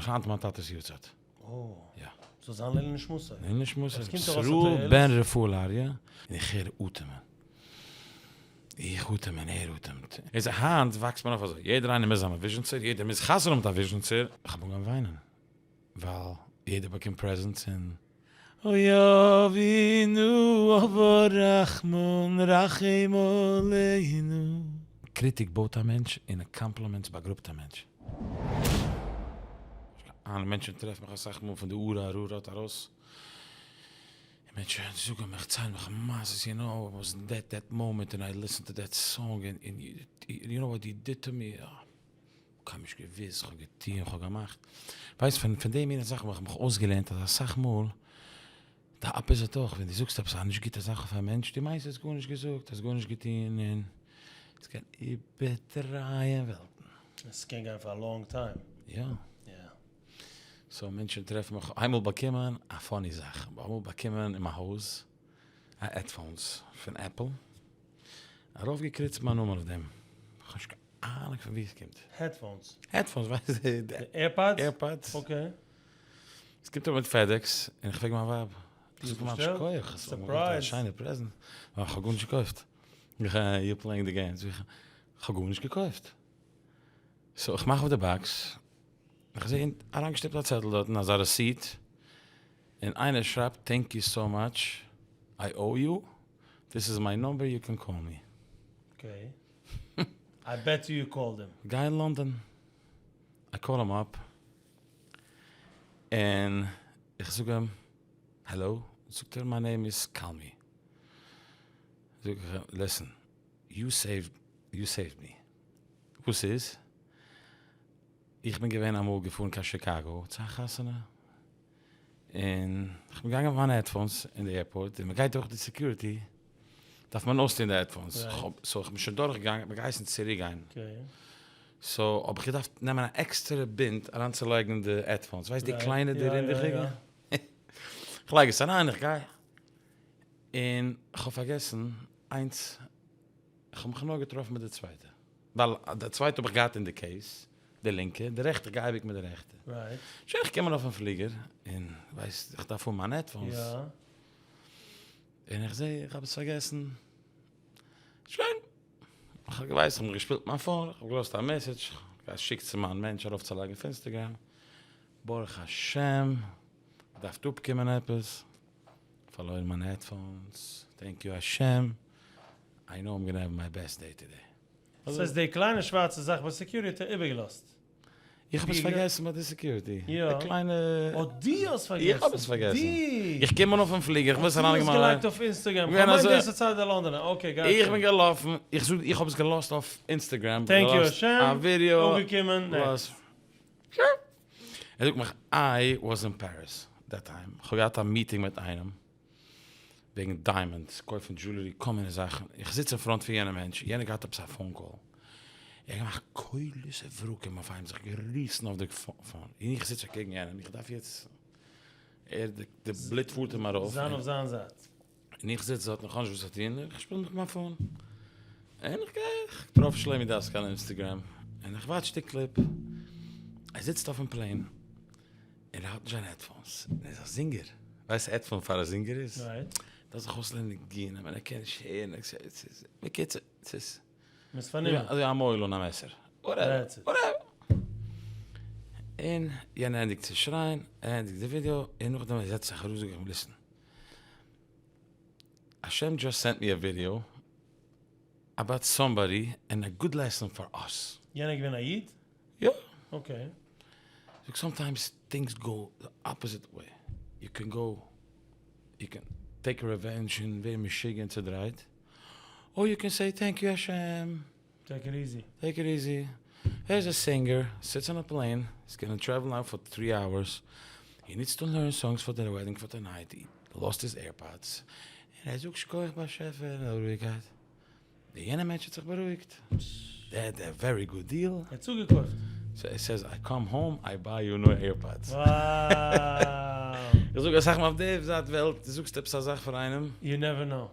נאך היינט מיין טאטע'ס יארצייט. אה. יא. זאל זיין לעילוי נשמתו. לעילוי נשמתו. עס קומט ארויס א תועלת. ישראל בן רפאל אריה. און איך הער אטעמען. איך אטעם און ער אטעמט. איז היינט וואקסט מען אויף אזוי. יעדער איינער מוז זיין א וויזשניצער, יעדער מוז חתונה האבן מיט א וויזשניצער. איך האב אנגעהויבן וויינען. ווייל יעדער באקומט presents און. אוי אבינו אב הרחמן רחם עלינו. קריטיק בויט א מענטש און compliments באגראבט א מענטש. איין מענטשן טרעפן מיך אסאך מאל פון די ארה ארורה ארויס, און מענטשן זאגן מיך ציילן מיך מעשות you know I was in that that moment and I listen to that song and you know what you did to me, כ'האב נישט געוואוסט, כ'האב געטון, כ'האב געמאכט. ווייסט פון פון די מינע זאכן האב איך מיך אויסגעלערנט אז אסאך מאל די opposite אויך, ווען דו זאגסט עפעס א נישט גוטע זאך אויף א מענטש, דו מיינסט האסט גארנישט געזאגט, האסט גארנישט געטון, און עס קען איבערדרייען וועלטן. עס קען גיין פאר א long time. יא. יא. so מענטשן טרעפן מיך, איינמאל באקומען א funny זאך, אמאל באקומען אין מיין הויז א headphones פון עפל, ארויפגעקריצט מיין נאמען אויף דעם, כ'האב נישט קיין אהנונג פון ווי עס קומט. headphones? headphones, ווייסט די. די AirPods? AirPods. okay. עס קומט אן מיט FedEx, און איך פרעג מיין ווייב, איך זאג מיין שכוח, surprise. א שיינע present, ווייל איך האב גארנישט געקויפט. איך you playing the games, איך האב גארנישט געקויפט. so איך מאך אויף די box, איך זע אריינגעשטופט א צעטל דארטן, אזא receipt, און איינער שרייבט thank you so much, I owe you, this is my number you can call me. okay. I bet you you called him. גיי אין לאנדאן, I call אים אפ, און איך זאג אים העלא, זאגט ער my name is קאלמי, זאג איך אים listen, you saved, you saved me, וואס איז? איך בין געווען אמאל געפארן קיין שיקאגא צו א חתונה, און איך בין געגאנגען מיט מיינע headphones אין די airport, און מען גייט דורך די security, דארף מען אויסטון די headphones, so איך בין שוין דורך געגאנגען, האט מען געהייסן צוריק גיין, so האב איך געדארפט נעמען א עקסטערע בינד אריינצולייגן די headphones, ווייסט די קליינע די רינדעכיגע, איך לייג עס אריין איך גיי, און איך האב פארגעסן איינס, איך האב מיך נאר געטראפן מיט די צווייטע, ווייל די צווייטע האב איך געהאט אין די case, די לינקע, די רעכטע, איך גיי אייביג מיט די רעכטע, שוין איך קום ארויף אין פליגער, און ווייסט איך דארף האבן מיינע headphones. און איך זעה איך האב עס פארגעסן, שוין, איך האב געווייסט, איך האב מיך געשפילט מיין phone, איך האב געלאזט א message, געשיקט צו מיין מענטש ארויפצולייגן אויף Instagram, ברוך השם, געדארפט אפקומען עפעס, פארלוירן מיינע headphones, thank you השם, I know I'm gonna have my best day today. ס'איז די קליינע שווארצע זאך ביי security איבערגעלאזט. איך האב עס פארגעסן ביי די security. יא. די קליינע. אה דו האסט פארגעסן. איך האב עס פארגעסן. דו. איך קום אן אויפן פליגער, איך וויל עס אריינלייגן מיין. דו האסט געלייגט אויף Instagram. איך מיין דאס איז צייט די לאנדאנער. okay gotcha. איך בין געלאפן, איך זאג איך האב עס געלאזט אויף Instagram. thank you השם. א ווידיאו. אנגעקומען. next. ער זאגט מיך I was in Paris that time. איך האב געהאט א meeting מיט איינעם. וועגן diamonds, קויפן jewelry, כל מיני זאכן, איך זיץ אין front פון יענע מענטש, יענער געהאט עפעס א phone call, ער האט געמאכט קולות וברקים אויף איינעם, זיך געריסן אויף די phone, און איך זיץ אקעגן יענעם, איך דארף יעצט, ער, די בלוט פארט אים ארויף, זיין אויף זיין זייט. און איך זיץ דארט און איך האב נישט וואס צו טון, איך שפיל מיט מיין phone, און איך גיי, איך טרעף שלומי דאסקאל אין Instagram, און איך watch די קליפ, ער זיצט אויפן plane, און ער האט נישט זיינע headphones, און ער איז א זינגער, ווייסט headphone פאר א זינגער איז? דארף זיך אויסלערנען ניגונים, און ער קען נישט הערן, בקיצור, ס'איז מ'איז פארנומען. אזוי א מויל אן א מעסער, whatever, whatever. און יענער ענדיגט צו שרייען, ער ענדיגט די ווידעא, און נאכדעם ער זעצט זיך אראפ זאג איך אים listen, השם just sent me a video about somebody and a good lesson for us. יענער איז געווען א איד? יא. okay. זאג sometimes things go the opposite way, you can go, you can take revenge און ווערן משוגע און צודרייט, or you can say thank you השם. take it easy. take it easy. here's a singer, sits on a plane, he's gonna travel now for three hours, he needs to learn songs for the wedding for tonight, he lost his AirPods, און ער זאגט שכוח באשעפער און רואיגקייט. די יענע מענטש האט זיך בארואיגט, they had a very good deal. ער האט צוגעקויפט. so ער says I come home I buy you new AirPods. wow. איך זאג אסאך מאל אויף די זייט וועלט, דו זאגסט עפעס א זאך פאר איינעם. you never know.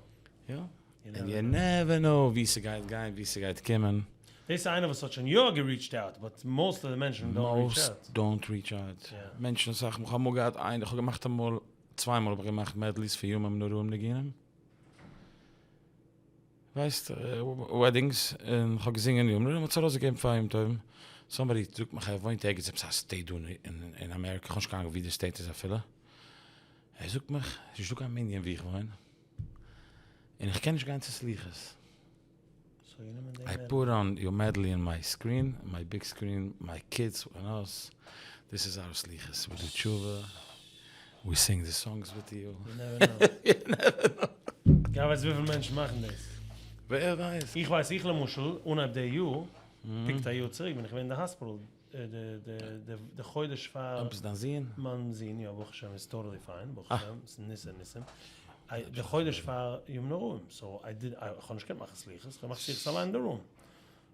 יא. און you never know ווי ס'גייט גיין, ווי ס'גייט קומען. דאס איז איינער וואס האט שוין יא גע reached out, but most of די מענטשן don't reach out. Most don't reach out. מענטשן אסאך מאל, כ'האב אמאל געהאט איינער, כ'האב געמאכט אמאל, צוויי מאל האב איך געמאכט medleys פון ימים נוראים ניגונים. ווייסט, weddings, און כ'האב געזינגען ימים נוראים, מ'האט עס ארויסגעגעבן פאר יום טובים. Somebody זאגט מיך ער וואוינט ערגעץ עפעס א state דא אין אמעריקע, כ'האב נישט קיין אנונג ווי די state איז אפילו. ער זאגט מיך, ס'איז נישטא קיין מנין ווי איך וואוין, און איך קען נישט גיין צו סליחות. I put on your medley in my screen, my big screen, my kids and us, this is our סליחות, we do תשובה, we sing the songs with you. You never know. גיי ווייס וויפיל מענטשן מאכן דאס. ווער ווייסט. איך ווייס איך למשל, אנהייב די יאר, פונקט א יאר צוריק בין איך געווען אין די hospital, די חודש פאר. עפעס דיין זוהן? מיין זוהן יא ברוך השם איז totally fine ברוך השם ס'איז ניסי ניסים, די חודש פאר ימים נוראים so I did איך האב נישט געקענט מאכן סליחות איך האב געמאכט סליחות אליין אין די room,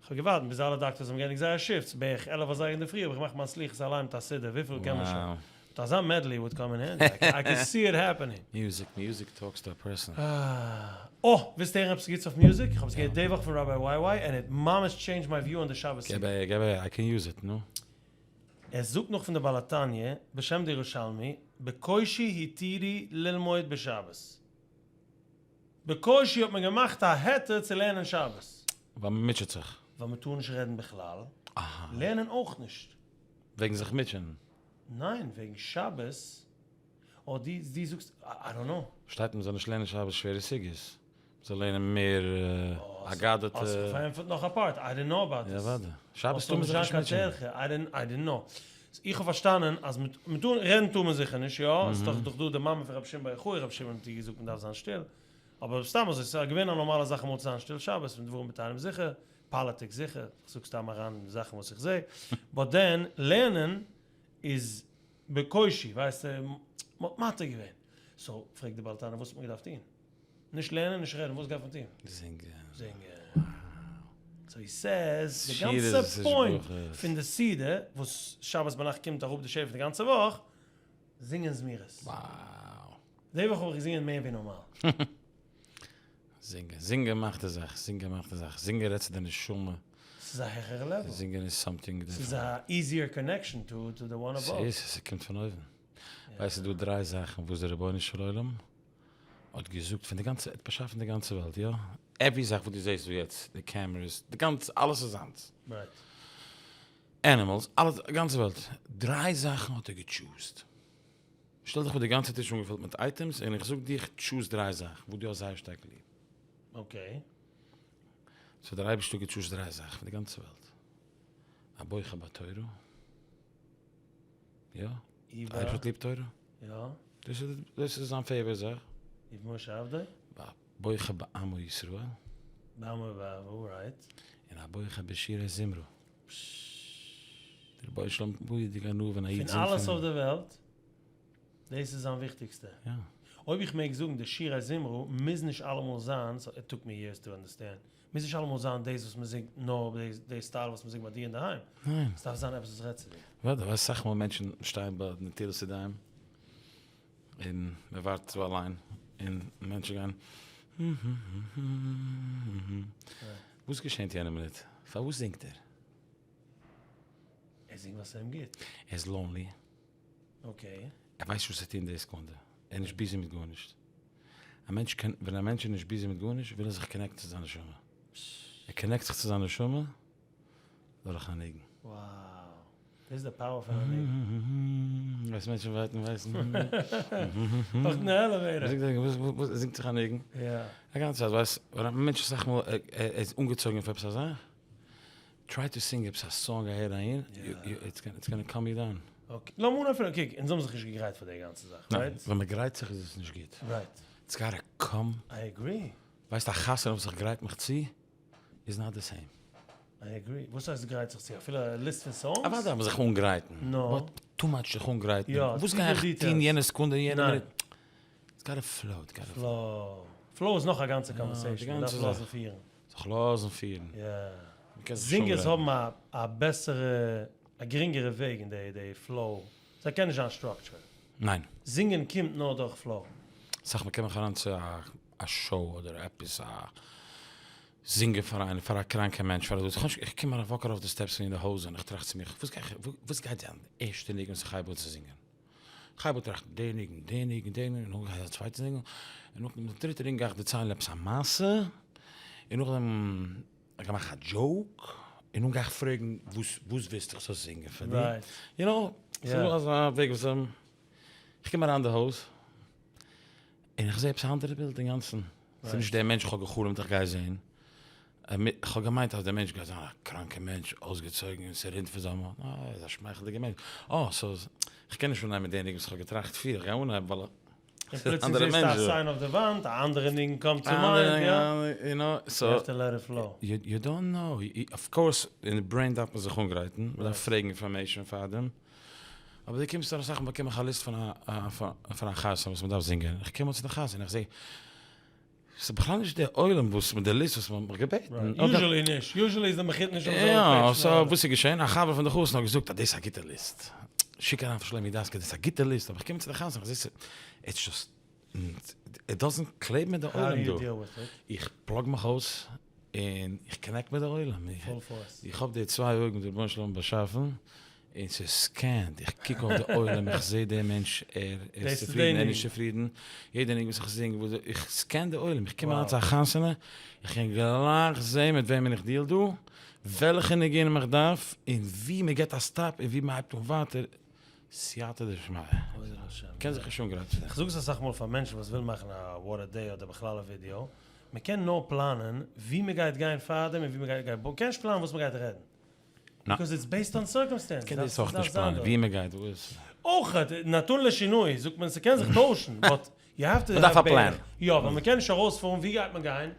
איך האב געווארט ביז אלע דאקטערס האבן געענדיגט זייער shifts בערך 11 אזייגער אינדערפרי האב איך געמאכט מיין סליחות אליין מיט א סידור וויפיל קען מען שוין, מיט אזא medley would come in handy, I can see it happening. Music, music talks to a person. אה! ווילסט הערן עפעס גוטס אויף music? איך האב עס געהערט די וואך פון Rabbi YY and it ממש changed my view on די שבת געב אהער, געב אהער, I can use it, נו. ער זאגט נאך פון די בעל התניא בשם די ירושלמי, בקושי התירו ללמוד בשבת. בקושי האט מען געמאכט א היתר צו לערנען שבת. ווייל מען מוטשעט זיך. ווייל מען טאר נישט רעדן בכלל. לערנען אויך נישט. וועגן זיך מוטשען. ניין, וועגן שבת. או דו דו זאגסט, I don't know. שטייט מען זאל נישט לערנען שבת שווערע סוגיות, מען זאל לערנען מער אגדתא. האסט זיך פארענטפערט נאך א part, I didn't know about this. יא אוודאי. שבת טאר מען זיך נישט מוטשען. I didn't know. איך האב פארשטאנען אז מען טאר, רעדן טאר מען זיכער נישט, יא, ס'איז דאך דאך דא די מאמע פון רבי שמעון בר יוחאי, רבי שמעון האט איר געזאגט מען דארף זיין שטיל, אבער סתם אזוי, ס'איז געווען א נארמאלע זאך אמאל צו זיין שטיל שבת, מיט דברים בטלים זיכער, פאליטיק זיכער, איך זאג סתם אריין זאכן וואס איך זע, but then לערנען איז בקושי, ווייסטו, מ'האט מתיר געווען. So, פרעגט די בעל תניא, וואס האט מען געדארפט טון? נישט לערנען, נישט רעדן, וואס גייט מען טון? זינגען. זינגען. So he says, די גאנצע point פון די סעודה, וואס שבת ביינאכט קומט אראפ די שפע די גאנצע וואך, זינגען זמירות. Wow. די וואך האב איך געזינגען מער ווי נארמאל. זינגען. זינגען מאכט די זאך. זינגען מאכט די זאך. זינגען רעדט צו די נשמה. ס'איז א העכערע level. זינגען איז something different. ס'איז א easier connection to the one above. ס'איז, ס'קומט פון אויבן. ווייסט ס'איז דא דריי זאכן וואס דער רבונו של עולם האט געזאגט פון די גאנצע, ער האט באשאפן די גאנצע וועלט, יא? Every זאך וואס דו זעסט דא יעצט, די cameras, די גאנצע, אלעס איז זיינס. Right. Animals, אלעס, די גאנצע וועלט. דריי זאכן האט ער גע choose ט. שטעל דיך פאר די גאנצע טיש אנגעפילט מיט items און איך זאג דיך choose דריי זאכן וואס דו האסט זייער שטארק ליב. Okay. So דער אייבערשטער האט גע choose ט דריי זאכן פון די גאנצע וועלט. א בוחר בתורה. יא. דער אייבערשטער האט ליב תורה. יא. דאס איז דאס איז זיין favorite זאך. ובמשה עבדו. בוחר בעמו ישראל. בעמו בעבור, right. און א בוחר בשירי זמרה. דער רבונו של עולם מורא'דיג הנאה ווען א איד זינגט פון אלעס אויף דער וועלט, דאס איז זיין וויכטיגסטע. יא. אויב איך מעג זאגן, די שירי זמרה מוז נישט אלעמאל זיין, so it took me years to understand, מוז נישט אלעמאל זיין דאס וואס מען זינגט נאר די style וואס מען זינגט ביי דיר אינדערהיים. ניין. עס דארף זיין עפעס וואס רעדט צו דיר. וואדע, ווייסט אסאך מאל מענטשן שטייען ביי נטילת ידיים און מען ווארט צו אליין און מענטשן גייען וואס געשענט יענע מינוט? פארוואס זינגט ער? ער זינגט ווייל ס'איז אים גוט. ער איז lonely. Okay. ער ווייסט נישט וואס צו טון די סעקונדע. ער איז נישט busy מיט גארנישט. א מענטש קען, ווען א מענטש איז נישט busy מיט גארנישט, וויל ער זיך connect ן צו זיין נשמה. ער connect זיך צו זיין נשמה דורך א ניגון. Wow. דאס איז די power פון א ניגון. ווייסט מענטשן ווארטן ווייסן. אויך אין די elevator. וואס זינגט זיך א ניגון. יא. א גאנצע צייט ווייסט, ווען א מענטש אסאך מאל ער איז אנגעצויגן אויף עפעס א זאך, try to sing עפעס א song אהער אהין, it's gonna calm you down. Okay, לאמיר אנהויבן פון, קוק, אונז האבן זיך נישט געגרייט פאר די גאנצע זאך, right? ווען מען גרייט זיך איז עס נישט גוט. Right. It's gotta come. I agree. ווייסט א חתונה וואס איך גרייט מיך צו איז not the same. I agree. וואס הייסט גרייט זיך צו? אפילו א list פון songs? אוודאי דארף מען זיך אנגרייטן. נו. But too much זיך אנגרייטן. יא, וואס גיי איך טון יענע סעקונדע יענע מינוט? It's gotta flow, it's gotta flow. Flow איז נאך א גאנצע conversation, מען דארף לאזן פירן. זיך לאזן פירן. יא. זינגערס האבן א בעסערע, א גרינגערע וועג אין די flow. זיי קענען נישט זיין structured. ניין. זינגען קומט נאר דורך flow. אסאך מאל קום איך אריין צו א show אדער עפעס א. זינגען פאר איינעם, פאר א קראנקע מענטש, פאר א דאס, איך קום ארויף, וואק ארויף די סטעפס פון די הויז און איך טראכט צו מיך, וואס גיי איך, וואס גייט זיין די ערשטע ניגון וואס איך הייב אן צו זינגען? איך הייב אן טראכטן, די ניגון, די ניגון, די ניגון, און נאכדעם גייט זיין א צווייטע ניגון, און נאכדעם די דריטע ניגון גיי איך דערציילן עפעס א מעשה, און נאכדעם איך גיי מאכן א דזשאוק, און נאכדעם גיי איך פרעגן וואס וואס ווילסטו איך זאל זינגען פאר דיר? יו נאו, ס'איז דא אזא וועג וואס איך קום אריין אין די הויז, און איך זע עפעס א אנדערע בילד אינגאנצן, ס'איז נישט דער מענטש איך האב גע'חלומ'ט איך גיי זען, איך האב געמיינט אז דער מענטש גייט זיין א קראנקע מענטש, אויסגעצויגן און ס'רינט פון זיין מויל, ניין ער איז א שמייכלדיגע מענטש, אה סאו איך קען נישט אנהייבן מיט די ניגון וואס איך האב געטראכט פריער, איך גיי אנהייבן ווייל און פלוצלינג זעסטו א סיין אויף די וואנט, א אנדערע ניגון קאמט צו מיינד, יא. יו נאו, סאו. יו העוו טו לעט איט פלאו. יו דאנט נאו, אף קאורס אין די ברעין דארף מען זיך אנגרייטן, מען דארף פרעגן אינפארמעישאן פארדעם, אבער דו קומסט אן אסאך מאל באקום איך א ליסט פון א פון א חתן וואס מען דארף זינגען, איך קום אן צו די חתונה איך זע ס'איז בכלל נישט די עולם וואס מיט די ליסט וואס מען האט מיך געבעטן. יוזשעלי נישט, יוזשעלי איז די מחותן נישט אויף די זעלבע פעידזש. יא, סאו וואס איז געשען? א חבר פון די חתן האט געזאגט אז דאס איז א גוטע ליסט. שיק אריין פאר שלומי דאסקאל, דאס איז א גוטע ליסט, אבער איך קום צו די חתונה איך זע ס'איז, איטס דזשאסט, איט דאזענט קלעב מיט די עולם דא. איך פלאג מיך אויס און איך קאנעקט מיט די עולם. איך האב די צוויי אויגן וואס דער רבונו של עולם האט באשאפן, און ס'סקענט, איך קוק אויף די עולם, איך זעה דער מענטש, ער איז צופרידן, ער איז נישט צופרידן, יעדע ניגון וואס איך זינג, איך סקען די עולם, איך קום אריין צו א חתונה, איך קען גלייך זעהן מיט וועמען איך דיעל דא, וועלכע ניגונים איך דארף, און ווי מען געבט א סטאפ, און ווי מען הייבט אן ווייטער, סייעתא דשמיא, קען זיך נישט אנגרייטן צו דעם. איך זאג עס אסאך מאל פאר מענטשן וואס ווילן מאכן א וואט א דעי אדער בכלל א ווידיאו, מען קען נאר פלאנען ווי מען גייט גיין פארדעם און ווי מען גייט גיין, מען קען נישט פלאנען וואס מען גייט רעדן. ביקאוז איטס בעיסד אן סירקאמסטענס. קען דאס אויך נישט פלאנען ווי מען גייט וואס. אויך נתון לשינוי זאגט מען ס'קען זיך טוישן באט יו העוו טו מ'דארף א פלאן. יא ווייל מ'קען נישט ארויספארן ווי גייט מען גיין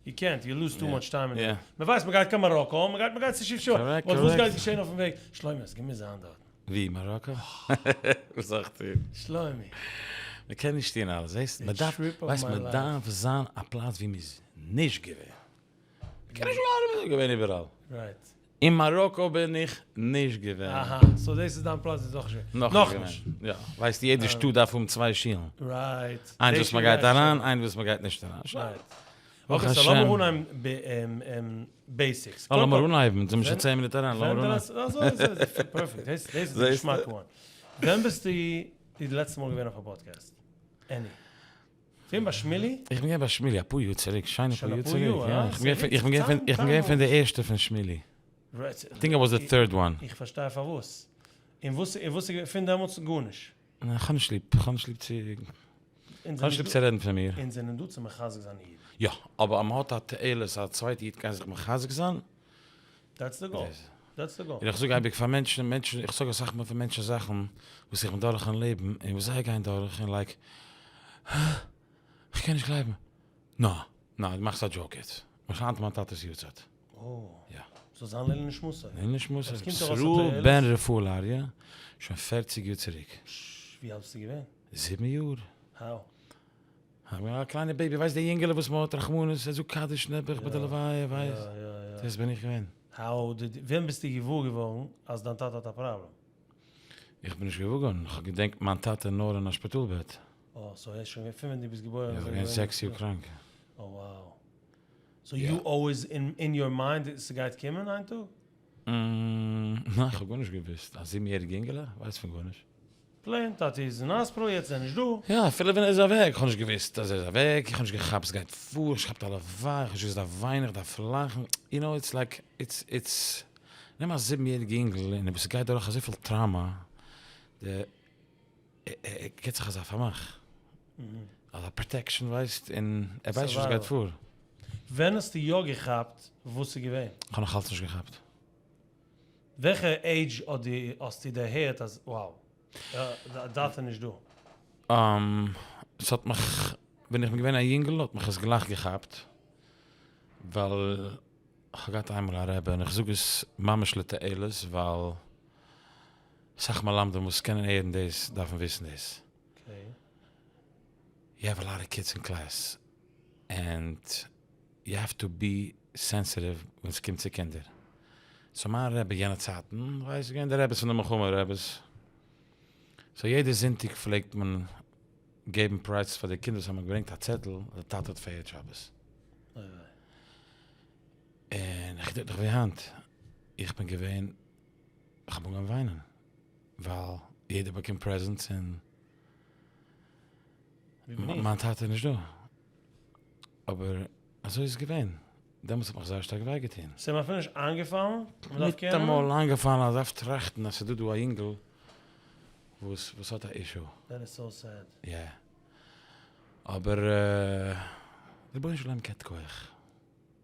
יו קענט יו לוז טו מאטש טיים אין דעם. מ'ווייסט מ'גייט קיין מאראקא מ'גייט מ'גייט צו שיף שעה באט וואס גייט געשען אויפן וועג שלומי האסט געמוזט זיין דארטן. ווי? מאראקא? וואס זאל איך טון? שלומי. מ'קען נישט טון אלעס זעסט מ'דארף ווייסט מ'דארף זיין א פלאץ ווי מ'איז נישט געווען. מ'קען נישט בלייבן מ'איז געווען איבעראל. אין מאראקא בין איך נישט געווען. אהא, סאו דאס איז דיין פלאץ ווי נאכנישט געווען. נאכנישט געווען. יא, ווייסט יעדע שטאט דארף האבן צוויי שילן. רייט. איינס וואס מ'גייט אריין, איינס וואס מ'גייט נישט אריין. שוין. ברוך השם. אקעי, סאו לאמיר אנהייבן בעיסיקס. יא, לאמיר אנהייבן, זעמיר שוין צען מינוט אריין, לאמיר אנהייבן. אזוי אזוי, פערפעקט, דאס איז די געשמאקע וואן. ווען ביסטו די לעצטע מאל געווען אויף א פאדקעסט? עני. געווען ביי שמילי? איך בין געווען ביי שמילי אפאר יאר צוריק, שיינע פאר יאר צוריק, יא, איך בין געווען פון די ערשטע פון שמילי, איי טינק איי וואס די טוירד וואן. איך פארשטיי פארוואס. און וואס און וואס איז פון דעמאלטס גארנישט? ניין איך האב נישט ליב, איך האב נישט ליב צו, איך האב נישט ליב צו רעדן פון מיר. אונז זענען דא צו מחזק זיין אידן. יא, אבער אז מען האט א תועלת אז א צווייטע איד קען זיך מחזק זיין. דעטס די גאול. דעטס די גאול. און איך זאג אייביג פאר מענטשן, מענטשן, איך זאג אסאך מאל פאר מענטשן זאכן וואס איך בין דורך אין לעבן און וואס זיי גייען דורך און לייק, הא? איך קען נישט גלייבן. נא, נא, דו מאכסט א דזשאוק יעצט. מיך היינט מיין טאטע'ס יארצייט. אוי. יא. זאל זיין לעילוי נשמתו. לעילוי נשמתו. ישראל בן רפאל אריה, שוין פערציג יאר צוריק. פששש, ווי אלט ביסטו געווען? זיבן יאר. האו? א קליינע בעיבי, ווייסט די יונגעלע וואס מען האט רחמנות, ער זאגט קדיש נעבעך ביי די לוויה, ווייסט, דאס בין איך געווען. האו דיד, ווען ביסטו געוואר געווארן אז דיין טאטע האט א פראבלעם? איך בין נישט געוואר געווארן, איך האב געדענקט מיין טאטע נאר אין א שפיטאל בעט. אה, סאו ער איז שוין געווען פון ווען דו ביסט געבוירן איז ער געווען זעקס יאר קראנק. אה וואו. סאו יו אלוועיס אין יור מיינד ס'גייט קומען איין טאג? ניין, איך האב גארנישט געוואוסט. א זיבן יעריג יונגעלע ווייסט פון גארנישט. פלעין, טאטי איז אין האספיטאל, יעצט איז ער נישט דא. יא, אפילו ווען ער איז אוועק, איך האב נישט געוואוסט אז ער איז אוועק, איך האב נישט געכאפט וואס גייט פאר, איך האב נישט געכאפט א לוויה, איך האב נישט געוואוסט איך דארף וויינען, איך דארף לאכן, יו נאו איטס לייק, איטס איטס, נעם א זיבן יעריג אינגל און וואס גייט דורך אזויפיל טראמא, די, ער גיבט זיך אזא פארמאך, אזא פראטעקשאן ווייסט, און ער ווייסט נישט וואס גייט פאר. ווען האסטו יא געכאפט וואס איז געווען? איך האב נאכאלץ נישט געכאפט. וועלכע עידזש האסטו דערהערט אז wow, טאטע נישט דא? ס'האט מיך, ווען איך בין געווען א יונגל האט מיך עס גלייך געכאפט, ווייל כ'האב געהאט איינמאל א רבי, און איך זאג עס ממש לתועלת, ווייל אסאך מלמדים וואס קענען הערן דאס דארפן וויסן דאס. יו העוו א לאט אוו קידס אין קלעס, ענד יו העוו טו בי סענסיטיוו ווען ס'קומט צו קינדער. סאו מיין רבי יענע צייטן, ווייסט, געווען די רביס פון די מלחמה רביס. סאו יעדע זונטאג פלעגט מען געבן פרייז פאר די קינדער וואס האבן געברענגט א צעטל אז די טאטע האט פארהערט שבת. און איך געדענק נאך ווי היינט, איך בין געווען, איך האב אנגעהויבן וויינען, ווייל יעדער באקומט presents און מיין טאטע איז נישט דא. אבער אזוי איז עס געווען, דעמאלטס האט מיך זייער שטארק וויי געטון. ס'איז אים אפילו נישט איינגעפאלן אז מ'דארף קערן? ניטאמאל איינגעפאלן אז מ'דארף טראכטן אז ס'איז דא דא א אינגל וואס וואס האט א issue. That is so sad. יא. אבער רבונו של עולם געבט כח.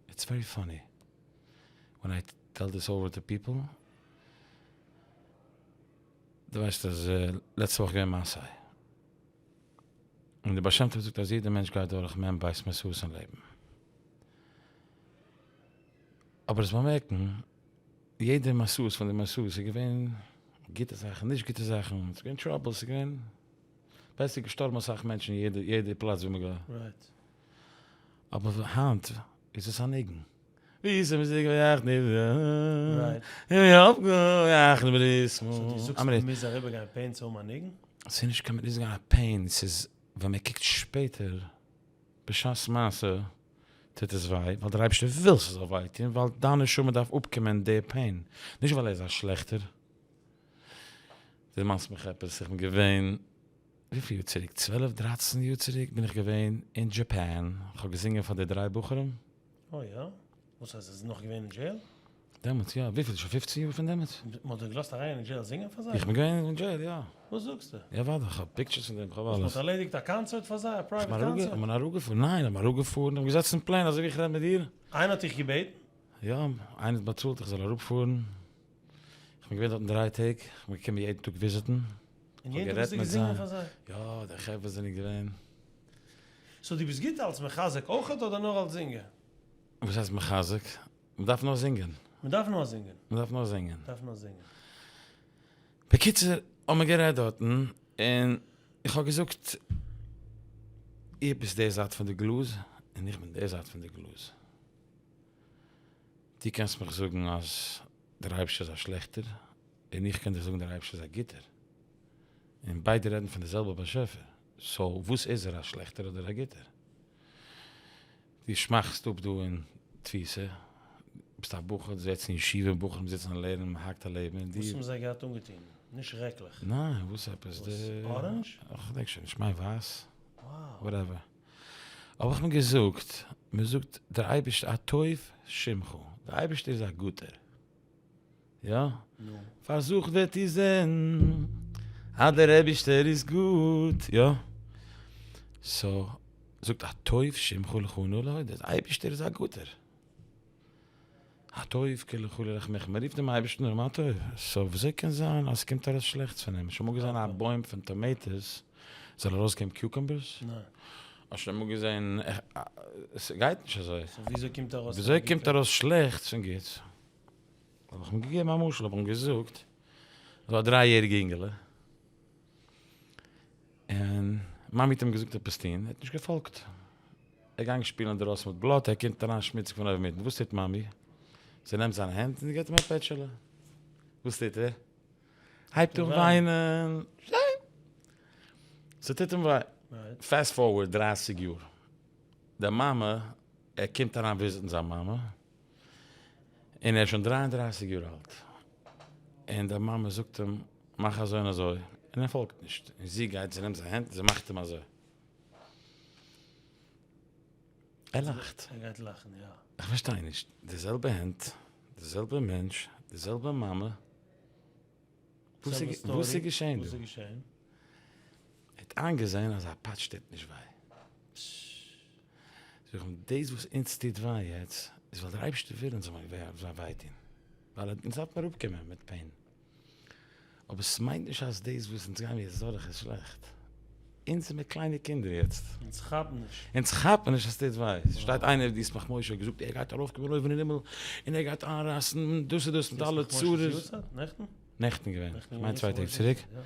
It's very funny when I tell this over to people. דו ווייסט אז לעצטע וואך איז געווען מסעי. און דער בעל שם טוב זאגט אז יעדער מענטש גייט דורך מ' בית מסעות אין לעבן. אבער עס באמערקן, יעדע מסעות פון די מסעות איז געווען גוטע זאכן, נישט גוטע זאכן, עס איז געווען trouble, עס איז געווען, בעסער געשטארבן אסאך מענטשן יעדע יעדע פלאץ ווי מען גייט. Right. אבער היינט איז עס א ניגון. So דו זאגסט מען מוז אריבערגיין pain צו האבן א ניגון? ס'איז נישט קיין מוז גיין א pain, ס'איז ווען מען קוקט שפעטער בשעת מעשה טוט עס וויי, ווייל דער אייבערשטער וויל ס'זאל וויי טון, ווייל דיין נשמה דארף אפקומען די pain, נישט ווייל ער איז א שלעכטער. דערמאנסט מיך עפעס, איך בין געווען וויפיל יאר צוריק, 12 דרייצן יאר צוריק בין איך געווען אין Japan, איך האב געזינגען פאר די דריי בחורים. אוי יא? וואס הייסט עס איז נאך געווען אין jail? דעמאלטס יא, וויפיל שוין פופצן יאר פון דעמאלטס? מען האט דיך געלאזט אריין אין jail זינגען פאר זיי? איך בין געווען אין jail יא. וואס זאגסטו? יא אוודאי, איך האב pictures פון דעם, איך האב אלעס. וואס מען האט ערלעדיגט א קאנצערט פאר זיי? א private קאנצערט? איך בין אראפגעפארן, ניין איך בין אראפגעפארן, איך בין געזעצן אין plane אזוי ווי איך רעד מיט דיר. איינער האט דיך געבעטן? יא, איינער האט באצאלט איך זאל אראפפארן, איך בין געווען דארטן דריי טעג, איך בין געקומען יעדן טאג וויזיטן. און יעדן טאג האסטו געזינגען פאר זיי? יא, די חברה זענען געווען. So דו ביסט גוט אלס מחזק אויכעט אדער נאר אלס זינגער? וואס הייסט מחזק? מ'דארף נאר זינגען. מ'דארף נאר זינגען. מ'דארף נאר זינגען. מ'דארף נאר זינגען. בקיצור, האבן מיר גערעדט דארטן, און איך האב געזאגט, איר ביסט די זייט פון די גלאז, און איך בין די זייט פון די גלאז. דו קענסט מיך זאגן אז דער אייבערשטער איז א שלעכטער, און איך קען דיר זאגן דער אייבערשטער איז א גוטער. און ביידע רעדן פון די זעלבע באשעפער. So וואס איז ער, א שלעכטער אדער א גוטער? דו שמאכסט אפ דא אין תפיסה, ביסט א בחור, דו זיצט אין ישיבה, בחורים זיצן און לערנען, מען האקט א לעבן, און דו. וואס האבן זיי געהאט אנגעטון? נישט רעקלעך? ניין, וואס עפעס? וואס? Orange? איך געדענק שוין נישט, כ'מיין ווייס. Whatever. אבער איך האב געזאגט, מען זאגט דער אייבערשטער הטוב שמך, דער אייבערשטער איז א גוטער. יא? פארזוכט וועט איר זען אז דער אייבישטער איז גוט, יא? So זאגט הטוב שמך לכונה להודות, דער אייבישטער איז א גוטער. הטוב קל לך לרחמך, מען רופט דעם אייבישטן נאר מה טוב, so וויאזוי קען זיין אז ס'קומט ארויס שלעכטס פון אים? שוין אמאל געזען א בוים פון tomatoes זאל ארויסגעבן cucumbers? ניין. האסט שוין אמאל געזען? ס'גייט נישט אזוי. So וויאזוי קומט ארויס? וויאזוי קומט ארויס שלעכטס פון גוטס? האב איך אים געגעבן א משל, האב איך אים געזאגט, אזא דריי יעריגע אינגעלע, און מאמי האט אים געזאגט עפעס טון, ער האט נישט געפאלגט, ער איז געגאנגען שפילן אינדערויסן מיט בלאטע, ער קומט אריין שמוציג פון אויבן אונטן, וואס טוט מאמי? זי נעמט זיינע הענט און זי געבט אים א פעטשעלע, וואס טוט ער? הייבט אן וויינען, שיין, ס'טוט אים וויי, fast forward דרייסיג יאר, די מאמע, ער קומט אריין וויזיטן זיין מאמע, און ער איז שוין 33 יאר אלט, און די מאמע זאגט אים מאך אזוי און אזוי, און ער פאלגט נישט, און זי גייט, זי נעמט זיין הענט און זי מאכט אים אזוי. ער לאכט. ער גייט לאכן, יא. איך פארשטיי נישט, די זעלבע הענט, די זעלבע מענטש, די זעלבע מאמע, וואס איז געשען דא? וואס איז געשען? ער האט איינגעזען אז א פאטש טוט נישט וויי. זאג איך אים, דאס וואס אונז טוט וויי יעצט, איז ווייל דער אייבערשטער וויל אונז זאל וויי טון. ווייל אונז דארף מיר אפקומען מיט pain. אבער ס'מיינט נישט אז דאס וואס אונז גייען יעצט דורך איז שלעכט. אונז זעמיר קליינע קינדער יעצט. אונז כאפן נישט. אונז כאפן נישט אז ס'טוט וויי. ס'שטייט איינער די ישמח משה האט געזאגט ער גייט ארויפקומען אויבן אין הימל און ער גייט איינרייסן דאס און דאס מיט אלע צרות. נעכטן? נעכטן געווען. כ'מיין צוויי טעג צוריק. ער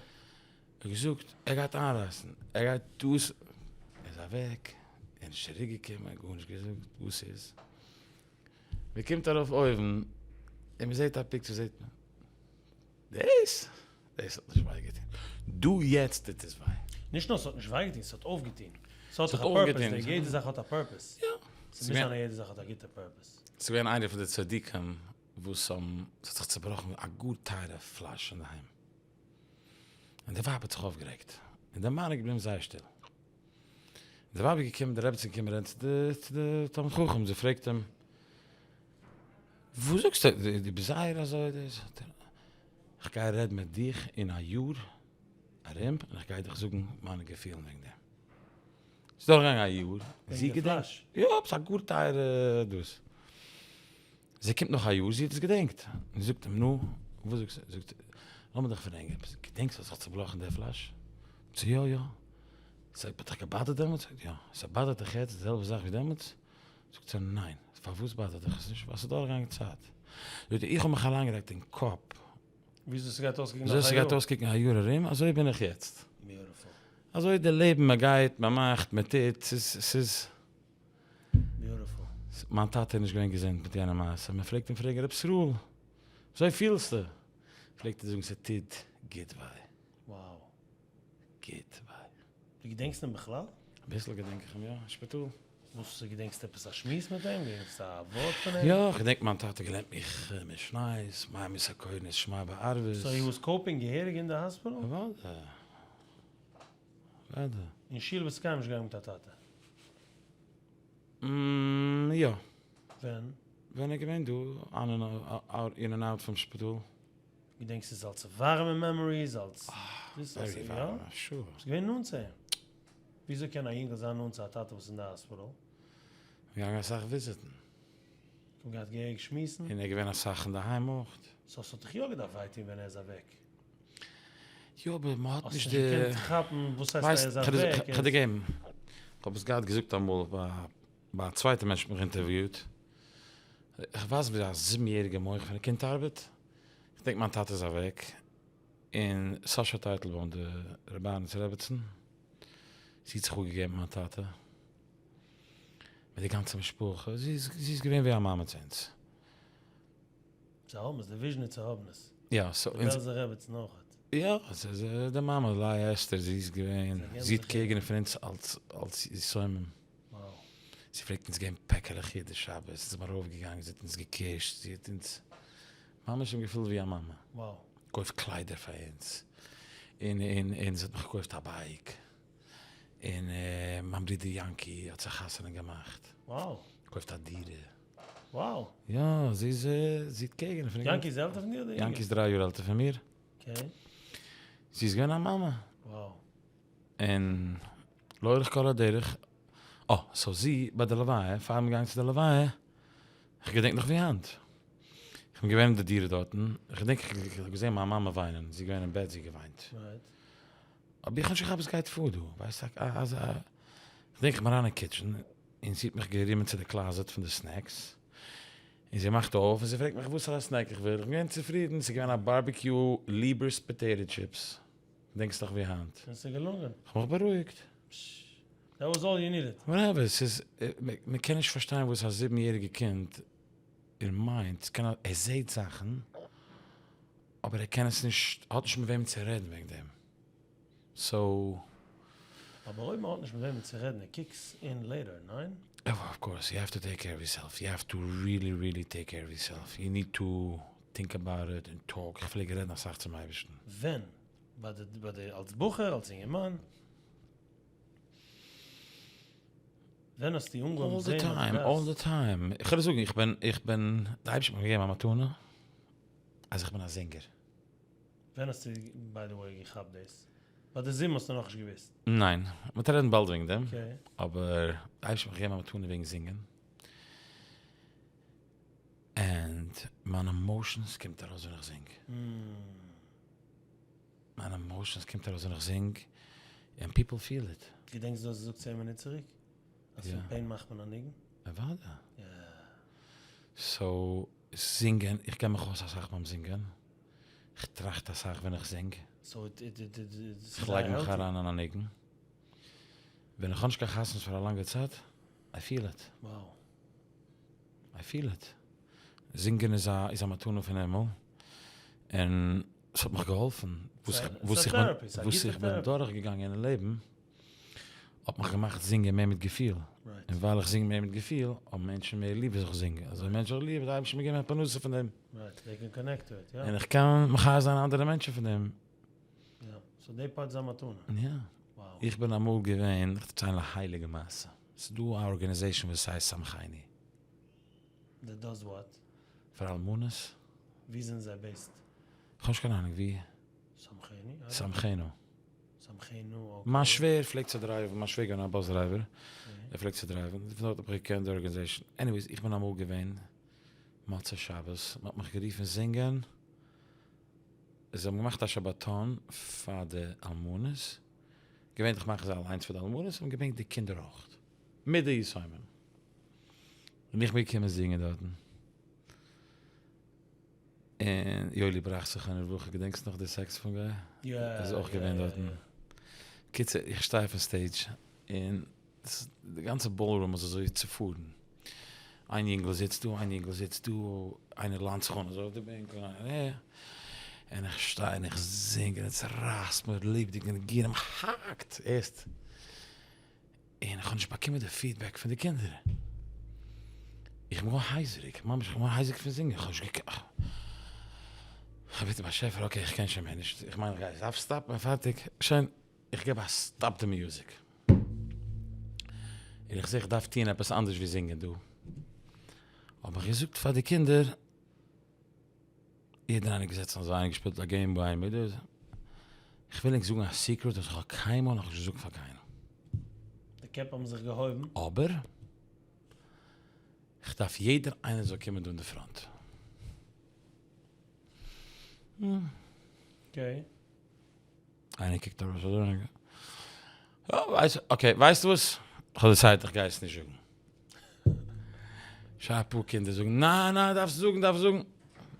האט געזאגט ער גייט איינרייסן. ער גייט דאס. ער איז אוועק. ער איז נישט צוריק געקומען. גארנישט געזאגט. וואס איז? מ'קומט ארויף אויבן און מ'זעט א picture זעט מען. דאס? דאס האט נישט וויי געטון. דא יעצט טוט עס וויי. נישט נאר ס'האט נישט וויי געטון, ס'האט אויפגעטון. ס'האט דאך א purpose, יעדע זאך האט א purpose. יא. ס'מוז זיין אז יעדע זאך האט א גוטע purpose. ס'איז געווען איינער פון די צדיקים וואס האבן, ס'האט זיך צובראכן א גאר טייערע פלאש אינדערהיים, און די ווייב האט זיך אויפגערעגט, און די מאן איז געבליבן זייער שטיל. די ווייב איז געקומען, די רעבעצין איז געקומען רעדן צו די צו די תלמיד חכם, זי פרעגט אים, וואס זאגסטו, דו ביסט זייער אזוי דאס, זאגט ער, איך גיי רעדן מיט דיך אין א יאר ארום, און איך גיי דיך זאגן מיינע געפילן וועגן דעם. ס'איז דורכגעגאנגען א יאר, זי געדענקט, יא, עפעס א גאר טייערע דאס. זי קומט נאך א יאר, זי האט עס געדענקט, און זי זאגט אים, נו, וואס זאגסטו? זאגט ער, לאמיר דיך פרעגן עפעס, געדענקסט וואס האט זיך צובראכן די פלאש? זאגט זי, יא יא. זאגט ער, האט דיך געבאדערט דעמאלטס? זאגט זי, יא. ס'באדערט דיך יעצט די זעלבע זאך ווי דעמאלטס? זאגט זי, ניין. פארוואס באדערט דיך עס נישט? ווייל ס'איז דורכגעגאנגען צייט. זאגט ער, איך האב מיך אריינגעלייגט אין קאפ. וויאזוי ס'גייט אויסקוקן נאך א יאר. וויאזוי ס'גייט אויסקוקן א יאר ארום, אזוי בין איך יעצט. Beautiful. אזוי איז די לעבן, מ'גייט, מ'מאכט, מ'טוט, ס'איז, ס'איז. Beautiful. מיין טאטע איז נישט געווען געזונט מיט יענע מעשה, מען פלעגט אים פרעגן ר' ישראל וויאזוי פילסטו? פלעגט ער זאגן ס'טוט גוט וויי. Wow. גוט וויי. דו געדענקסט אים בכלל? אביסל געדענק איך אים יא, אין שפיטאל. וואס געדענקסט עפעס א שמועס מיט אים? געדענקסט א ווארט פון אים? יא, כ'געדענק מיין טאטע געלערנט מיך משניות, מאימתי קורין את שמע בערבית. So he was coping געהעריג אין די האספיטאל? אוודאי. אוודאי. אין שול ביסטו קיינמאל נישט געגאנגען מיט א טאטע? יא. ווען? ווען ער איז געווען דא, in and out פון שפיטאל. געדענקסט עס אלס ווארעמע memories? אלס דאס? Very ווארעמע, sure. ביסט געווען נאנט צו אים? וויאזוי קען א יונגל זיין נאנט צו א טאטע וואס איז אין די האספיטאל? געגאנגען אסאך וויזיטן. און געהאט געהעריג שמועסן? און ער איז געווען אסאך אינדערהיים אויך. So ס'האט דיך יא געדארפט וויי טון ווען ער איז אוועק? יא אבער מען האט נישט די. האסט נישט געקענט כאפן וואס הייסט ער איז אוועק. כ'האב דיר געגעבן, כ'האב עס געהאט געזאגט אמאל ביי א צווייטע מענטש האט מיך אינטערוויוט, איך ווייס ווי א זיבן יעריגע מח פון א קינד ארבעט, כ'דענק מיין טאטע איז אוועק, און סאשא טייטלבוים די רבנית'ס רעבעצן, זי האט זיך אפגעגעבן מיט מיין טאטע, מיט די גאנצע משפחה, זי איז געווען ווי א מאמע צו אונז. זיי האבן עס, די וויזשניצער האבן עס. יא, so די בעלזער רעבעצן אויכעט. יא, ס'איז די מאמע לאה אסתר, זי איז געווען, זי האט קעיר גענומען פון אונז אלס אלס יתומים. זי פלעגט אונז געבן פעקעלעך יעדע שבת, אונז זעמער ארויף געגאנגען, זי האט אונז געקושט, זי האט אונז ממש אים געפילט ווי א מאמע. געקויפט קליידער פאר אונז, און און און זי האט מיך געקויפט א bike, און מיין ברודער יענקי האט זיך חתונה געמאכט. געקויפט א דירה. Wow! יא, זי איז זי האט קעגן פון. יענקי איז עלטער פון דיר אדער יונגער? יענקי איז דריי יאר עלטער פון מיר. Okay. זי איז געווען א מאמע. Wow. און לאורך כל הדרך, אה, so זי ביי די לוויה, פאר מיר געגאנגען צו די לוויה, איך געדענק נאך ווי היינט. איך בין געווען אין די דירה דארטן, איך געדענק איך האב געזען מיין מאמע וויינען, זי איז געווען אין בעט, זי האט געוויינט. אבער איך האב נישט געכאפט וואס גייט פאר דא, ווייסט אז א, איך געדענק איך בין אריין אין kitchen, און זי האט מיך גערומען צו די closet פון די snacks, און זי מאכט אויף און זי פרעגט מיך וואסערע snack איך וויל, איך בין געווען צופרידן, ס'איז געווען א barbecue ליבערס potato chips, געדענקסט נאך ווי היינט? און ס'איז געלונגען? כ'האב מיך בארואיגט. פששש, that was all you needed. Whatever, ס'איז, מ'קען נישט פארשטיין וואס א זיבן יעריגע קינד ער מיינט, ס'קען ער זעהט זאכן, אבער ער קען עס נישט, האט נישט מיט וועמען צו רעדן וועגן דעם. So. אבער אויב מ'האט נישט מיט וועמען צו רעדן it kicks in later, ניין? Of course, you have to take care of yourself, you have to really really take care of yourself, you need to think about it and talk, איך פלעג רעדן אסאך צום אייבערשטן. ווען? ביי די ביי די אלס בחור? אלס אינגערמאן? ווען האסטו אנגעהויבן זעהן אז דו דארפסט? All the time, איך וועל דיר זאגן, איך בין איך בין, די אייבערשטער האט מיר געגעבן א מתנה אז איך בין א זינגער. ווען האסטו by the way געכאפט דאס? ביי די זיבן האסטו נאכנישט געוואוסט? ניין, מ'וועט רעדן באלד וועגן דעם, אבער די אייבערשטער האט מיך געגעבן א מתנה וועגן זינגען, and מיינע emotions קומט ארויס ווען איך זינג, מיינע emotions קומט ארויס ווען איך זינג, and people feel it. געדענקסט דו האסט געזאגט צען מינוט צוריק אז פון pain מאכט מען א ניגון? אוודאי. So זינגען, איך געב מיך אויס אסאך ביים זינגען, איך טראכט אסאך ווען איך זינג. איך לייג מיך אריין אין א ניגון. ווען איך האב נישט קיין חתונות פאר א לאנגע צייט, I feel it. I feel it. זינגען איז א איז א מתנה פון הימל, און ס'האט מיך געהאלפן וואס איך וואס איך בין דורכגעגאנגען אין לעבן. האט מיך געמאכט זינגען מער מיט געפיל, און ווייל איך זינג מער מיט געפיל, האבן מענטשן מער ליב וואס איך זינג, אזוי מענטשן האבן ליב, האט די אייבערשטער מיר געגעבן א פרנסה פון דעם. און איך קען מחיה זיין אנדערע מענטשן פון דעם. יא. איך בין אמאל געווען, איך דערצייל א הייליגע מעשה, ס'איז דא א organization וואס הייסט סמכינו. פאר אלמנות. ווי זענען זיי based? כ'האב נישט קיין אהנונג ווי. סמכינו? סמכינו. סמכינו, okay. מיין שווער פלעגט צו דרייוון, מיין שווער געווען א bus driver, ער פלעגט צו דרייוון, פון דארט האב איך געקענט די organization, anyways איך בין אמאל געווען מוצאי שבת, מען האט מיך גערופן זינגען, זיי האבן געמאכט א שבתון פאר די אלמנות, געווענליך מאכן זיי אליינס פאר די אלמנות, האבן געברענגט די קינדער אויך, מיט די יתומים, און איך בין געקומען זינגען דארטן. און יואלי בראך זכרונו לברכה, געדענקסט נאך די saxophone guy? יא. ער איז אויך געווען דארטן. קיצור, איך שטיי אויפן stage, און די גאנצע ballroom איז אזוי צופארן. איין יונגל זיצט דא, איין יונגל זיצט דא, איינער לאנט זיך אן אזוי אויף די בענקל, און איך שטיי און איך זינג און עס רייסט מיר לעבעדיג ניגונים, האקט! הערסט? און איך האב נישט באקומען די feedback פון די קינדער. איך בין געווארן הייזעריג, ממש איך בין געווארן הייזעריג פון זינגען, איך האב נישט געקענט, איך האב געבעטן באשעפער okay איך קען שוין מער נישט, איך מיין איך גיי דארף stop ן און פארטיג, שוין, איך געב א stop די music, און איך זע איך דארף טוען עפעס אנדערש ווי זינגען דא, האב איך געזאגט פאר די קינדער, יעדער איינער געזעצן אזוי איינער געשפילט א game ביי מיר דא, איך וויל ענק זאגן א secret וואס איך האב קיינמאל נאכנישט געזאגט פאר קיינעם. די קעפ האבן זיך געהויבן. אבער איך דארף יעדער איינער זאל קומען דא אין די front. Okay. איינער קוקט ארויס אזוי. Okay, ווייסטו וואס? כ'האב decided איך גיי עס נישט זאגן. שוין אפאר קינדער זאגן, ניין ניין דארפסט זאגן דארפסט זאגן.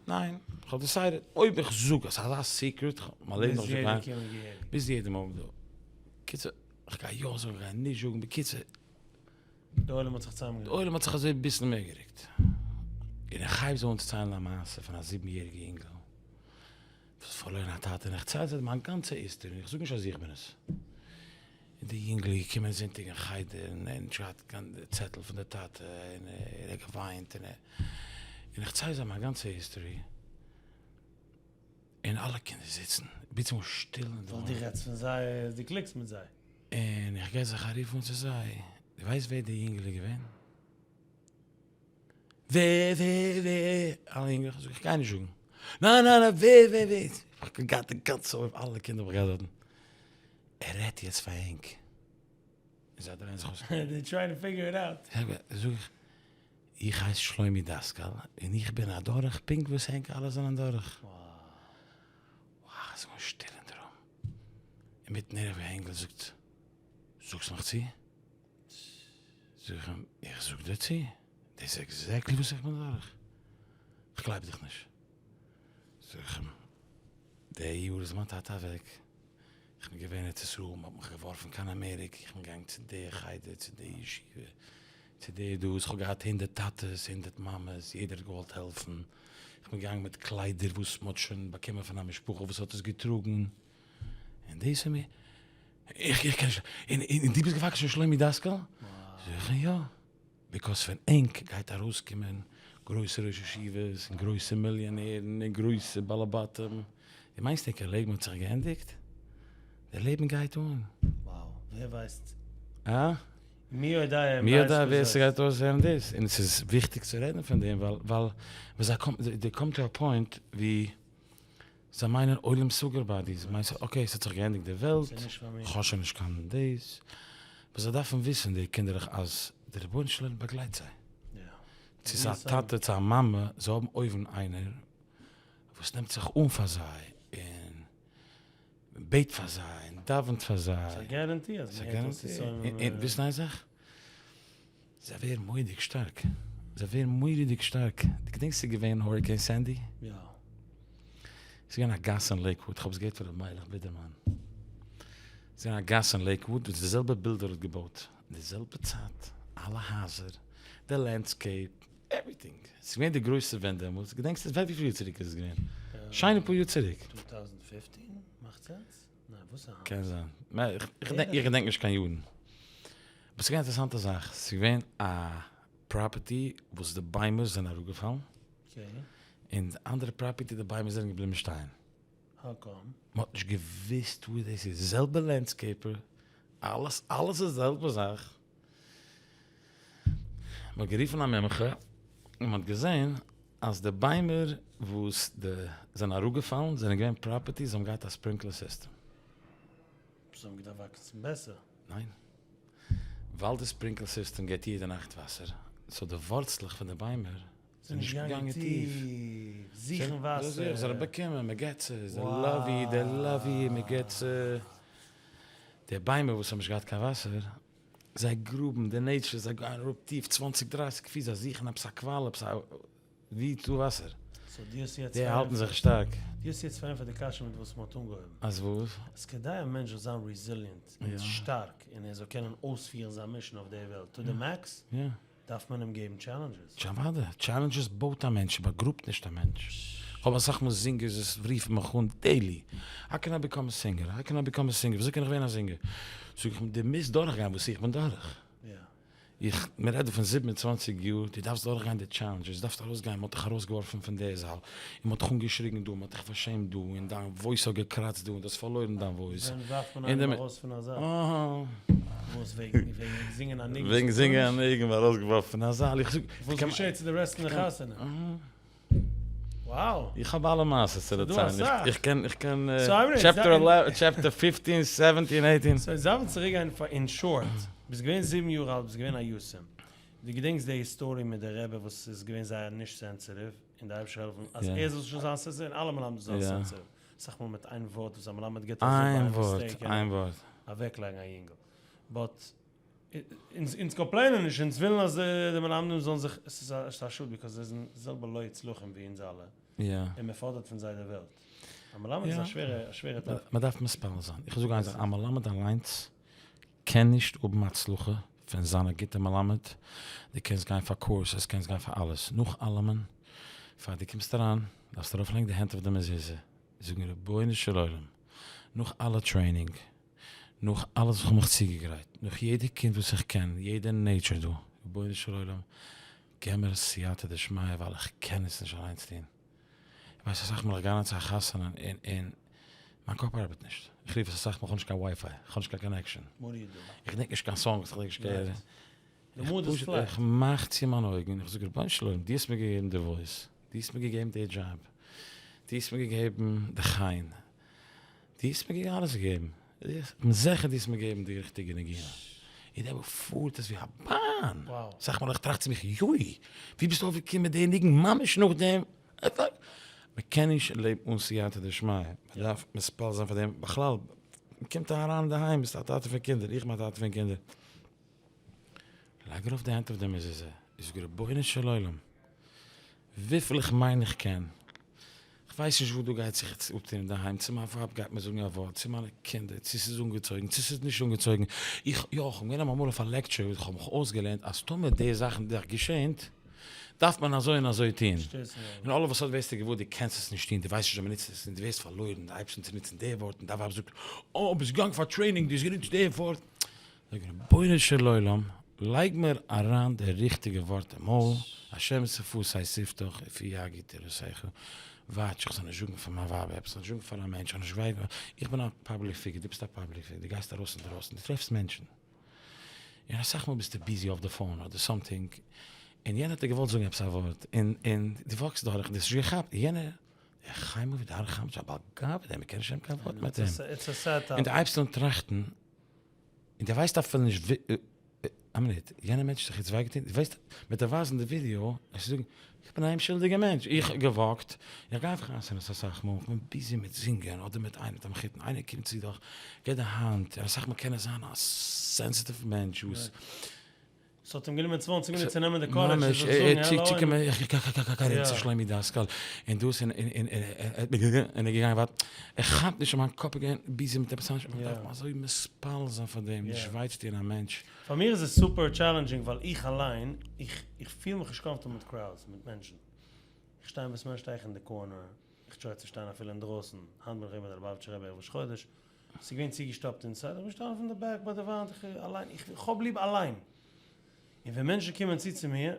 ניין, כ'האב decided אויב איך זאג עס אזא secret, כ'האב מיין לעבן נאכנישט געזאגט קיינעם, ביז יעדער מאל דא. קיצור, כ'גיי יא זאגן כ'גיי נישט זאגן, בקיצור. די עולם האט זיך צוזאמגענומען. די עולם האט זיך אזוי אביסל מער גערוקט. און איך הייב זיי אן צו ציילן א מעשה פון א זיבן יעריגע אינגל. וואס פארלוירן א טאטע און איך צייל זיי מיין גאנצע היסטערי און איך זאג נישט אז איך בין עס. און די יונגל איז געקומען זונטאג אין חדר און ער האט נישט געהאט קיין צעטל פון די טאטע און ער האט געוויינט און און איך צייל זיי מיין גאנצע היסטערי און אלע קינדער זיצן ביטע שטיל אין די. ווייל דו רעדסט פון זיי דו קליקסט מיט זיי. און איך גיי זיך א רוף אן צו זיי, דו ווייסט ווער די יונגל איז געווען? ווער ווער ווער? אלע יונגלעך זאג איך גיי נישט זאגן. ניין ניין ניין ווער ווער ווער? איך האב געהאט די גאנצע אויף אלע קינדער האב איך געהאט דארטן. ער רעדט יעצט פאר ענק. און זיי דרייען זיך אויס. They trying to figure it out. זאג איך, איך הייס שלומי דאסקאל און איך בין אדורך פונקט וואס ענק אלע זענען דורך. וואו, ס'איז געווארן שטיל אין די room. אינמיטן הער איך ווי א אינגל זאגט, זאגסט מיך צו? זאג איך אים, איך זאג דיר צו, דאס איז exactly וואס איך בין דורך, איך גלייב דיך נישט. זאג איך אים, די יאר איז מיין טאטע אוועק, איך בין געווען אין ארץ ישראל, מען האט מיך געווארפן קיין אמעריקע, איך בין געגאנגען צו די חדר, צו די ישיבה, צו די דאס, איך האב געהאט הונדערט טאטעס, הונדערט מאמעס, יעדער האט געוואלט העלפן, איך בין געגאנגען מיט קליידער וואס מען האט שוין באקומען פון א משפחה וואס האט עס געטראגן, און דאס איז מיר. איך איך קען נישט, און און דו ביסט געוואקסן שלומי דאסקאל? זאג איך יא, because פון ענק גייט ארויסקומען גרויסע ראש ישיבות און גרויסע מיליאנערן און גרויסע בעלי בתים, דו מיינסט ענקער לעבן האט זיך געענדיגט? די לעבן גייט אן. Wow, ווער ווייסט? אה? מי יודע מי יודע ווער ס'גייט אויסהערן דאס, און ס'איז וויכטיג צו רעדן פון דעם ווייל ווייל ווען זיי קומען, they come to a point ווי זיי מיינען עולם סגור ביי די, זיי מיינען okay ס'האט זיך געענדיגט די וועלט, כ'האב שוין נישט קיין דאס, אבער זיי דארפן וויסן די קינדערלעך אז די רבונו של עולם באגלייט זיי, צו ס'איז א טאטע צו א מאמע, זיי האבן אויבן איינער וואס נעמט זיך אן פאר זיי און בעט פאר זיי און דאווענט פאר זיי. ס'איז א guarantee אז מ'הערט אויס צו סוימען. און וויסן איין זאך? זיי ווערן מורא'דיג שטארק, זיי ווערן מורא'דיג שטארק, דו געדענקסט ס'איז געווען hurricane Sandy? יא. ס'איז געווען א גאס אין לעיקוואוד, כ'האב עס געהערט פון ר' מיילעך בידערמאן, ס'איז געווען א גאס אין לעיקוואוד וואס די זעלבע builder האט געבויט, די זעלבע צייט, אלע הייזער, די landscape, everything, ס'איז געווען די גרויסע ווענט דעמאלטס, געדענקסט עס? וויפיל יאר צוריק איז עס געווען? שיינע פאר יאר צוריק. 2015? מאכט sense? ניין, וואס איז היינט? קען זיין. איך געדענק נישט קיין יארן. אבער ס'איז געווען א אינטערעסאנטע זאך, ס'איז געווען א property וואס די ביימער זענען אראפגעפאלן, און די אנדערע property די ביימער זענען געבליבן שטיין. How come? מ'האט נישט געוויסט וואס דאס איז, זעלבע landscaper, אלעס אלעס איז די זעלבע זאך, מ'האט גערופן א מומחה און מ'האט געזען אז די ביימער וואס די זענען אראפגעפאלן זענען געווען properties וואס האבן געהאט א sprinkler system. זיי האבן געדארפט וואקסן בעסער. ניין. ווייל די sprinkler system געבט יעדע נאכט וואסער, so די ווארצלעך פון די ביימער זענען נישט געגאנגען טיף. זוכן וואסער. זיי זאלן באקומען, מען געבט זיי, זיי love you, they love you, מען געבט זיי. די ביימער וואס האבן נישט געהאט קיין וואסער, זיי גראבן, די nature, זיי גייען אראפ טיף צוואנציג דרייסיג פיס, זיי זוכן עפעס א קוואל, עפעס א ווי איז דא וואסער? So דו האסט יעצט די האלטן זיך שטארק. דו האסט יעצט פארענטפערט די קשיא מיט וואס מ'האט אנגעהויבן. אז וואס? אז כדי א מענטש זאל זיין resilient און שטארק און ער זאל קענען אויספירן זיין mission אויף די וועלט to the max, דארף מען אים געבן challenges. אוודאי, challenges בויט א מענטש, באגראבט נישט א מענטש. כ'האב אסאך מאל זינגערס וואס רופן מיך אן daily, how can I become a singer? How can I become a singer? וויאזוי קען איך ווערן א זינגער? זאג איך אים, דו מוזט דורכגיין וואס איך בין דורך. איך, מען רעדט דא פון 27 יאר, דו דארפסט דורכגיין די challenges, דו דארפסט ארויסגיין, מען האט דיך ארויסגעווארפן פון די זאל, און מען האט דיך אנגעשריגן דא, מען האט דיך פארשעמט דא, און דיין voice האט געקראצט דא, און דו האסט פארלוירן דיין voice. ווען ווארפט מען איינעם ארויס פון א זאל? וואס, וועגן זינגען א ניגון? וועגן זינגען א ניגון, ארויסגעווארפן פון א זאל, איך זאג. וואס געשעט צו די רעסט פון די חתונה? Wow. איך האב אלע מעשות צו דערציילן, איך קען, איך קען, chapter chapter fifteen, seventeen, eighteen. So זאל מיר צוריק גיין פאר in short, ביסט געווען זיבן יאר אלט, ביסט געווען א יתום, דו געדענקסט די story מיט די רבי וואס איז געווען זייער נישט sensitive, און די אייבערשטער העלפן אז ער זאל שוין זיין sensitive און אלע מלמדים זאלן זיין sensitive, אסאך מאל מיט איין ווארט וואס א מלמד גיבט אזוי by mistake קען ער אוועקלייגן א יונגל, but אונז complain ען נישט, אונז ווילן אז די מלמדים זאלן זיך, עס איז א שאד because זיי זענען זעלבע לא יצלחים ווי אונז אלע, און מען פאדערט פון זיי די וועלט. א מלמד איז א שווערע א שווערע תפקיד. מען דארף מתפלל זיין. איך זאג איין זאך, א מלמד אליינס קען נישט האבן הצלחה פון זיין א גוטע מלמד, דו קענסט גיין פאר courses, קענסט גיין פאר אלעס, נאך אלעמען פאר דו קומסט אריין דארפסטו ארויפלייגן די הענט אויף די מזוזה, זאגן רבונו של עולם, נאך אלע training, נאך אלעס וואס כ'האב מיך צוגעגרייט, נאך יעדע קינד וואס איך קען, יעדע nature דא, רבונו של עולם, געב מיר סייעתא דשמיא ווייל איך קען עס נישט אליינס טון. איך ווייס אסאך מאל איך גיי אריין צו א חתונה און און מיין קאפ ארבעט נישט, איך רוף עס אסאך מאל כ'האב נישט קיין WiFi, כ'האב נישט קיין connection, איך געדענק נישט קיין songs, איך געדענק נישט קיין. איך פשוט איך מאך צו מיינע אויגן און איך זאג רבונו של עולם דו האסט מיר געגעבן די voice, דו האסט מיר געגעבן די דזשאב, דו האסט מיר געגעבן די חן, דו האסט מיר געגעבן אלעס געגעבן, איך בין זיכער דו האסט מיר געגעבן די ריכטיגע נגינה, און דער פארט עס ווי א באן, אסאך מאל איך טראכט צו מיך יוי, ווי ביסטו אויפגעקומען מיט די ניגון ממש נאכדעם, מען קען נישט לעבן אן סייעתא דשמיא, מען דארף מתפלל זיין פאר דעם, בכלל, מען קומט אריין אינדערהיים ביסט א טאטע פון קינדער, איך בין א טאטע פון קינדער, לייג ארויף די הענט אויף די מזוזה, זאג רבונו של עולם, וויפיל איך מיין איך קען, כ'ווייס נישט וואס דא גייט זיך יעצט אפטון אינדערהיים, צו מיין ווייב גייט מיר זאגן א ווארט, צו מיינע קינדער, צו ס'איז אנגעצויגן, צו ס'איז נישט אנגעצויגן, איך, יא, כ'בין געווען אמאל אויף א lecture וואו כ'האב מיך אויסגעלערנט אז טאמער די זאכן דיך געשענט, דארף מען אזוי און אזוי טון. און all of a sudden ווערסטו געוואר דו קענסט עס נישט טון, דו ווייסט נישט ווי מ'נוצט עס, און דו ווערסט פארלוירן, דו הייבסט אן צו נוצן די ווארט, און דיין ווייב זאגט, אה, ביסט געגאנגען פאר training, דו האסט גענוצט די ווארט. זאג רבונו של עולם, לייג מיר אריין די ריכטיגע ווארט אין מויל, השם שפתי תפתח ופי יגיד תהלתך, watch איך זאל נישט זאגן פאר מיין ווייב עפעס, זאל נישט זאגן פאר א מענטש, איך זאל נישט וויי, איך בין א public figure, דו ביסט א public figure, דו גייסט ארויס אינדרויסן, דו טרעפסט מענטשן, און אסאך מאל ביסטו busy אויף די phone אדער something, און יענער האט דיר געוואלט זאגן עפעס א ווארט, און און דו walk סט דורך און דו האסט נישט געכאפט, יענער, דער חיים אבי דער חיים איז א בעל גאווה, מען קען נישט נעמען קיין ווארט מיט אים, און דו הייבסט אן טראכטן, און דו ווייסט אפילו נישט ווי, א מינוט, יענער מענטש האט זיך יעצט וויי געטון, דו ווייסט, מ'וועט דיר ווייזן די ווידיאו, וועסטו זאגן, איך בין א אומשולדיגער מענטש, איך האב גע walk ט, איך גיי אויף חתונות אסאך מאל, איך בין busy מיט זינגען, אדער מיט איינעם, מיט א מחותן, איינער קומט צו דיך, געב די האנט, און אסאך מאל קען עס זיין א sensitive מענטש וואס. ס'האט אים גענומען צוואנציג מינוט צו נעמען די courage צו זאגן העלא און. ממש, ער צו שלומי דאסקאל, און דאס און און און ער געגאנגען ווייטער, ער כאפט נישט אז מיין קאפ איז געווען busy מיט עפעס אנדערש, מען דארף אזוי מתפלל זיין פאר דעם, נישט וויי צו טון א מענטש. פאר מיר איז עס super challenging ווייל איך אליין, איך איך פיל מיך נישט comfortable מיט crowds, מיט מענטשן. איך שטיי אין בית מדרש שטיי איך אין די corner, איך try צו שטיין אפילו אינדרויסן, היינט בין איך געווען ביי די ליובאוויטשער רבי ערב ראש חודש. ס'איז געווען צוגעשטאפט inside, איך בין געשטאנען פון די back ביי די וואנט, איך אליין, איך האב ליב אליין. און ווען מענטשן קומען צו צו מיר,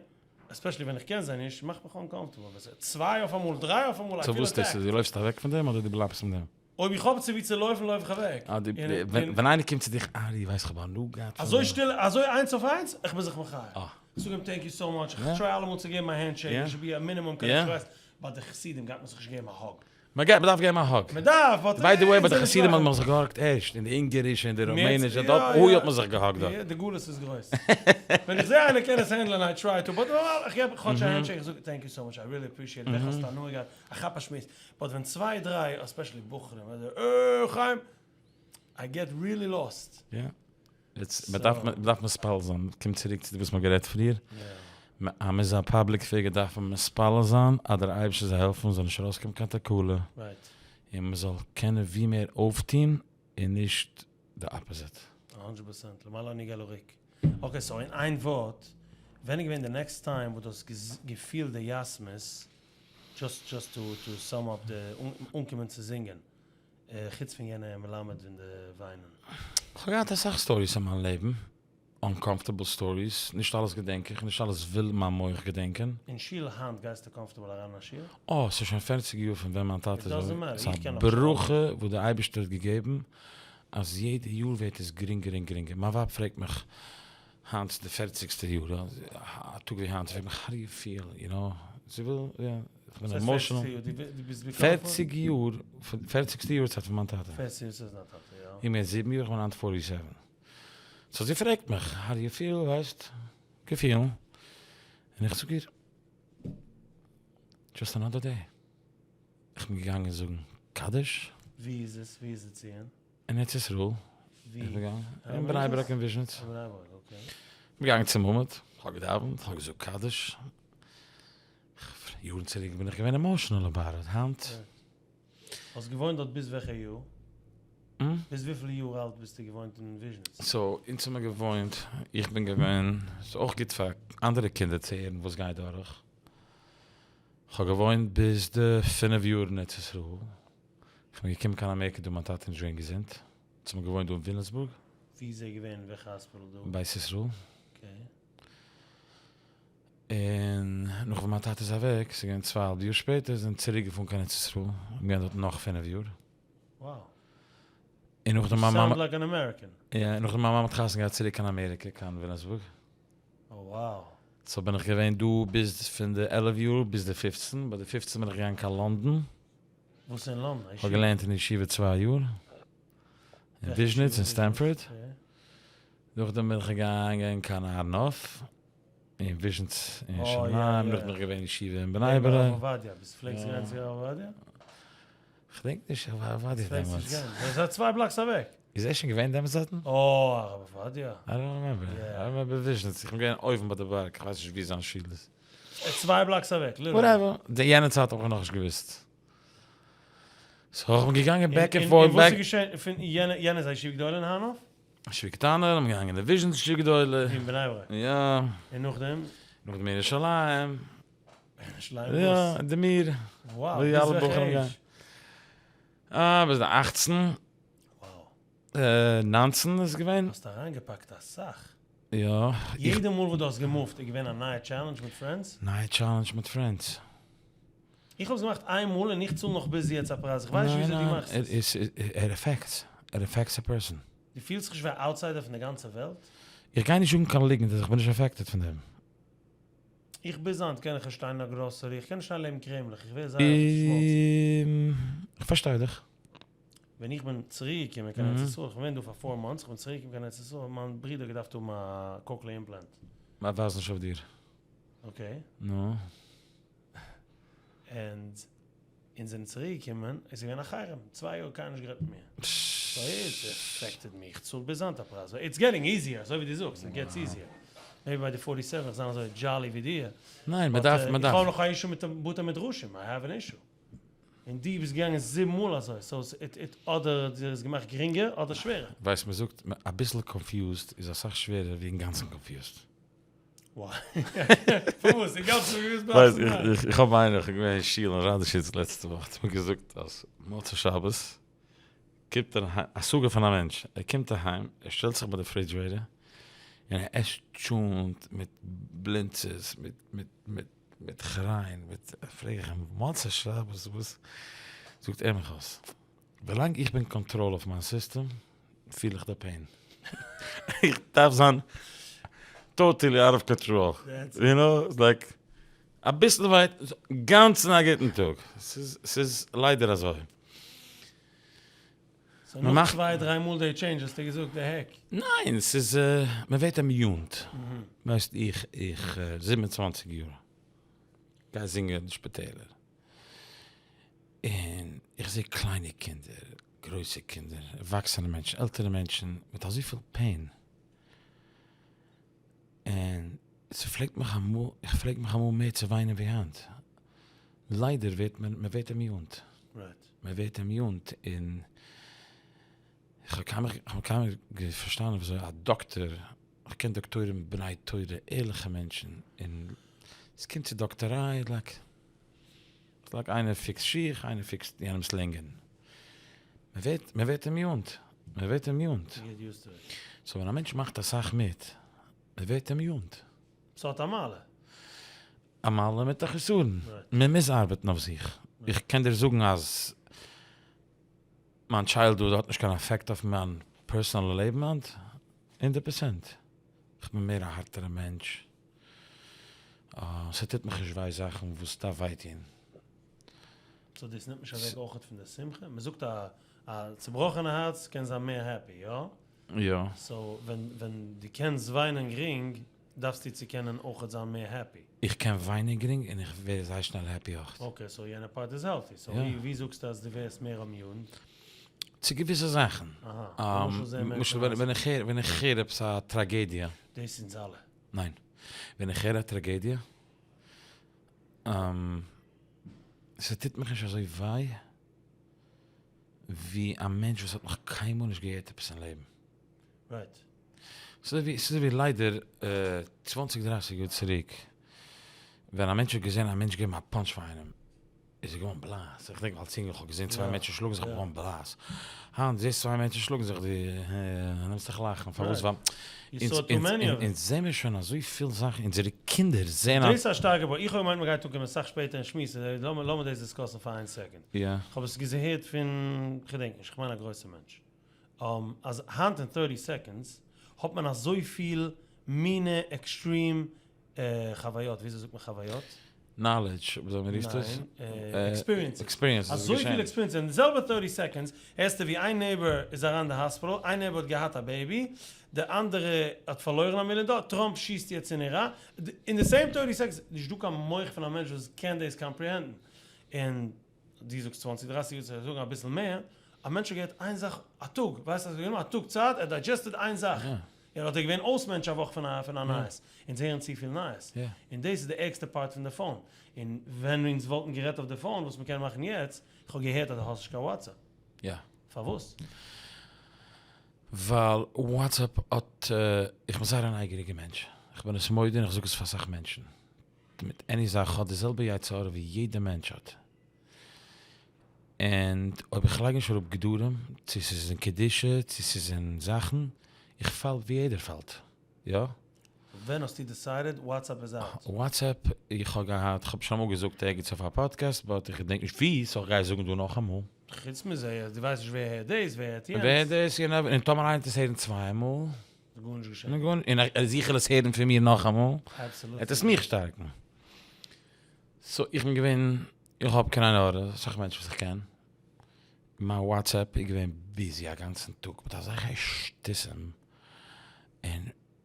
especially ווען איך קען זיי נישט, מאכט מיך uncomfortable, ווען ס'איז צוויי אויף אמאל, דריי אויף אמאל, so וואס טוסטו? דו לויפסט אוועק פון דעם אדער דו בלייבסט מיט דעם? אויב איך האב צו ווי צו לויפן לויף איך אוועק. ווען איינער קומט צו דיך, ארי ווייסט איך האב הנאה געהאט פון אזוי שטיל, אזוי איינס אויף איינס, איך בין זיך מחיה. איך זאג אים thank you so much, איך try אלעמאל צו געבן א handshake, עס should be א minimum connection, ביי די חסידים גייט מען זיך נישט געבן א hug. מען גייט, מען דארף געבן א hug. מען דארף, but by the way ביי די חסידים האט מען זיך געהאגט ערשט, אין די אונגערישע און די רומענישע, דארט אוי האט מען זיך געהאגט דארט. די גלות איז גרויס. ווען איך זע איינער קען עס handle ען I try to, but נארמאל איך געב כאטש א handshake, איך זאג thank you so much, I really appreciate it, וועלכע האסטו הנאה געהאט, א כאפ א שמועס, but ווען צוויי דריי, especially בחורים, אדער אה חיים, I get really lost. יא. מען דארף מען דארף מתפלל זיין, קום צוריק צו וואס מען האט גערעדט פריער, אז מען איז א public figure דארף מען מתפלל זיין אז דער אייבערשטער זאל העלפן זאל נישט ארויסקומען קיין תקלה, און מען זאל קענען ווי מער אויפטון און נישט די opposite. הונדרעט פראצענט, למעלה אני געלו ריק. okay so אין איין ווארט, ווען איז געווען די next time וואס דו האסט געפילט די יתמות, just just to to sum up די אנקומען צו זינגען, חוץ פון יענע מלמד און די וויינען. כ'האב געהאט אסאך stories אין מיין לעבן, uncomfortable stories, נישט אלעס געדענק איך, נישט אלעס וויל מיין מח געדענקען. אין שול היינט גייסטו comfortable אריין אין א שול? אה, ס'איז שוין פערציג יאר פון ווען מיין טאטע איז אוועק, ס'איז א ברכה וואס דער אייבערשטער האט געגעבן אז יעדע יאר ווערט עס גרינגער און גרינגער, מיין ווייב פרעגט מיך היינט איז די פערציגסטע יאר, א טאג ווי היינט, זי פרעגט מיך how do you feel, you know, זי וויל, יא, איך בין emotional. פערציג יאר, פערציגסטע יארצייט פון מיין טאטע. איך בין יעצט זיבן יאר, איך בין היינט forty seven. so זי פרעגט מיך, how do you feel, ווייסט, געפילן, און איך זאג איר, just another day. איך בין געגאנגען זאגן קדיש. ווי איז עס? ווי איז די ציון? אין ארץ ישראל. ווי? איך בין געגאנגען אין בני ברק אין וויזשניץ. אין בני ברק, okay. איך בין געגאנגען צום עמוד, איך האב געדאווענט, איך האב געזאגט קדיש. יארן צוריק בין איך געווען emotional about it, היינט. האסט געוואוינט דארט ביז וועלכע יאר? ביז וויפיל יאר אלט ביסטו געוואוינט אין וויזשניץ? so, אונז האמיר געוואוינט, איך בין געווען, ס'איז אויך גוט פאר אנדערע קינדער צו הערן וואס גייט דורך. כ'האב געוואוינט ביז די פינף יאר אין ארץ ישראל. כ'בין געקומען קיין אמעריקע דא מיין טאטע איז נישט געווען געזונט. אונז האמיר געוואוינט דא אין וויליאמסבורג. ווי איז ער געווען? אין וועלכע hospital דא? בית ישראל. okay. און נאך ווען מיין טאטע איז אוועק, ס'איז געווען צוויי אהאלב יאר שפעטער, זענען צוריק געפארן קיין ארץ ישראל, און געווען דארט נאך פינף יאר. Wow. און נאכדעם מיין מאמע. Sound like an American. יא, און נאכדעם מיין מאמע האט חתונה געהאט צוריק קיין אמעריקע, קיין וויליאמסבורג. Oh wow. so בין איך געווען דא ביז פון די 11 יאר ביז די 15, ביי די 15 בין איך געגאנגען קיין לאנדאן. וואס אין לאנדאן? איך האב געלערנט אין ישיבה צוויי יאר, אין וויזשניץ אין סטעמפארד. נאכדעם בין איך געגאנגען קיין הר נוף, אין וויזשניץ אין ירושלים, נאכדעם בין איך געווען אין ישיבה אין בני ברק. הרב עובדיה, ביסט פלעגסט גיין צו הרב עובדיה? כ'דענק נישט הרב עובדיה דעמאלטס. דאס איז צוויי blocks אוועק. איז ער שוין געווען דעמאלטס דארטן? אה, הרב עובדיה. I don't remember. I remember וויזשניץ, איך בין געווען אויבן ביי די בארג, איך ווייס נישט ווי זיין שול איז. צוויי blocks אוועק, literally. Whatever, די יענע צייט האב איך נאכנישט געוואוסט. so איך בין געגאנגען back and forth און וואס איז געשען פון יענע, יענע איז א ישיבה גדולה אין הר נוף? ישיבה קטנה, איך בין געגאנגען אין די וויזשניץ ישיבה גדולה. אין בני ברק? יא. און נאכדעם? נאכדעם אין ירושלים. ירושלים וואס? יא, די מיר. Wow, ביז וועלכע עידזש? אה, ביז די אכצן. Wow. ניינצן איז געווען. האסט אריינגעפאקט אסאך. יא. יעדע מאל וואס דו האסט געמופט איז געווען א נייע challenge מיט friends? נייע challenge מיט friends. איך האב עס געמאכט איין מאל און איך צאל נאך ביז יעצט א פרייז, איך ווייס נישט וויאזוי דו מאכסט עס. It affects, it affects a person. דו פילסט זיך נישט ווי א outsider פון די גאנצע וועלט? איך גיי נישט זאגן קיין ליגנט אז איך בין נישט affected פון דעם. איך ביז היינט קען איך נישט שטיין אין א גראסערי, איך קען נישט שטיין לעבן קרעמלעך, איך ווער זייער צושמאלצן. איך פארשטיי דיך. ווען איך בין צוריק געקומען קיין ארץ ישראל, איך בין געווען דא פאר four months, איך בין צוריק געקומען קיין ארץ ישראל, מיין ברודער האט געדארפט האבן א cochlear implant. ווייז נישט אויף דיר. Okay. נו. און אונז זענען צוריק געקומען, עס איז געווען א חרם, צוויי יאר קיינער נישט גערעדט מיט מיר. So it affected me, איך צאל ביז היינט א פרייז, it's getting easier, אזוי ווי דו זאגסט, it gets easier. Maybe ביי די forty seven איך זיין אזוי jolly ווי דיר. ניין, מען דארף, מען דארף. איך האב נאך א issue מיט בתי מדרשים, I have an issue. און דו ביסט געגאנגען זיבן מאל אזוי, so it it אדער האט דיר עס געמאכט גרינגער אדער שווערער. ווייסט מען זאגט אביסל confused איז אסאך שווערער ווי אינגאנצן confused. פארוואס? אינגאנצן געוואוסט בלייבסטו ווייסט איך האב איינער, איך בין געווען אין שול אין ראדאשיץ לעצטע וואך, האט מיר געזאגט אז מוצאי שבת. קומט ער אהיים, א סוגה פון א מענטש, ער קומט אהיים, ער שטעלט זיך ביי די refrigerator, און ער עסט טשולנט מיט בלינצעס, מיט מיט מיט מיט כריין, מיט, פרעג איך אים, מוצאי שבת וואס? זאגט ער מיך אויס, ווילאנג איך בין קאנטראל אויף מיין סיסטעם, פיל איך די pain. איך דארף זיין totally out of control, you know, it's like, אביסל ווייט, גאנצן א גוטן טאג, ס'איז ליידער אזוי. so נאך צוויי דריי מאל די טשעינדזש האסטו געזאגט די העק? ניין, ס'איז, מ'ווערט immune. ווייסט איך, איך 27 יאר גיי זינגען אין שפיטעלער, און איך זע קליינע קינדער, גרויסע קינדער, ערוואקסענע מענטשן, עלטערע מענטשן, מיט אזויפיל pain, און ס'פלעגט מיך אמאל, איך פלעג מיך אמאל מער צעוויינען ווי היינט, ליידער ווערט מען, מען ווערט immune, מען ווערט immune, און איך האב קיינמאל, איך האב קיינמאל פארשטאנען וויאזוי א דאקטער, איך קען דאקטוירים בני תורה, ערליכע מענטשן, און עס קומט צו דאקטעריי, like, like איינער fix ט שיך, איינער fix ט יענעמס לונגען, מען ווערט, מען ווערט immune, מען ווערט immune, so ווען א מענטש מאכט אסאך מיט, מען ווערט immune. ס'האט א מעלה. א מעלה מיט א חסרון. מען מוז ארבעטן אויף זיך. איך קען דיר זאגן אז מיין childhood האט נישט קיין אפעקט אויף מיין פערסאנעלע לעבן היינט, הונדערט פראצענט. איך בין מער א הארטערע מענטש. ס'טוט מיך נישט וויי זאכן וואס דארף וויי טון. so דאס נעמט נישט אוועק אויכעט פון די שמחה? מען זאגט א א צובראכענע הארץ קען זיין מער happy, יא? יא. so ווען ווען דו קענסט וויינען גרינג דארפסטו צו קענען אויכעט זיין מער happy. איך קען וויינען גרינג און איך ווער זייער שנעל happy אויכעט. okay, so יענע part איז healthy. so ווי זאגסטו אז דו ווערסט מער immune? צו געוויסע זאכן. אהא. למשל ווען איך הער ווען איך הער עפעס א טראגעדיע. דאס אונז אלע. ניין. ווען איך הער א טראגעדיע, ס'טוט מיך נישט אזוי וויי ווי א מענטש וואס האט נאך קיינמאל נישט געהערט עפעס אין לעבן. right. ס'איז ווי ליידער צוואנציג דרייסיג יאר צוריק ווען א מענטש האט געזען א מענטש געבן א punch פאר איינעם איז ער געווארן בלאס, איך דענק אלס יונגל איך האב געזען צוויי מענטשן שלאגן זיך איך בין געווארן בלאס, היינט זעסט צוויי מענטשן שלאגן זיך דו נעמסט דיך לאכן, פארוואס ווייל אונז זעמיר שוין אזויפיל זאכן, אונזערע קינדער זעען א. דאס איז א שטארקע point, איך האב געמיינט מ'גייט אנקומען אסאך שפעטער אין שמועס, לאמיר דאס discuss ן פאר איין סעקונד, איך האב עס געהערט פון, כ'געדענק נישט, כ'מיין א גרויסע מענטש. אז היינט אין thirty seconds האט מען אזויפיל מינע extreme חוויות, וויאזוי זאגט מען חוויות? knowledge, וויאזוי מען רופט עס? ניין, experiences. אזויפיל experiences אין די זעלבע thirty seconds הערסטו ווי איין neighbor איז אריין אין די האספיטאל, איין neighbor האט געהאט א baby, די אנדערע האט פארלוירן א מיליאן דאלער, טראמפ שיסט יעצט אין איראן, אין די same thirty seconds, נישט דא קיין מח פון א מענטש וואס קען דאס comprehend ן, און דו זאגסט צוואנציג דרייסיג יאר צו זאגן אביסל מער, א מענטש האט געהערט איין זאך א טאג, ווייסט אז עס האט גענומען א טאג צייט, ער האט digested איין זאך, און האט ער געווען אויס מענטש א וואך פון א פון א נייעס, אונז הערן צופיל נייעס, און דאס איז די ערגסטע part פון די phone, און ווען אונז וואלטן גערעדט אויף די phone וואס מען קען מאכן יעצט, איך האב געהערט אז דו האסט נישט קיין WhatsApp. יא. פארוואס? ווייל WhatsApp האט, איך בין זייער א נייגעריגע מענטש, איך בין עס מודה און איך זאג עס פאר אסאך מענטשן, מיט any זאך האט די זעלבע יצר הרע ווי יעדע מענטש האט, און אויב איך לייג נישט אראפ גדרים, צו ס'איז אין קדושה, צו ס'איז אין זאכן, איך פאל ווי יעדער פאלט, יא. ווען האסטו decided WhatsApp איז out? WhatsApp, איך האב געהאט, כ'האב שוין אמאל געזאגט ערגעץ אויף א podcast, but איך געדענק נישט וואו, so כ'גיי עס זאגן דא נאכאמאל. חוץ מזה אז דו ווייסט נישט ווער הערט דאס, ווער הערט יענץ. ווער הערט דאס, יענער, און טאמער איינער וועט עס הערן צוויי מאל. איז גארנישט געשען. און אז איך וועל עס הערן פון מיר נאכאמאל, וועט עס מיך שטארקן. so איך בין געווען, איך האב קיין עין הרע, אסאך מענטשן וואס איך קען, מיין WhatsApp איז געווען busy א גאנצן טאג מיט אזעלכע שטותים, און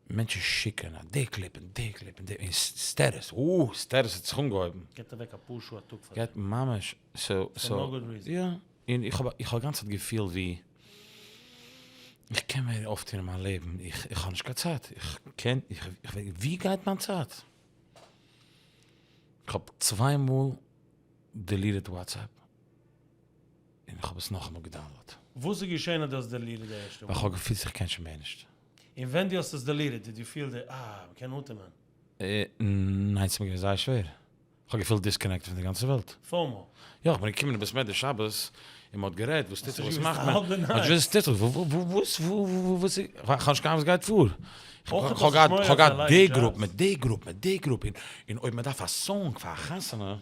מענטשן שיקן א די clip און די clip און די, און status, אוי status האט זיך אנגעהויבן. געבט אוועק אפאר שעה א טאג פאר דעם. געבט ממש, so, for no good reason. יא, און איך האב איך האב גאנצע צייט געפילט ווי איך קען מער אויפטון אין מיין לעבן, איך איך האב נישט קיין צייט, איך קען, איך ווי גייט מיין צייט? איך האב צוויי מאל deleted WhatsApp, און איך האב עס נאכאמאל געדאונלאודט. וואס איז געשען אז דו האסט deleted די ערשטע מאל? ווייל איך האב געפילט איך קען שוין מער נישט. און ווען דו האסט עס deleted did you feel די אה, מ'קען אטעמען? ניין, ס'איז מיר געווען זייער שווער. כ'האב געפילט disconnected פון די גאנצע וועלט. FOMO. יא, כ'בין געקומען אין בית מדרש שבת, און מ'האט גערעדט, וואס טוט זיך, וואס מאכט מען, מ'האט נישט געוואוסט וואס טוט זיך, וואס, וואס, כ'האב נישט קיין אהנונג וואס גייט פאר, כ'האב געהאט, כ'האב געהאט די גרופ מיט די גרופ מיט די גרופ, און אויב מ'דארף א סאנג פאר א חתונה,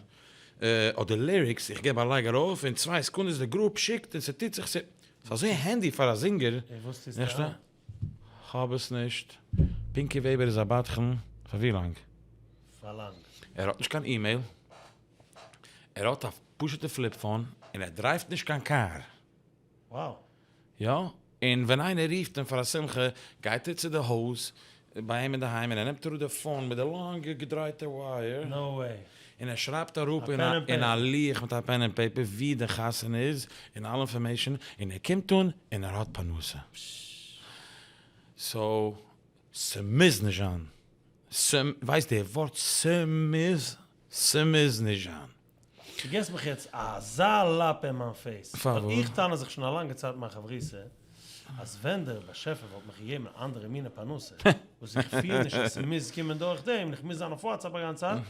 אדער ליריקס, איך געב א לייג ארויף, אין צוויי סעקונדעס די גרופ שיקט און ס'טוט זיך, ס'איז אזוי הענדי פאר א זינגער. כ'האב עס נישט. פינקי וועבער איז א בדחן פאר ווי לאנג? פאר לאנג. ער האט נישט קיין אימעיל, ער האט א פשוטע פליפ פאון, און ער דרייווט נישט קיין קאר. Wow. יא, און ווען איינער רופט אים פאר א שמחה גייט ער צו די הויז ביי אים אינדערהיים און ער נעמט אראפ די פאון מיט די לאנגע געדרייטע ווייער. No way. און ער שרייבט אראפ אין א לוח מיט א פען און פעיפער ווי די חתונה איז און אלע אינפארמעישאן און ער קומט אן און ער האט פרנסה. סאו ס'מוז נישט זיין. ווייסט די ווארט ס'מוז? ס'מוז נישט זיין. דו געסט מיך יעצט אזא לאפע אין מיין פעיס. פארוואס? איך טענה זיך שוין א לאנגע צייט מיט מיין חברותא אז ווען דער באשעפער וואלט מיך געגעבן א אנדערע מינע פרנסה וואס איך פיל נישט אז ס'מוז קומען דורך דעם און איך מוז זיין אויף וואטסעפפ א גאנצע צייט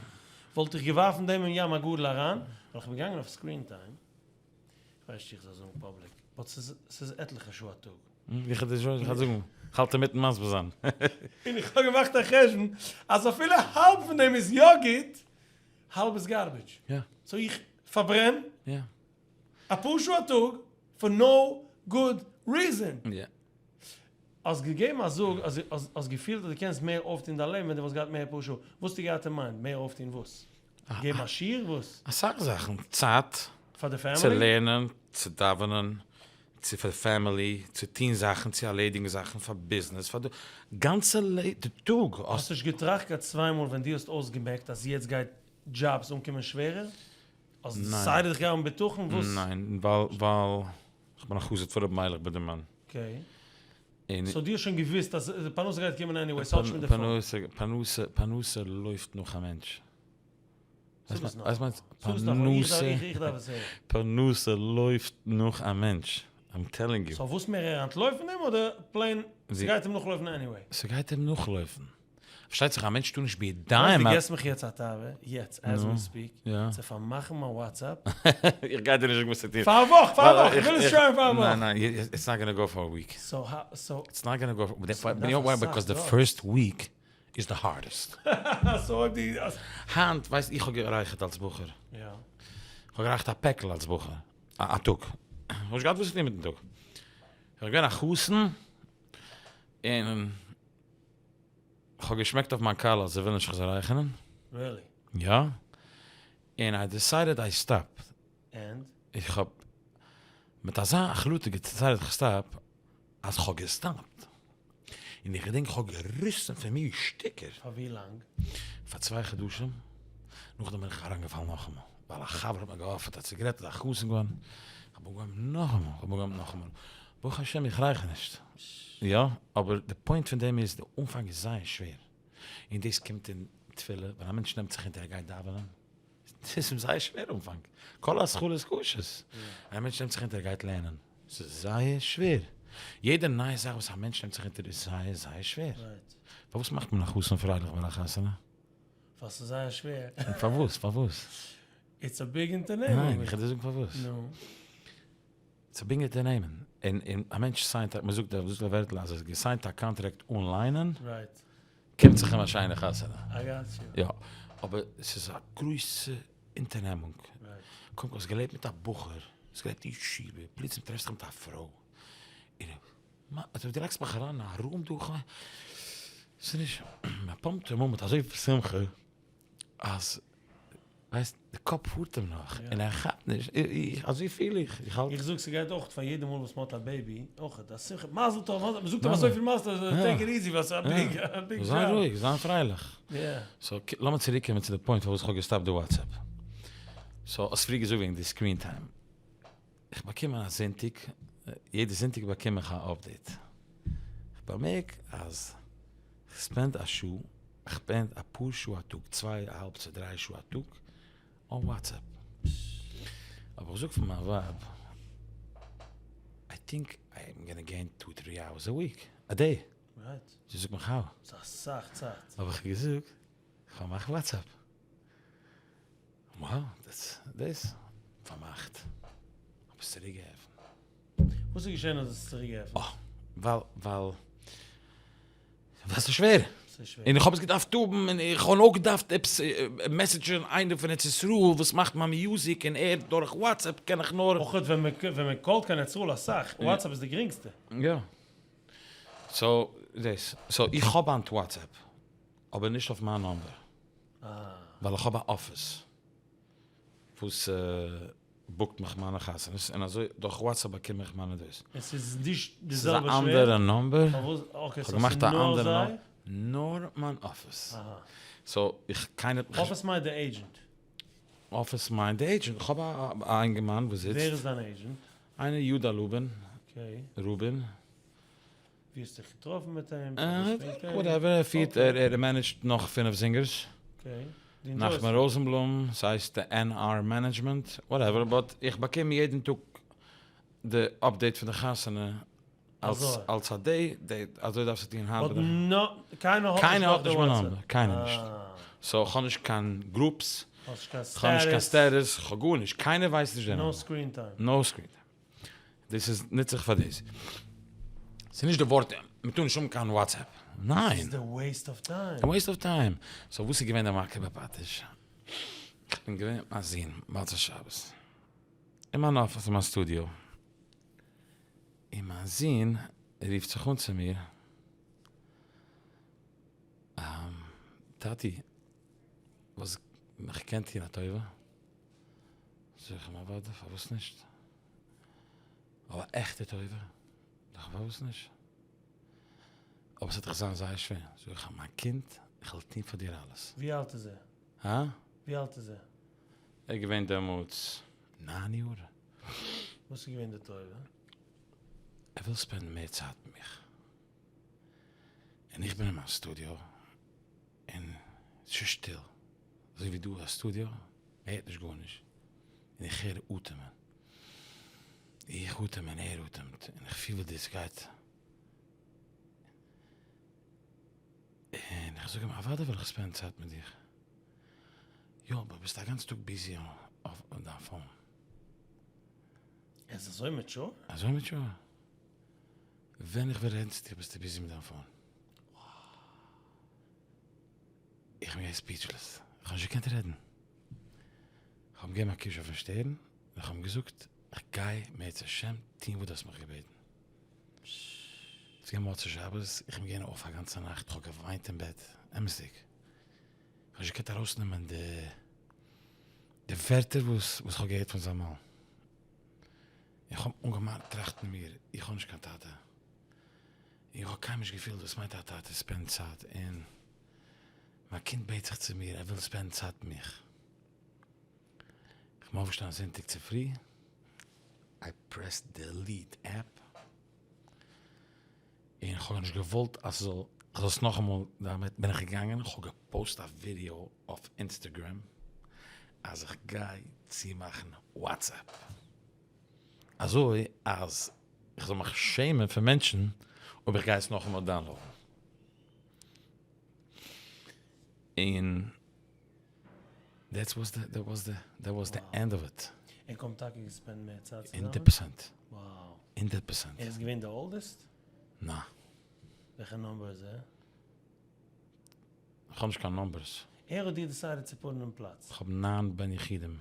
וואלט איך געווארפן דעם אין ים הגדול אריין ווייל איך בין געגאנגען אויף סקרין טיים איך ווייס נישט איך זאל זאגן פאבליק באט ס'איז ס'איז עטליכע שעה א טאג. איך וועל דיר שוין זאגן, כ'האלט אינמיטן מסביר זיין. און איך האב געמאכט א חשבון אז אפילו האלב פון דעם איז יא גוט, האלב איז גארבידזש. סאו איך פארברען אפאר שעה א טאג פאר נאו גוד ריזען. האסט געגעבן א זאג אז האסט געפילט אז דו קענסט מער אויפטון אין דיין לעבן ווען דו וואלסט געהאט מער פאר שעה. וואס האסטו געהאט אין מיינד? מער אויפטון וואס? געבן א שיעור? וואס? אסאך זאכן. צייט. פאר די פעמילי? צו לערנען, צו דאווענען, צו פאר פעמילי, צו טון זאכן, צו ערלעדיגן זאכן פאר ביזנעס, פאר די גאנצע טאג. האסט נישט געטראכט קיין צוויי מאל ווען דו האסט אויסגעמעקט אז יעצט גייט דזשאבס אנקומען שווערער? האסט דיסיידעד איך גיי האבן בטחון? וואס? ניין, ווייל ווייל כ'בין א חסיד פון רבי מיילעך בידערמאן. אקעי. סאו דו האסט שוין געוואוסט אז די פרנסה גייט קומען עניוועי, ס'האט נישט מיט די פאון. פרנסה, פרנסה לויפט נאך א מענטש. זאג עס נאכאמאל. זאג עס נאכאמאל, איך דארף עס הערן. פרנסה לויפט נאך א מענטש, איים טעלינג יו. סאו וואס מער ער אנטלויפט פון דעם אדער פלעין ס'גייט אים נאכלויפן עניוועי? ס'גייט אים נאכלויפן. פארשטייט זיך א מענטש טאר נישט בידיים. דו געסט מיך יעצט א תאווה, יעצט עז ווי ספיק, צו פארמאכן מיין וואטסעפפ. איך גיי דיר נישט זאגן וואס צו טון. פאר א וואך, פאר א וואך, איך וויל עס טרייען פאר א וואך. ניין ניין, איטס נאט גאנא גאו פאר א וויק. סאו סאו. איטס נאט גאנא גאו פאר, יו נאו וויי, ביקאוז די פירסט וויק איז די הארדעסט. סאו אויב דו האסט. היינט ווייסט איך האב גערייכערט אלס בחור. יא. איך האב גערייכערט א פעקל אלס בחור. א טאג. איך האב נישט געהאט וואס צו טון מיטן טאג. איך בין געווען א חתן און כ'האב געשמעקט אויף מיין כלה אז זי וויל נישט איך זאל רייכערן. ריעלי? יא. און איי דיסיידעד איי סטאפ. ענד? איך האב מיט אזא החלטה געדיסיידעד איך סטאפ, אז כ'האב געסטאפט. און איך געדענק כ'האב געריסן פון מיר שטיקער. פאר ווי לאנג? פאר צוויי חדשים. נאכדעם בין איך אריינגעפאלן נאכאמאל. ווייל א חבר האט מיר געאפערט א ציגרעט איז א חתן געווארן. כ'האב אנגעהויבן נאכאמאל. כ'האב אנגעהויבן נאכאמאל. ברוך השם איך רייכער נישט. יא, אבער די פוינט פון דעם איז, די אנפאנג איז זייער שווער. און דאס קומט אין תפילה, ווען א מענטש נעמט זיך אונטער ער גייט דאווענען, ס'איז אים זייער שווער אנפאנג, כל התחלות קשות. א מענטש נעמט זיך אונטער ער גייט לערנען, ס'איז זייער שווער. יעדע נייע זאך וואס א מענטש נעמט זיך אונטער איז זייער זייער שווער. פארוואס מאכט מען א חתן פרייליך ביי א חתונה? ווייל ס'איז זייער שווער. פארוואס? פארוואס? איטס א ביג אונטערנעמונג. ניין, איך וועל דיר זאגן פארוואס. נו. איטס א ביג אונטערנעמונג. און און א מענטש סיינט א, מ'זאגט דאס איז א ווערטל אז ער האט געסיינט א קאנטראקט אן ליינען. רייט. קומט זיך אים א שיינע חתונה. איי גאט יו. יא, אבער ס'איז א גרויסע אונטערנעמונג. קודם כל האסט געלעבט מיט א בחור, האסט געלעבט אין ישיבה, פלוצים טרעפסט דיך מיט א פרוי, און דו לייגסט מיך אריין אין א רום דא, ס'איז נישט, מ'פאמפט אים אן מיט אזויפיל שמחה, אז ווייסט, די קאפ פארט אים נאך, און ער כאפט נישט, אזוי פיל איך, איך האלט. איך זאג ס'גייט אויך פאר יעדע מאל וואס מ'האט א בעיבי, אויך א שמחה, מזל טוב, מזל טוב, מ'זאגט אים אזויפיל מזל טוב, טעיק איט איזי ווייל ס'איז א ביג, א ביג דזשאב. זיי רואיג, זיי פרייליך. סאו לאמיר צוריק קומען צו די פוינט פארוואס איך האב געסטאפט די וואטסעפפ. סאו האסט פריער געזאגט וועגן די סקרין טיים. איך באקום א זונטאג, יעדע זונטאג באקום איך א אפדעיט. איך באמערק אז איך ספענד א שעה, איך ספענד אפאר שעה א טאג, צוויי א האלב צו דריי שעה א טאג, אן וואטסעפפ. האב איך געזאגט פאר מיין ווייב, איי טינק איי עם גאנא געין טו טרי אווערס א וויק, א דעי. זי זאגט מיך האו? ס'איז אסאך צייט. האב איך געזאגט, איך פארמאך וואטסעפפ. וואו, דאס דאס פארמאכט. האב עס צוריק געעפנט. וואס איז געשען אז האסט עס צוריק געעפנט? אה, ווייל, ווייל, ווייל ס'איז שווער. ס'איז שווער. און איך האב עס געדארפט האבן, און איך האב אויך געדארפט עפעס מעסעדזשען איינער פון ארץ ישראל וואס מאכט מיין music, און ער דורך WhatsApp קען איך נאר. אויך ווען מען call ט קיין ארץ ישראל אסאך, WhatsApp איז די גרינגסטע. יא. so דאס, so איך האב היינט WhatsApp, אבער נישט אויף מיין number. ווייל איך האב א אפיס וואס book ט מיך מיינע חתונות, און אזוי דורך WhatsApp באקום איך מיינע דאס. און ס'איז נישט די זעלבע שווער? ס'איז א אנדערע number. פארוואס? okay, so ס'איז נאר זיי? נאר מיין אפיס. so איך קיינער האט מיך נישט. אפיס מיינט די agent? אפיס מיינט די agent. איך האב א אינגערמאן וואס זיצט. ווער איז דיין agent? איינער יודא לובין. okay. רובין. ווי האסט דיך געטראפן מיט אים? whatever, ער פירט, ער manage ט נאך פינף זינגערס. okay. נחמן ראזענבלום, ס'הייסט די NR Management, whatever, but איך באקום יעדן טאג די update פון די חתונה אלס אלס א דעי, אזוי דארפסטו טון היינט. but קיינער האט נישט מיין number? קיינער נישט. so כ'האב נישט קיין groups, כ'האב נישט קיין status, כ'האב גארנישט, קיינער ווייסט נישט די number. no screen time. no screen time. דאס איז נוץ איך פאר דאס. ס'איז נישט די ווארט, מ'טאר נישט האבן קיין WhatsApp. ניין. ס'איז די waste of time. די waste of time. so וואס איז געווען די מכה בפטיש? איך בין געווען מיט מיין זון מוצאי שבת. אין מיין אפיס אין מיין סטודיאו. און מיין זון רופט זיך אן צו מיר. טאטי, וואס איך קען טון א טובה? זאג איך אים אוודאי, פארוואס נישט? אבער עכטע טובה? זאג איך פארוואס נישט? אבער ס'וועט דיך זיין זייער שווער. זאג איך אים, מיין קינד, איך וועל טון פאר דיר אלעס. ווי אלט איז ער? הא? ווי אלט איז ער? ער איז געווען דעמאלטס ניין יאר. וואס איז געווען די טובה? ער וויל spend ן מער צייט מיט מיך. און איך בין אין מיין סטודיאו, און ס'איז שטיל, אזוי ווי דא א סטודיאו, מ'הערט נישט גארנישט, און איך הער אטעמען, איך אטעם און ער אטעמט, און איך פיל ווי דאס גייט, און איך זאג אים אוודאי וויל איך spend ן צייט מיט דיך, יא אבער ביסט א גאנץ טאג busy אויף דיין phone. ער איז אזוי mature? אזוי mature? ווען איך וויל רעדן צו דיר ביסטו busy מיט דיין phone. איך בין געווען speechless, איך האב נישט געקענט רעדן. איך האב אים געגעבן א קוש אויפן שטערן, און איך האב אים געזאגט, איך גיי מערצעשעם טון וואס דו האסט מיך געבעטן. ס'איז געווען מוצאי שבת, איך בין געווען אויף א גאנצע נאכט, איך האב געוויינט אין בעט, אמת'דיג. איך האב נישט געקענט ארויסנעמען די די ווערטער וואס וואס איך האב געהערט פון זיין מויל. איך האב אנגעהויבן טראכטן אין מיר, איך האב נישט קיין טאטע. איך האב קיינמאל נישט געפילט וואס מיינט א טאטע spend צייט און מיין קינד בעט זיך צו מיר ער וויל spend ן צייט מיט מיך. איך בין אויפגעשטאנען זונטאג צופרי, I press delete app, און איך האב נישט געוואלט אז ס'זאל, איך זאל עס נאכאמאל, בין איך געגאנגען איך האב געפאוסט א ווידיאו אויף Instagram אז איך גיי צומאכן WhatsApp. אזוי אז איך זאל מיך שעמען פון מענטשן אויב איך גיי עס נאכאמאל download ן. און that's was the, that was the, that was the end of it. ער קומט טאקע גע spend מער צייט צוזאמען? 100%. Wow. 100%. ער איז געווען די oldest? נע. וועלכע number איז ער? איך האב נישט קיין numbers. ער האט דיר decided צו put ן אין פלאץ? איך האב ניין בן יחידים,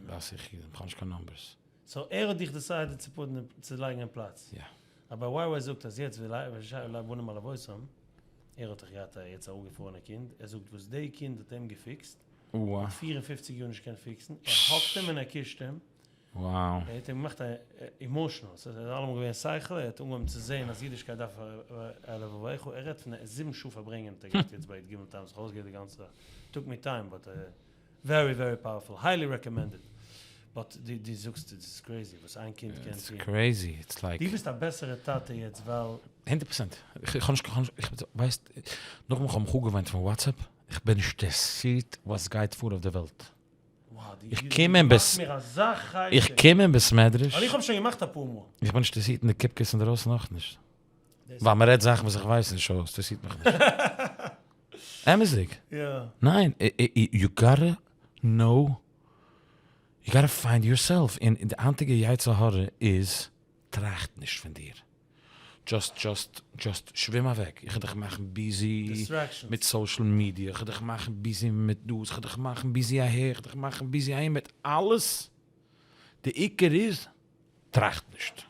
בת יחידים, איך האב נישט קיין numbers. so ער האט דיך decided צו put ן צו לייגן אין פלאץ? יא. אבער וויי וויי זאגט אז יעצט וויל בנים על אבותם, ער האט דאך געהאט א יעצט א אפגעפארענע קינד, ער זאגט וואס די קינד האט אים געפיקסט, האט 54 יאר נישט געקענט fix ן, ער hug ט אים און ער קישט אים, Wow. ער האט אים געמאכט א emotional, ס'איז אלעמאל געווען שכל, ער האט אנגעהויבן צו זעהן אז אידישקייט דארף עלעוועיכו, ער רעדט פון זיבן שעה פארברענגען האט ער געהאט יעצט ביי י"ג תמוז, זיך אויסגעהערט די גאנצע זאך, took me time but very very powerful, highly recommended, but דו זאגסט עס איז crazy וואס איין קינד קען טון. it's crazy, it's like. דו ביסט א בעסערע טאטע יעצט ווייל. 100%, איך האב נישט, איך ווייסט, נאכדעם איך האב מיך אפגעוואוינט פון WhatsApp, איך בין נישט אינטערעסירט וואס גייט פאר אויף די וועלט. איך קום אין בית, איך קום אין בית מדרש. איך האב שוין געמאכט אפאר מאל. איך בין נישט אינטערעסירט אין די קופקעס אינדרויסן אויך נישט. ווייל מען רעדט זאכן וואס איך ווייס נישט אויס, אינטערעסירט מיך נישט. אמת'דיג. יא. ניין, you gotta know. יו גאטע פיינד יור סעלף, און די היינטיגע יצר הרע איז טראכט נישט פון דיר, דזשאסט דזשאסט דזשאסט שווים אוועק, איך וועל דיך מאכן ביזי מיט סאושעל מידיע, איך וועל דיך מאכן ביזי מיט דאס, איך וועל דיך מאכן ביזי אהער, איך וועל דיך מאכן ביזי אהין, מיט אלעס, די עיקר איז טראכט נישט,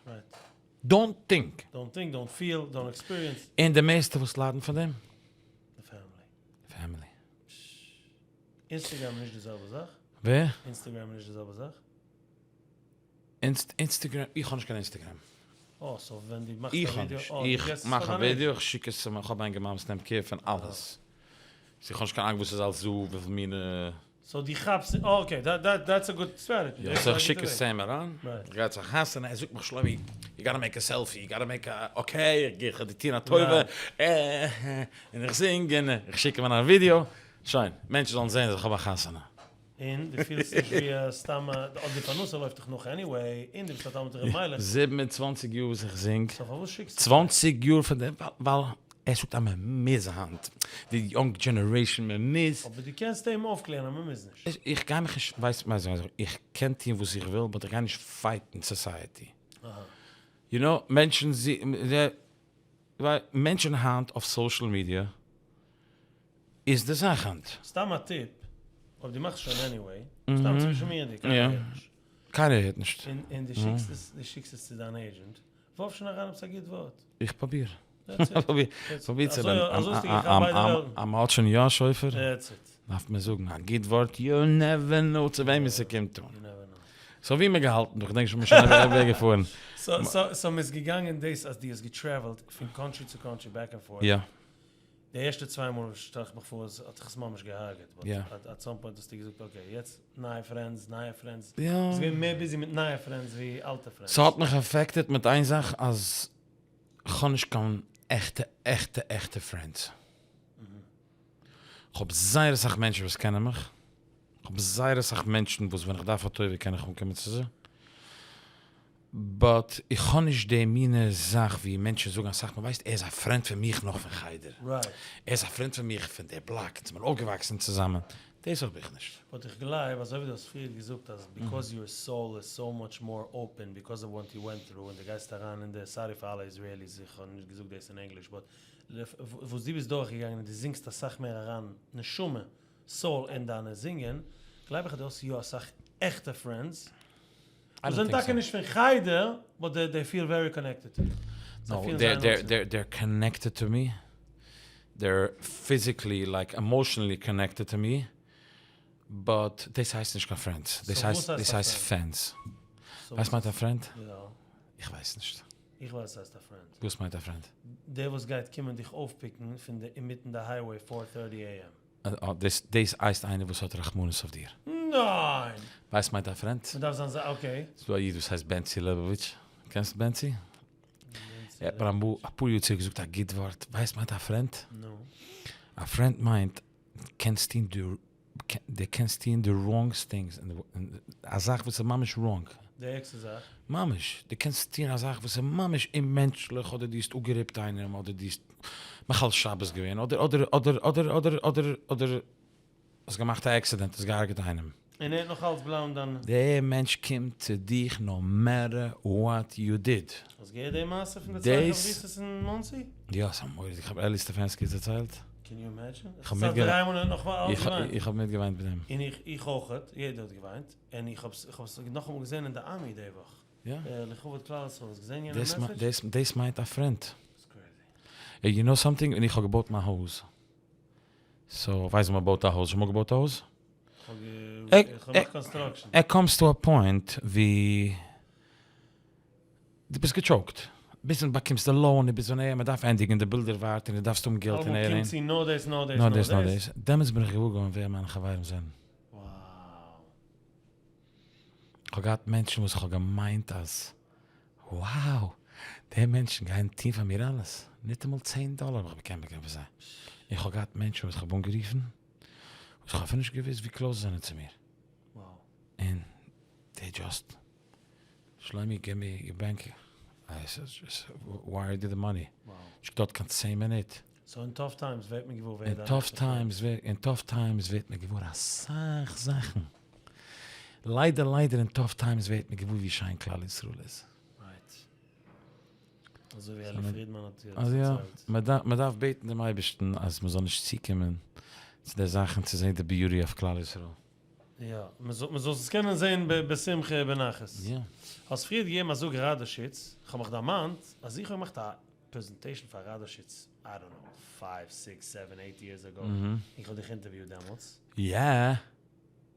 דאונט טינק. דאונט טינק, דאונט פיל, דאונט עקספיריענס. און די מערסטע וואס ליידן פון דעם? די פעמילי. פעמילי. אינסטעגרעם איז נישט די זעלבע זאך? ווער? אינסטעגרעם איז נישט די זעלבע זאך? אינסטעגרעם, איך האב נישט קיין אינסטעגרעם. אה, סאו ווען דו מאכסט א ווידעא, איך האב נישט, איך מאך א ווידעא, איך שיק עס צו מיין, איך האב א אינגערמאן וואס נעמט קעיר פון אלעס. סאו איך האב נישט קיין אנונג וואס איז אלס דא, וויפיל מינע. סאו דו כאפסט, אה אקעי, דעטס א גוד סטרעטעדזשי. יא, סאו איך שיק עס צו אים אריין, איך גיי צו א חתונה, ער זאגט מיך שלומי, יו גאטע מעיק א סעלפי, יו גאטע מעיק א, אקעי, איך גיי, איך וועל דיר טון א טובה, און איך זינג, און איך שיק אים אריין א ווידעא, שוין, מענטשן זאלן זען אז איך האב א חתונה. און דו פילסט נישט ווי סתם א, אדער די פרנסה לויפט דיך נאך עניוועי, און דו ביסט א תלמיד ר' מיילעך. 27 יאר וואס איך זינג. סאו פארוואס שיקסטו? צוואנציג יאר פון דעם, ווייל ער זאגט אז מען מוז היינט, די יונג דזשענערעישאן מען מוז. אבער דו קענסט אים אויפקלערן אז מען מוז נישט. איך גיי מיך נישט, ווייסט, איך קען טון וואס איך וויל באט איך גיי נישט פייטן סאסייעטי. יו נאו, מענטשן, מענטשן היינט אויף סאושעל מידיע איז די זאך היינט. סתם א טיפ, אויב דו מאכסט שוין עניוועי, סתם צווישן מיר און דיר, קיינער הערט נישט. קיינער הערט נישט. און דו שיקסט עס, דו שיקסט עס צו דיין עידזשענט, ווארף שוין אריין עפעס א גוט ווארט. איך פרוביר. דעטס איט. פרוביר צו אזוי האסטו געכאפט ביידע וועלטן. אז מ'האט שוין יא שופר, דעטס איט. דארף מען זאגן א גוט ווארט, יו נעווער נאו צו וועמען ס'קומט אן. יו נעווער נאו. סאו ווי מיר געהאלטן דא? כ'דענק שוין מ'איז שוין אוועק געפארן. סאו מ'איז געגאנגען דאס אז דו האסט געטרעוולט פון קאנטרי צו קאנטרי בעק ענד פארט. יא. די ערשטע צוויי מאל שטעל איך מיך פאר אז האט דיך עס ממש געהארגעט, באט עט סאם פוינט האסטו געזאגט אקעי יעצט נייע פרענדס נייע פרענדס, ביסט געווען מער ביזי מיט נייע פרענדס ווי אלטע פרענדס. ס'האט מיך אפעקטעד מיט איין זאך אז כ'האב נישט קיין עכטע עכטע עכטע פרענדס. כ'האב זייער אסאך מענטשן וואס קענען מיך, כ'האב זייער אסאך מענטשן וואס ווען כ'דארף א טובה קען איך אנקומען צו זיי, באט איך האב נישט די מינע זאך ווי מענטשן זאגן אסאך מאל ווייסט ער איז א פרענד פון מיך נאך פון חדר, ער איז א פרענד פון מיך פון די בלאק, אונז זעמיר אויפגעוואקסן צוזאמען, דאס האב איך נישט. באט איך גלייב אזוי ווי דו האסט פריער געזאגט אז ביקאוז יור סאול איז סאו מאטש מאר אפען ביקאוז אוו וואט יו ווענט טרו און דו גייסט אריין אין די סארי פאר אלע איזרעיליס איך האב נישט געזאגט דאס אין ענגליש באט וואס דו ביסט דורכגעגאנגען און דו זינגסט אסאך מער אריין נשמה סאול אין דיינע זינגען גלייב איך אז דו האסט יא אסאך עכטע פרענדס וואס זענען טאקע נישט פון חדר, באט דעי פיל ווערי קאנעקטעד טו יו. נאו, דעי אר קאנעקטעד טו מי, דעי אר פיזיקלי לייק עמאשענלי קאנעקטעד טו מי, באט דאס הייסט נישט קיין פרענדס, דאס הייסט דאס הייסט פענס. ווייסט מיינט א פרענד? יא. איך ווייס נישט. איך ווייס וואס הייסט א פרענד. וואס מיינט א פרענד? דער וואס גייט קומען דיך אויפפיקן פון די אינמיטן די הייוועי פאר טערטי עי עם. דאס הייסט איינער וואס האט רחמנות אויף דיר. ניין! ווייסט מיינט א פרענד? מ'דארף זיין זיי אקעי. ס'דא א איד וואס הייסט בענצי לעבאוויטש, קענסט בענצי? ער האט מיר אמאל אפאר יאר צוריק געזאגט א גוט ווארט, ווייסט מיינט א פרענד? נו. א פרענד מיינט קענסט טון די די קענסט טון די ראנגסט טינגס, א זאך וואס איז ממש ראנג. די ערגסטע זאך. ממש, דו קענסט טון א זאך וואס איז ממש אוממענטשליך, אדער דו האסט אפגעריפט איינעם, אדער דו האסט מחלל שבת געווען, אדער אדער אדער אדער אדער אדער אדער האסט געמאכט א עקסידענט, האסט געהארגעט איינעם. און ער האט נאך אלץ בלייבן דיין. דער מענטש קומט צו דיך נאו מעטער וואט יו דיד. האסט געהערט די מעשה פון די צוויי חברותות אין מאנסי? יא, ס'איז מורא'דיג, איך האב אלי סטעפענסקי עס דערציילט. קען יו אימעדזשין? איך האב מיטגעוויינט. איך האב מיטגעוויינט מיט אים. און איך אויכעט, יעדער האט געוויינט, און איך האב עס נאכאמאל געזען אין די עמי די וואך. יא. לכבוד כלל ישראל, האסט געזען יענע מעסעדזש? דאס מיינט א פרענד. יו נאו סאמטינג, ווען איך האב געבויט מיין הויז, סאו ווייסט ווי מ'בויט א הויז, שוין אמאל געבויט א הויז? איך האב געמאכט קאנסטראקשען. איט קאמס טו א פוינט ווי דו ביסט געטשאוקט, ביז דו באקומסט די לאון, ביז ווען מען דארף ענדיגן, די בילדער ווארט און דו דארפסט האבן געלט און אלעמאל קומט צו נאר דאס נאר דאס נאר דאס. נאר דאס, דעמאלטס בין איך געוואר געווארן ווער מיינע חברים זענען. Wow. כ'האב געהאט מענטשן וואס כ'האב געמיינט אז wow, די מענטשן גייען טון פאר מיר אלעס, ניטאמאל צען דאלער האב איך געקענט באקומען פון זיי. און כ'האב געהאט מענטשן וואס כ'האב אנגערופן, וואס כ'האב אפילו נישט געוואוסט ווי קלאוס זיי זענען צו מיר. און דעי דזשאסט, שלומי גיב מיר יור בענק, ווייער דיר די מאני, נישט געדויערט קיין צען מינוט. סאו אין טאף טיימס ווערט מען געוואר ווער דיינע עכטע פרענדס. אין טאף טיימס ווערט מען געוואר אסאך זאכן. ליידער ליידער אין tough times ווערט מען געוואר ווי שיין כלל ישראל איז. Right. אזוי ווי אלי פרידמאן האט פארציילט. מען דארף בעטן דעם אייבערשטן אז מען זאל נישט צוקומען צו די זאכן צו זען די beauty אויף כלל ישראל. יא, מען זאל עס קענען זען בשמחה ובנחת. האסט פריער געגעבן א זאג ראדאשיץ, כ'האב מיך דערמאנט אז איך האב געמאכט א presentation פאר ראדאשיץ, I don't know, five, six, seven, eight years ago, איך האב דיך אינטערוויוט דעמאלטס. יא.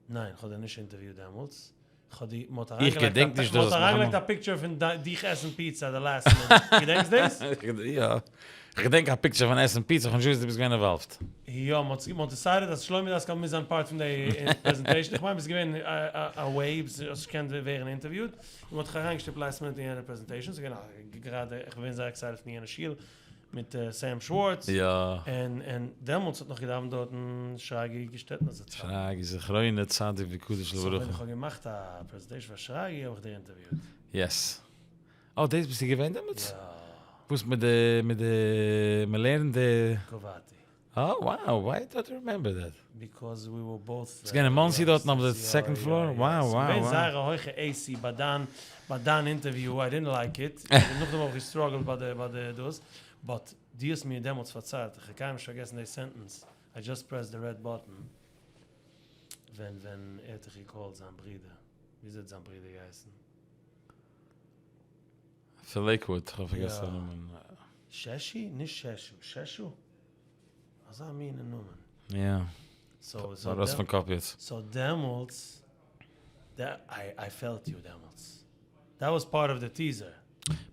ניין, כ'האב דיר נישט אינטערוויוט דעמאלטס. כ'האב די, מ'האט איך געדענק נישט דאס. מ'האט אריינגעלייגט א picture פון דיך עסן פיצא די last minute. געדענקסט דאס? יא. כ'געדענק א picture פון עסן פיצא, כ'האב נישט געוואוסט דו ביסט געווען involved. יא, מ'האט decided אז שלומי דאסקאל מוז זיין part פון די presentation. איך מיין ביסט געווען away, האסט נישט געקענט ווערן אינטערוויוט. און מ'האט דיך אריינגעשטופט last minute אין יענע presentation. ס'איז געווען א גראדע, איך בין געווען זייער excited פון יענע שול. מיט סעם שווארץ. יא. און און דעמאלטס האט נאך געדאווענט דארטן שרגי געשטעטנער זצל. שרגי זכרונו צדיק וקדוש לברכה. So ווען איך האב געמאכט א presentation פאר שרגי האב איך דיר אינטערוויוט. Yes. אה דאס ביסטו געווען דעמאלטס? יא. וואס מיט די מיט די מ'לערנט די. קבעתי. אה wow why don't you remember that? Because we were both. ס'איז געווען אין מאנסי דארטן אויף די second floor? Wow wow wow. ס'געווען זייער א הויכע AC ביי דיין ביי דיין אינטערוויו, I didn't like it, נאכדעם האב איך גע struggle ט ביי די ביי די דאס, but דו האסט מיר דעמאלטס פארציילט, איך האב קיינמאל נישט פארגעסן די sentence, I just pressed the red button, ווען ווען ער האט דיך גע call ט זיין ברודער, וויאזוי האט זיין ברודער געהייסן? פון לעיקוואוד, כ'האב פארגעסן זיין נאמען. ששי? נישט ששו, ששו? אזא מינע נאמען. יא. ארויס פון קאפ יעצט. So דעמאלטס, I felt you דעמאלטס. That was part of the teaser.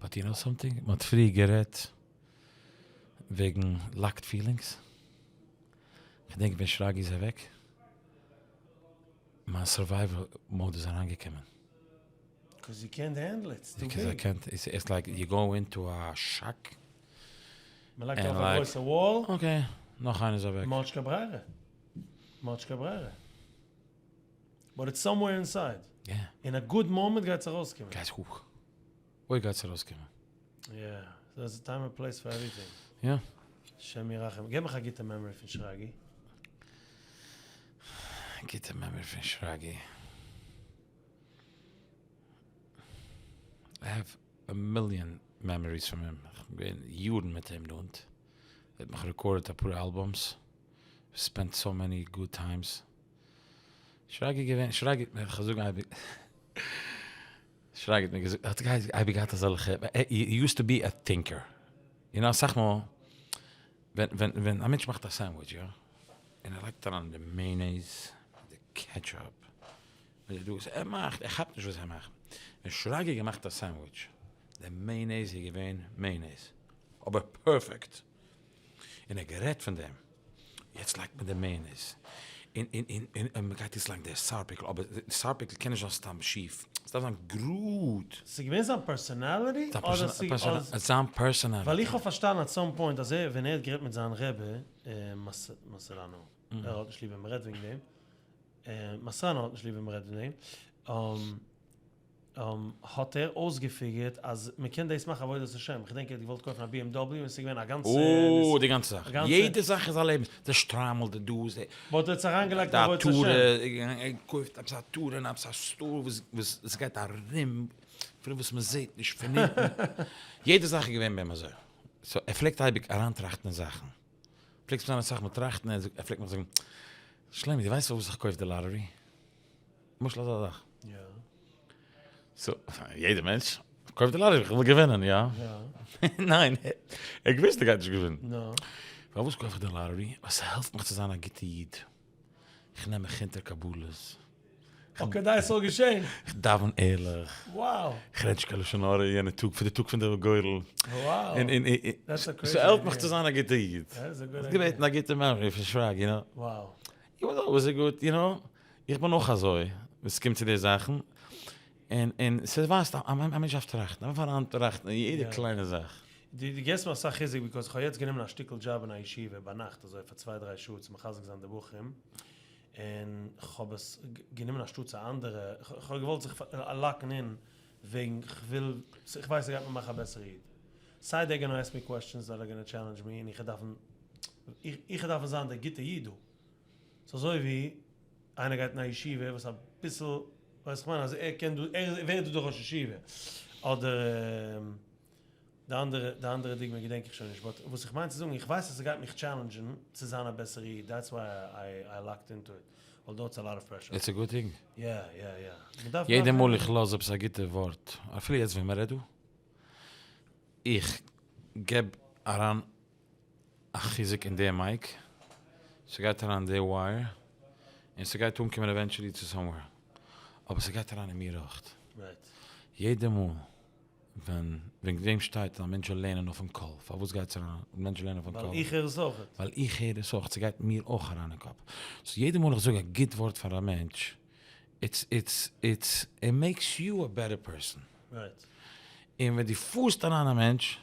But you know something? מ'האט פריער גערעדט וועגן locked feelings. כ'דענק ווען שרגי איז אוועק, מיין survival mode איז אריינגעקומען. קאוז יו קענט הענדל איט, ס'טו ביג. ביקאז איי קענט, איטס לייק יו גאו אינטו א shock. מען לייגט אויף א גרויסע wall. Okay, נאך איינער איז אוועק. מ'האט נישט קיין ברירה. מ'האט נישט קיין ברירה. But it's somewhere inside. יא. אין א good moment גייט עס ארויסקומען. גייט הויך. אוי גייט עס ארויסקומען. יא. There's a time and place for everything. יא. השם ירחם. געב מיך א גוטע memory פון שרגי. גוטע memory פון שרגי. I have a million memories פון אים, איך בין געווען יארן מיט אים נאנט, ער האט מיך recorded אפאר albums, spent so many good times, שרגי געווען, שרגי, איך זאג אייביג, שרגי האט מיר געזאגט, ער האט אייביג געהאט אזעלכע, he used to be a thinker, you know אסאך מאל ווען ווען ווען א מענטש מאכט א sandwich יא, און ער לייגט אריין די mayonnaise, די ketchup, מיט די דאס, ער מאכט, ער כאפט נישט וואס ער מאכט. ווען שרגי האט געמאכט א sandwich, די mayonnaise איז געווען mayonnaise, אבער perfect. און ער האט גערעדט פון דעם, יעצט לייגט מען די mayonnaise, און און און און און מ'גייט יעצט לייגן די sour pickle, אבער די sour pickle קען נישט זיין סתם שיף, ס'דארף זיין גראד. ס'איז געווען זיין personality? אדער ס'איז זיין personality. ווייל איך האב פארשטאנען at some point אז ער ווען ער האט גערעדט מיט זיין רבי מאסעראנא, ער האט נישט ליב ווען מ'רעדט וועגן דעם, מאסראנא האט נישט ליב ווען מ'רעדט פון דעם, האט ער אויסגע figure ט אז מ'קען דאס מאכן עבודת השם, כ'דענק ער האט געוואלט קויפן א BMW און ס'איז געווען א גאנצע. אוי די גאנצע זאך, יעדע זאך איז א לעבן, די שטריימל, די דאס, די. But ער האט עס אריינגעלייגט אין עבודת השם. ער קויפט עפעס א טור אין עפעס א store וואס עס גייט ארום, אפילו וואס מ'זעט נישט פון אונטן, יעדע זאך איז געווען ביי אים אזוי, so ער פלעגט אייביג אריינטראכטן אין זאכן, פלעגט זיין אסאך מאל טראכטן, ער פלעגט מיך זאגן, שלומי דו ווייסט פארוואס איך קויף די lottery? למשל אזא זאך. יא. So, יעדער מענטש קויפט די lottery, איך וויל געווינען, יא? יא. ניין, ער האט געוואוסט ער גייט נישט געווינען. נו. פארוואס קויף איך די lottery? ווייל ס'העלפט מיך צו זיין א גוטע איד. איך נעם מיך אונטער קבלות. Okay, כדי עס זאל געשען. איך דאווען ערליך. Wow. איך רעד נישט קיין לשון הרע יענע טאג, פאר די טאג פון די גורל. Wow. און און That's a crazy ס'העלפט מיך idea. צו זיין א גוטע איד. That is a good האסט געבעטן א גוטע memory פון שרגי, you know. Wow. He was always a good, you know, איך בין אויך אזוי, ווען ס'קומט צו די זאכן, און און ס'ווייזט א מענטש דארף טראכטן, מ'דארף אריינטראכטן אין יעדע קליינע זאך. דו געבסט מיר אסאך חיזוק because איך האב יעצט גענומען א שטיקל דזשאב אין א ישיבה ביינאכט אזוי פאר צוויי דריי שעה צו מחזק זיין די בחורים, און כ'האב עס גענומען אנשטאטס א אנדערע, כ'האב געוואלט זיך lock ן אין וועגן כ'וויל, כ'ווייס ס'גייט מיר מאכן א בעסערע איד, סיי they gonna ask me questions that are gonna challenge me און איך דארפן, איך דארפן זיין דער גוטע איד דא, ס'אזוי ווי איינער גייט אין א ישיבה וואס אביסל. ווייסט איך מיין אז ער קען דא, ער ווערט דא די ראש ישיבה, אדער די אנדערע, די אנדערע דוגמא געדענק איך שוין נישט, but וואס איך מיין צו זאגן, איך ווייס אז ס'גייט מיך challenge ן צו זיין א בעסערע איד, that's why I locked into it, ווייל דארט איז a lot of pressure. It's a good thing. יא יא יא. מ'דארף יעדע מאל איך לאז עפעס א גוטע ווארט, אפילו יעצט ווען מ'רעדט דא, איך געב אריין א חיזוק אין די mic, ס'גייט אריין די wire, און ס'גייט אנקומען eventually צו somewhere, אבער ס'גייט אריין אין מיר אויך. יעדע מאל ווען וועגן דעם שטייט אז א מענטש זאל לערנען אויפן קול, פארוואס גייט עס אריין א מענטש זאל לערנען אויפן קול? ווייל איך הער עס אויך. ווייל איך הער עס אויך, ס'גייט מיר אויך אריין אין קאפ. so יעדע מאל איך זאג א גוט ווארט פאר א מענטש, it's it's it's it makes you a better person. Right. און ווען דו פארסט אריין א מענטש,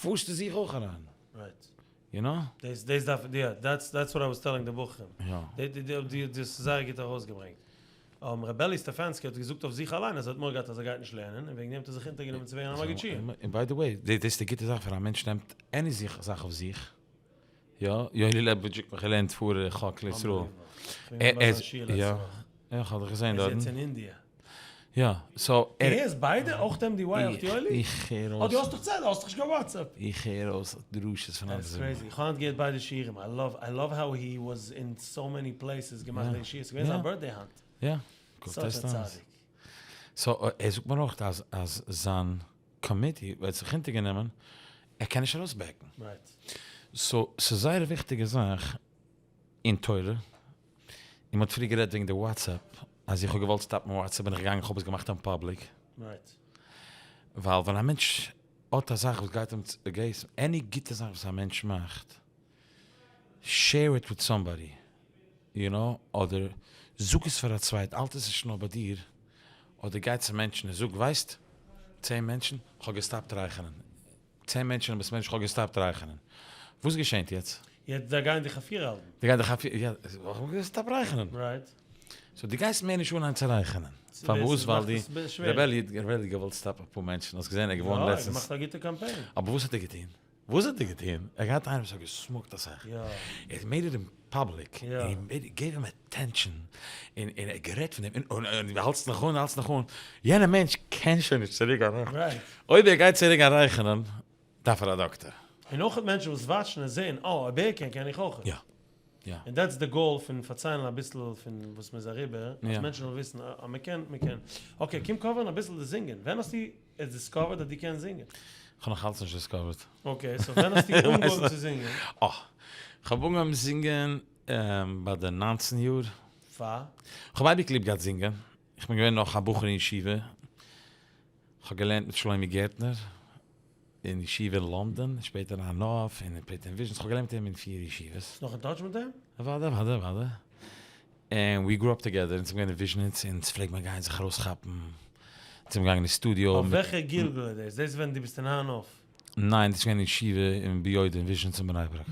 פארסטו זיך אויך אריין. Right. You know? דאס דאס דארף יא, that's that's what I was telling די בחורים. יא. די די די די דאס איז זייער גוט ארויסגעברענגט. ר' בעלי סטעפאנסקי האט געזאגט אויף זיך אליין אז ער האט מורא געהאט אז ער גייט נישט לערנען און וועגן דעם האט ער זיך אונטערגענומען צו ווערן א מגיד שיעור. און by the way, דאס איז די גוטע זאך ווען א מענטש נעמט any זיך זאך אויף זיך, יא, יוני לעבאוויטש האט מיך געלערנט פאר חק לישראל. Unbelievable. איך בין געווען ביי זיין שיעור לעצטע וואך. יא, איך האב דיך געזען ער דארטן. איז יעצט אין אינדיע. יא, so ער. דו הערסט ביידע? אויך די MDY אויך יואלי? איך הער אויס. אה, דו האסט דאך צייט, האסט דאך נישט קיין WhatsApp. איך הער אויס דרשות פון אלע זיבן. That's crazy, איך האב היינט געהערט ביידע שיעורים, I love, I love how he was in so many places געמאכט די שיעור, ס'איז געווען זיין birthday היינט. יא. Such a צדיק. So ער זאגט מיר אויך אז אז זיין committee ווערט זיך אונטערגענומען, ער קען נישט ארויסבעקן. Right. So ס'איז זייער א וויכטיגע זאך אין תורה, און מ'האט פריער גערעדט וועגן די WhatsApp, אז איך האב געוואלט סטאפן WhatsApp בין איך געגאנגען איך האב עס געמאכט אין public. Right. ווייל ווען א מענטש האט א זאך וואס גייט אים against, any גוטע זאך וואס א מענטש מאכט, share it with somebody, you know, אדער זאג עס פאר א צווייטן, האלט עס נישט נאר ביי דיר, אדער גיי צו מענטשן און זאג, ווייסט, צען מענטשן, כ'האב געסטאפט רייכערן, צען מענטשן אין בית מדרש, כ'האב געסטאפט רייכערן. וואס געשענט יעצט? יעצט זיי גייען דיך אפירהאלטן. זיי גייען דיך אפיר, יא, כ'האב געסטאפט רייכערן. Right. So דו גייסט מער נישט אנהייבן צו רייכערן. פארוואס? ווייל די ר' אלי' האט געוואלט סטאפן אפאר מענטשן, האסט געזען ער איז געווארן לעצטנס. יא, ער האט געמאכט א גוטע קאמפיין. אבער וואס האט ער געטון? וואס האט ער געטון? ער האט געהאט איינער וואס האט געסמאוקט אסאך. יא. ער האט made it in public. יא. און he gave him attention. און ער האט גערעדט פון דעם. און און דו האלטסט נאך אן, האלטסט נאך אן. יענער מענטש קען שוין נישט צוריק גיין רייכערן. Right. אויב ער גייט צוריק גיין רייכערן, דארף ער א דאקטער. און אויך מענטשן וואס וואטשן און זעען, אה, אויב ער קען, קען איך אויך. יא. יא. און that's די goal פון פארציילן אביסל פון וואס מ'איז אריבער, אז יא. מענטשן זאלן וויסן אז מ'קען, מ'קען. Okay, קום cover ן אביסל די זינגען. ווען האסטו עס discovered אז דו קענסט זינגען? כ'האב נאך אלץ נישט discovered. Okay, so ווען האסטו אנגעהויבן צו זינגען? אה, כ'האב אנגעהויבן זינגען ביי די 19 יאר. פאר? כ'האב אייביג ליב געהאט זינגען. כ'בין געווען נאך א בחור אין ישיבה. כ'האב געלערנט מיט שלומי גערטנער אין ישיבה אין לאנדאן, שפעטער אין הר נוף, און שפעטער אין וויזשניץ. כ'האב געלערנט מיט אים אין פיר ישיבות. ביסט נאך אין touch מיט אים? אוודאי, אוודאי, אוודאי. און we grew up together, אונז זענען געווען אין וויזשניץ, אונז פלעגט מען גיין זיך ארויסכאפן, אונז זענען געגאנגען אין סטודיאו. אויף וועלכע גלגול איז דאס? דאס איז ווען דו ביסט אין הר נוף? ניין, דאס איז געווען אין ישיבה אין ביודע אין וויזשניץ אין בני ברק.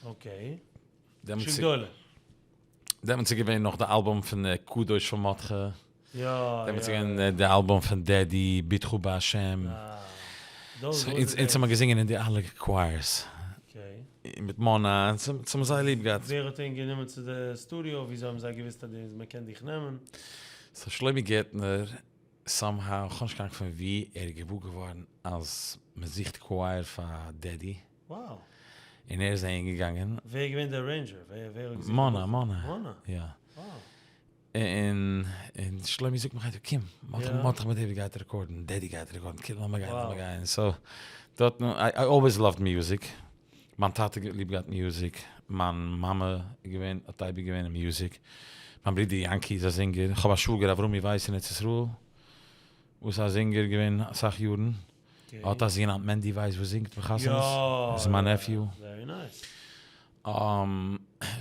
Okay. שול גדולה. דעמאלטס איז געווען נאך די אלבום פון קדוש פון מרדכי. יא יא. דעמאלטס איז געווען די אלבום פון דעדי, בטחו בהשם. אונז האבן מיר געזינגען אין די אלע choirs. Okay. מיט מונה, אונז האבן זייער ליב געהאט. ווער האט אים גענומען צו די סטודיאו? וויאזוי האבן זיי געוואוסט אז מען קען דיך נעמען? So שלומי גערטנער, somehow, כ'האב נישט קיין אנונג פון ווי ער איז געוואר געווארן אז מען זוכט choir פאר דעדי. Wow. און ער איז אהין געגאנגען. ווער איז געווען די arranger? ווער האט געזינגען? מונה, מונה. מונה? יא. Wow. און און שלומי זאגט מיך קום, מרדכי בן דוד גייט רעקארדן, דעדי גייט רעקארדן, קום לאמיר גיין, לאמיר גיין. So, דארטן, I always loved music. מיין טאטע האט ליב געהאט music, מיין מאמע איז געווען, האט אייביג געווען אין music. מיין ברודער יענקי איז א זינגער. איך האב א שוואגער אברומי ווייס אין ארץ ישראל, וואס איז א זינגער געווען אסאך יארן. האט א זון היינט מענדי ווייס וואס זינגט ביי חתונות, איז מיין nephew. Very nice.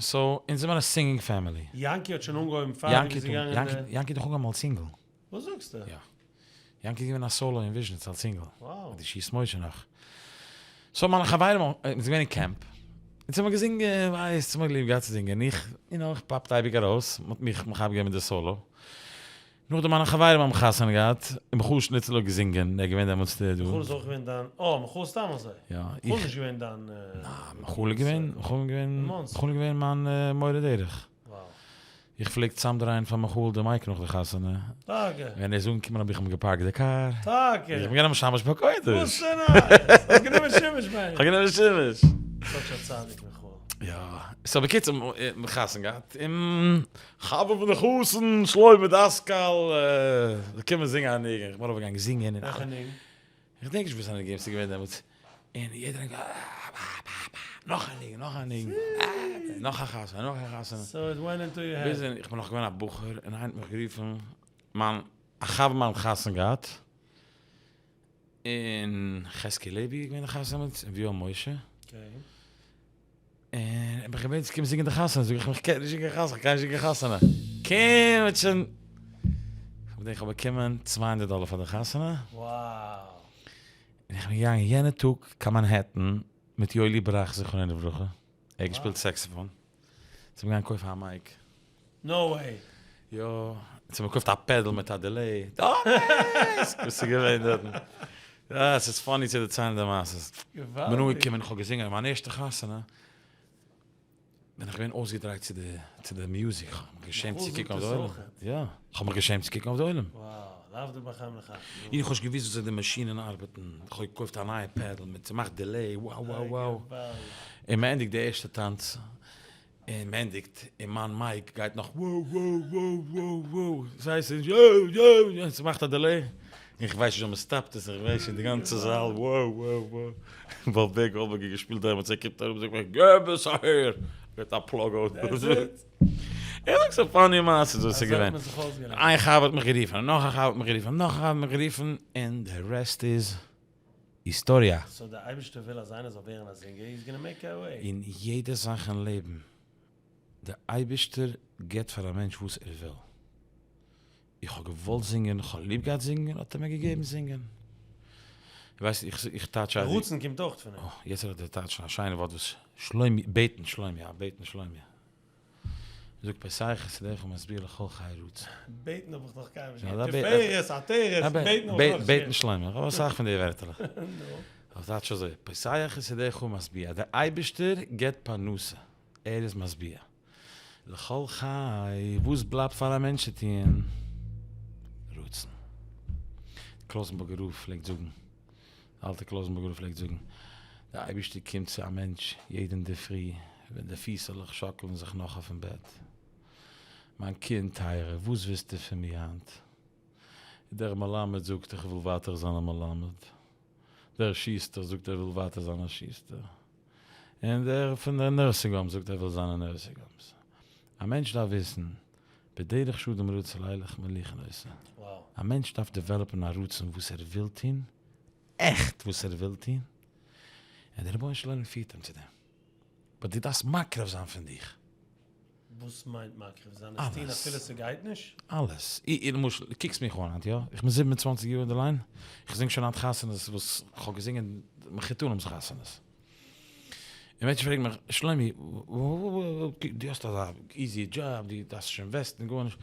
So אונז זעמער א singing family. יענקי האט שוין אנגעהויבן פאר דו ביסט געגאנגען אין די. יענקי האט דאך אנגעהויבן אלס אינגל. וואס זאגסטו? יא. יענקי איז געווען א solo אין וויזשניץ אלס אינגל. Wow. מיט די שיס משה נאך. So מיינע חברים האבן, מ'איז געווען אין קעמפ. אונז האבן געזינגען, ווייסט, מ'האט ליב געהאט צו זינגען. איך, you know, איך פאפט אייביג ארויס. מ'האט מיך מכבד געווען מיט די סאלא. נאכדעם מיינע חברים האבן חתונה געהאט, און מיכאל שניצלער האט געזינגען, ער איז געווען דעמאלטס דער דא. מיכאל איז אויך געווען דיין, אה, מיכאל סתם אזוי. יא, איך. מיכאל איז נישט געווען דיין. ניין, מיכאל איז געווען, מיכאל איז געווען, מיכאל איז געווען מיין מורה דרך. Wow. איך פלעג צוזאמדרייען פאר מיכאל די mic נאך די חתונה. טאקע? ווען ער איז אנגעקומען האב איך אים געפארקט די קאר. טאקע? איך בין געווען א משמש בקודש. וואס א נייעס! האסט גענומען שימוש ביי אים? כ'האב גענומען שימוש. Such א צדיק מיכאל. יא. So בקיצור, מ'האט חתונה געהאט, און חבר פון די חתן שלמה דאסקאל זאל קומען זינגען א ניגון. איך בין ארויפגעגאנגען זינגען. וועלכע ניגון? איך דענק נישט וואס א ניגון ס'איז געווען דעמאלטס, און יעדער האט נאך א ניגון, נאך א ניגון, נאך א חתונה, נאך א חתונה. So it went into your head. ביז איך בין נאך געווען א בחור, און איינער האט מיך גערופן, מיין, א חבר מיין האט חתונה געהאט, און חזקי לוי איז געווען די חתן דעמאלטס, און ויואל משה. Okay. און ער האט מיך געבעטן צו קומען זינגען די חתונה, זאג איך אים איך קען נישט זינגען חתונה, איך גיי נישט זינגען חתונה, קום וועט שוין, כ'געדענק איך האב באקומען 200 דאלער פאר די חתונה, און איך בין געגאנגען יענע טאג קיין מאנהעטן מיט יואלי בראך זכרונו לברכה, ער האט געשפילט saxophone, זיי האבן געגאנגען קויפן א mic. No way! יא, אונז האבן געקויפט א pedal מיט א delay, וואס איז געווען דארטן? יא, ס'איז funny צו דערציילן די מעשות. געוואלדיג! כ'בין אנגעקומען, איך האב געזינגען מיין ערשטע חתונה, בין איך געווען אויסגעדרייט צו די צו די music, כ'האב מיך געשעמט צו קוקן אויף די עולם. יא, כ'האב מיך געשעמט צו קוקן אויף די עולם. און איך האב נישט געוואוסט וויאזוי די מאשינען ארבעטן, איך האב געקויפט א נייע pedal מיט ס'מאכט delay, wow wow wow. און מ'ענדיגט די ערשטע טאנץ, און מ'ענדיגט, און מיין mic גייט נאך wow wow wow wow wow, ס'הייסט יא יא יא, ס'מאכט א delay, און כ'ווייס נישט ווען מ'סטאפט עס, איך ווייס נישט, די גאנצע זאל wow wow wow, וואלף בער גאלדבערג האט געשפילט דעמאלטס, ער קומט אראפ זאגט מיר געב עס אהער, געט א plug אויס. איך זאג ס'איז funny מעשות וואס איז געווען, איין חבר האט מיך גערופן, און נאך א חבר האט מיך גערופן, און נאך א חבר האט מיך גערופן, און די rest איז היסטאריע. So די אייבערשטער וויל אז איינער זאל ווערן א זינגער, he's gonna make a way. אין יעדע זאך אין לעבן, די אייבערשטער גיבט פאר א מענטש וואס ער וויל. איך האב געוואלט זינגען, איך האב ליב געהאט זינגען, האט ער מיר געגעבן זינגען. ווייסט, איך איך טייטש א. רצון קומט אויך פון אים. יעצט האט ער טייטשן א שיינע ווארט וואס שלומי, בעטן שלומי, א בעטן שלומי. זאגט פותח חסדיך ומשביע לכל חי רצון. בעטן האב איך נאך קיינמאל נישט געהערט. תפארת, עטרת, בעטן האב איך נאך נישט געהערט. בעטן שלמה, איך האב אסאך פון די ווערטערלעך. אבער טייטש אזוי, פותח חסדיך ומשביע, דער אייבערשטער גיבט פרנסה, ער איז משביע. לכל חי, וואס בלייבט פאר א מענטש צו טוען? רצון. קלויזענבורגער רב פלעגט זאגן, די אלטע קלויזענבורגער רב פלעגט זאגן, דער אייבערשטער קומט צו א מענטש יעדע אינדערפרי ווען די פיסעלעך שאקלען זיך נאך אויפן בעט, מיין קינד טייערער, וואס ווילסטו פון מיר היינט? דער מלמד זאגט איך וויל ווייטער זיין א מלמד, דער שוסטער זאגט ער וויל ווייטער זיין א שוסטער, און דער פון די nursing home זאגט ער וויל זיין א nursing homes. א מענטש דארף וויסן, בדרך שאדם רוצה לילך מוליכין אותו. א מענטש דארף develop ן א רצון וואס ער וויל טון, עכט וואס ער וויל טון, און דער רבונו של עולם פירט אים צו דעם. But דו דארפסט מקריב זיין פון דיך. וואס מיינט מקריב זיין? עס טון אפילו ס'גייט נישט? אלעס. למשל, דו קוקסט מיך אן היינט, יא? איך בין 27 יאר אין די line, איך זינג שוין היינט חתונות וואס כ'האב געזינגען מחותנים'ס חתונות. און מענטשן פרעגן מיך, שלומי, דו האסט אזא easy job, דו דארפסט נישט invest ן גארנישט.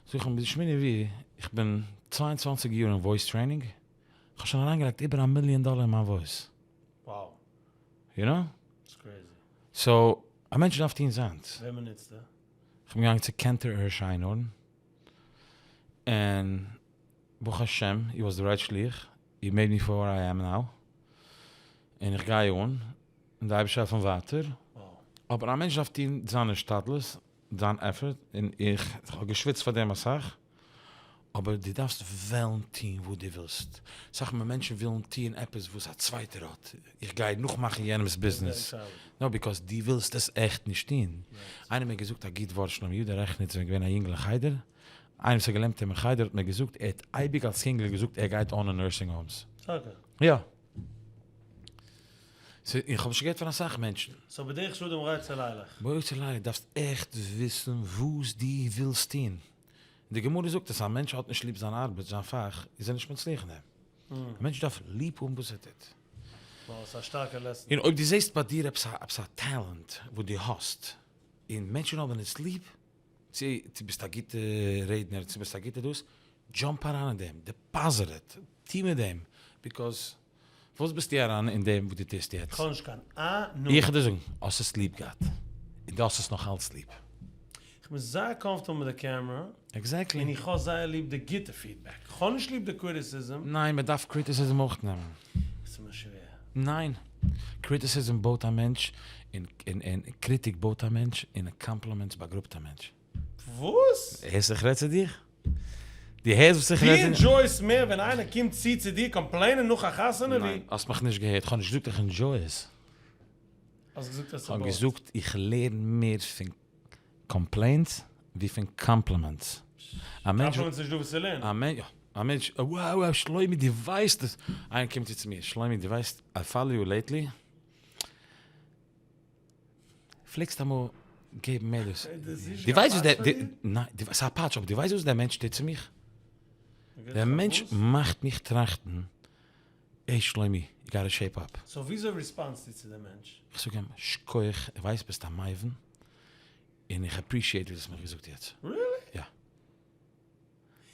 זאג איך אים, ביסט ווי, איך בין 22 יאר אין voice training, איך האב שוין אריינגעלייגט איבער א מיליאן דאלער אין מיין voice. Wow. You know? It's crazy. So, א מענטש דארף טון זיינס. וועמען נוצט ער? איך בין געגאנגען צו קענטער הערש איינהארן, און ברוך השם, he was the right שליח, he made me for where I am now, און איך גיי אן, און די אייבערשטער העלפן ווייטער, אבער א מענטש דארף טון זיין השתדלות, זיין effort, און איך האב געשוויצט פאר דעם אסאך, אבער דו דארפסט וועלן טון וואס דו ווילסט, אסאך מאל מענטשן ווילן טון עפעס וואס א צווייטער האט, איך גיי נאכמאכן יענעמ'ס ביזנעס, no, because דו ווילסט עס עכט נישט טון. איינער האט מיר געזאגט א גוט ווארט, שלמה יודא רעכניץ ווען געווען א יונגל אין חדר, איינער וואס האט געלערנט מיט אים אין חדר האט מיר געזאגט, ער האט אייביג אלס יונגל געזאגט ער גייט own ען nursing homes. טאקע? יא. ס'איז, איך האב שוין געהערט פון אסאך מענטשן. So בדרך שאדם רוצה לילך. רוצה לילך, דארפסט עכט וויסן וואס דו ווילסט טון. די גמרא זאגט אז א מענטש האט נישט ליב זיין ארבעט, זיין פאך, איז ער נישט מצליח אין דעם. א מענטש דארף ליב האבן וואס ער טוט. Wow, ס'איז א שטארקע lesson. און אויב דו זעסט ביי דיר עפעס א עפעס א talent וואס דו האסט, און מענטשן האבן עס ליב, צו דו ביסט א גוטע רעדנער, צו ביסט א גוטע דאס, jump אריין אין דעם, deposit it, טו מיט דעם, because וואס ביסטו אריין אין דעם וואס דו טוסט יעצט? כ'האב נישט קיין אהנונג. איך וועל דיר זאגן, האסט עס ליב געהאט, און דו האסט עס נאך אלץ ליב. כ'בין זייער comfortable מיט די camera. Exactly. און איך האב זייער ליב די גוטע feedback. כ'האב נישט ליב די criticism. ניין, מען דארף criticism אויך נעמען. ס'איז מיר שווער. ניין. Criticism בויט א מענטש, און און קריטיק בויט א מענטש, און compliments באגראבט א מענטש. וואס? הערסט איך רעד צו דיר? דו הערסט וואס איך רעד צו דיר? דו enjoy סט מער ווען איינער קומט צו צו דיר complain ען נאך א חתונה ווי. ניין, האסט מיך נישט געהערט, כ'האב נישט געזאגט איך enjoy עס. האסט געזאגט אז כ'האב געזאגט איך לערן מער פון complaints ווי פון compliments. א מענטש. Compliments נישט דא וואס צו לערנען. א מענטש, יא. א מענטש, wow wow שלומי דו ווייסט עס. איינער קומט צו צו מיר, שלומי דו ווייסט I follow you lately. פלעגסט אמאל געבן מער דאס. דו ווייסט וואס דער, ניין, ס'איז א פאטש, אבער דו ווייסט וואס דער מענטש טוט צו מיך? דער מענטש מאכט מיך טראכטן, העי שלומי, you gotta shape up. So וויאזוי respond סטו צו דעם מענטש? איך זאג אים, שכוח, איך ווייס ביסט א מבין, און איך appreciate ווי דו האסט מיך געזאגט יעצט. Really? יא.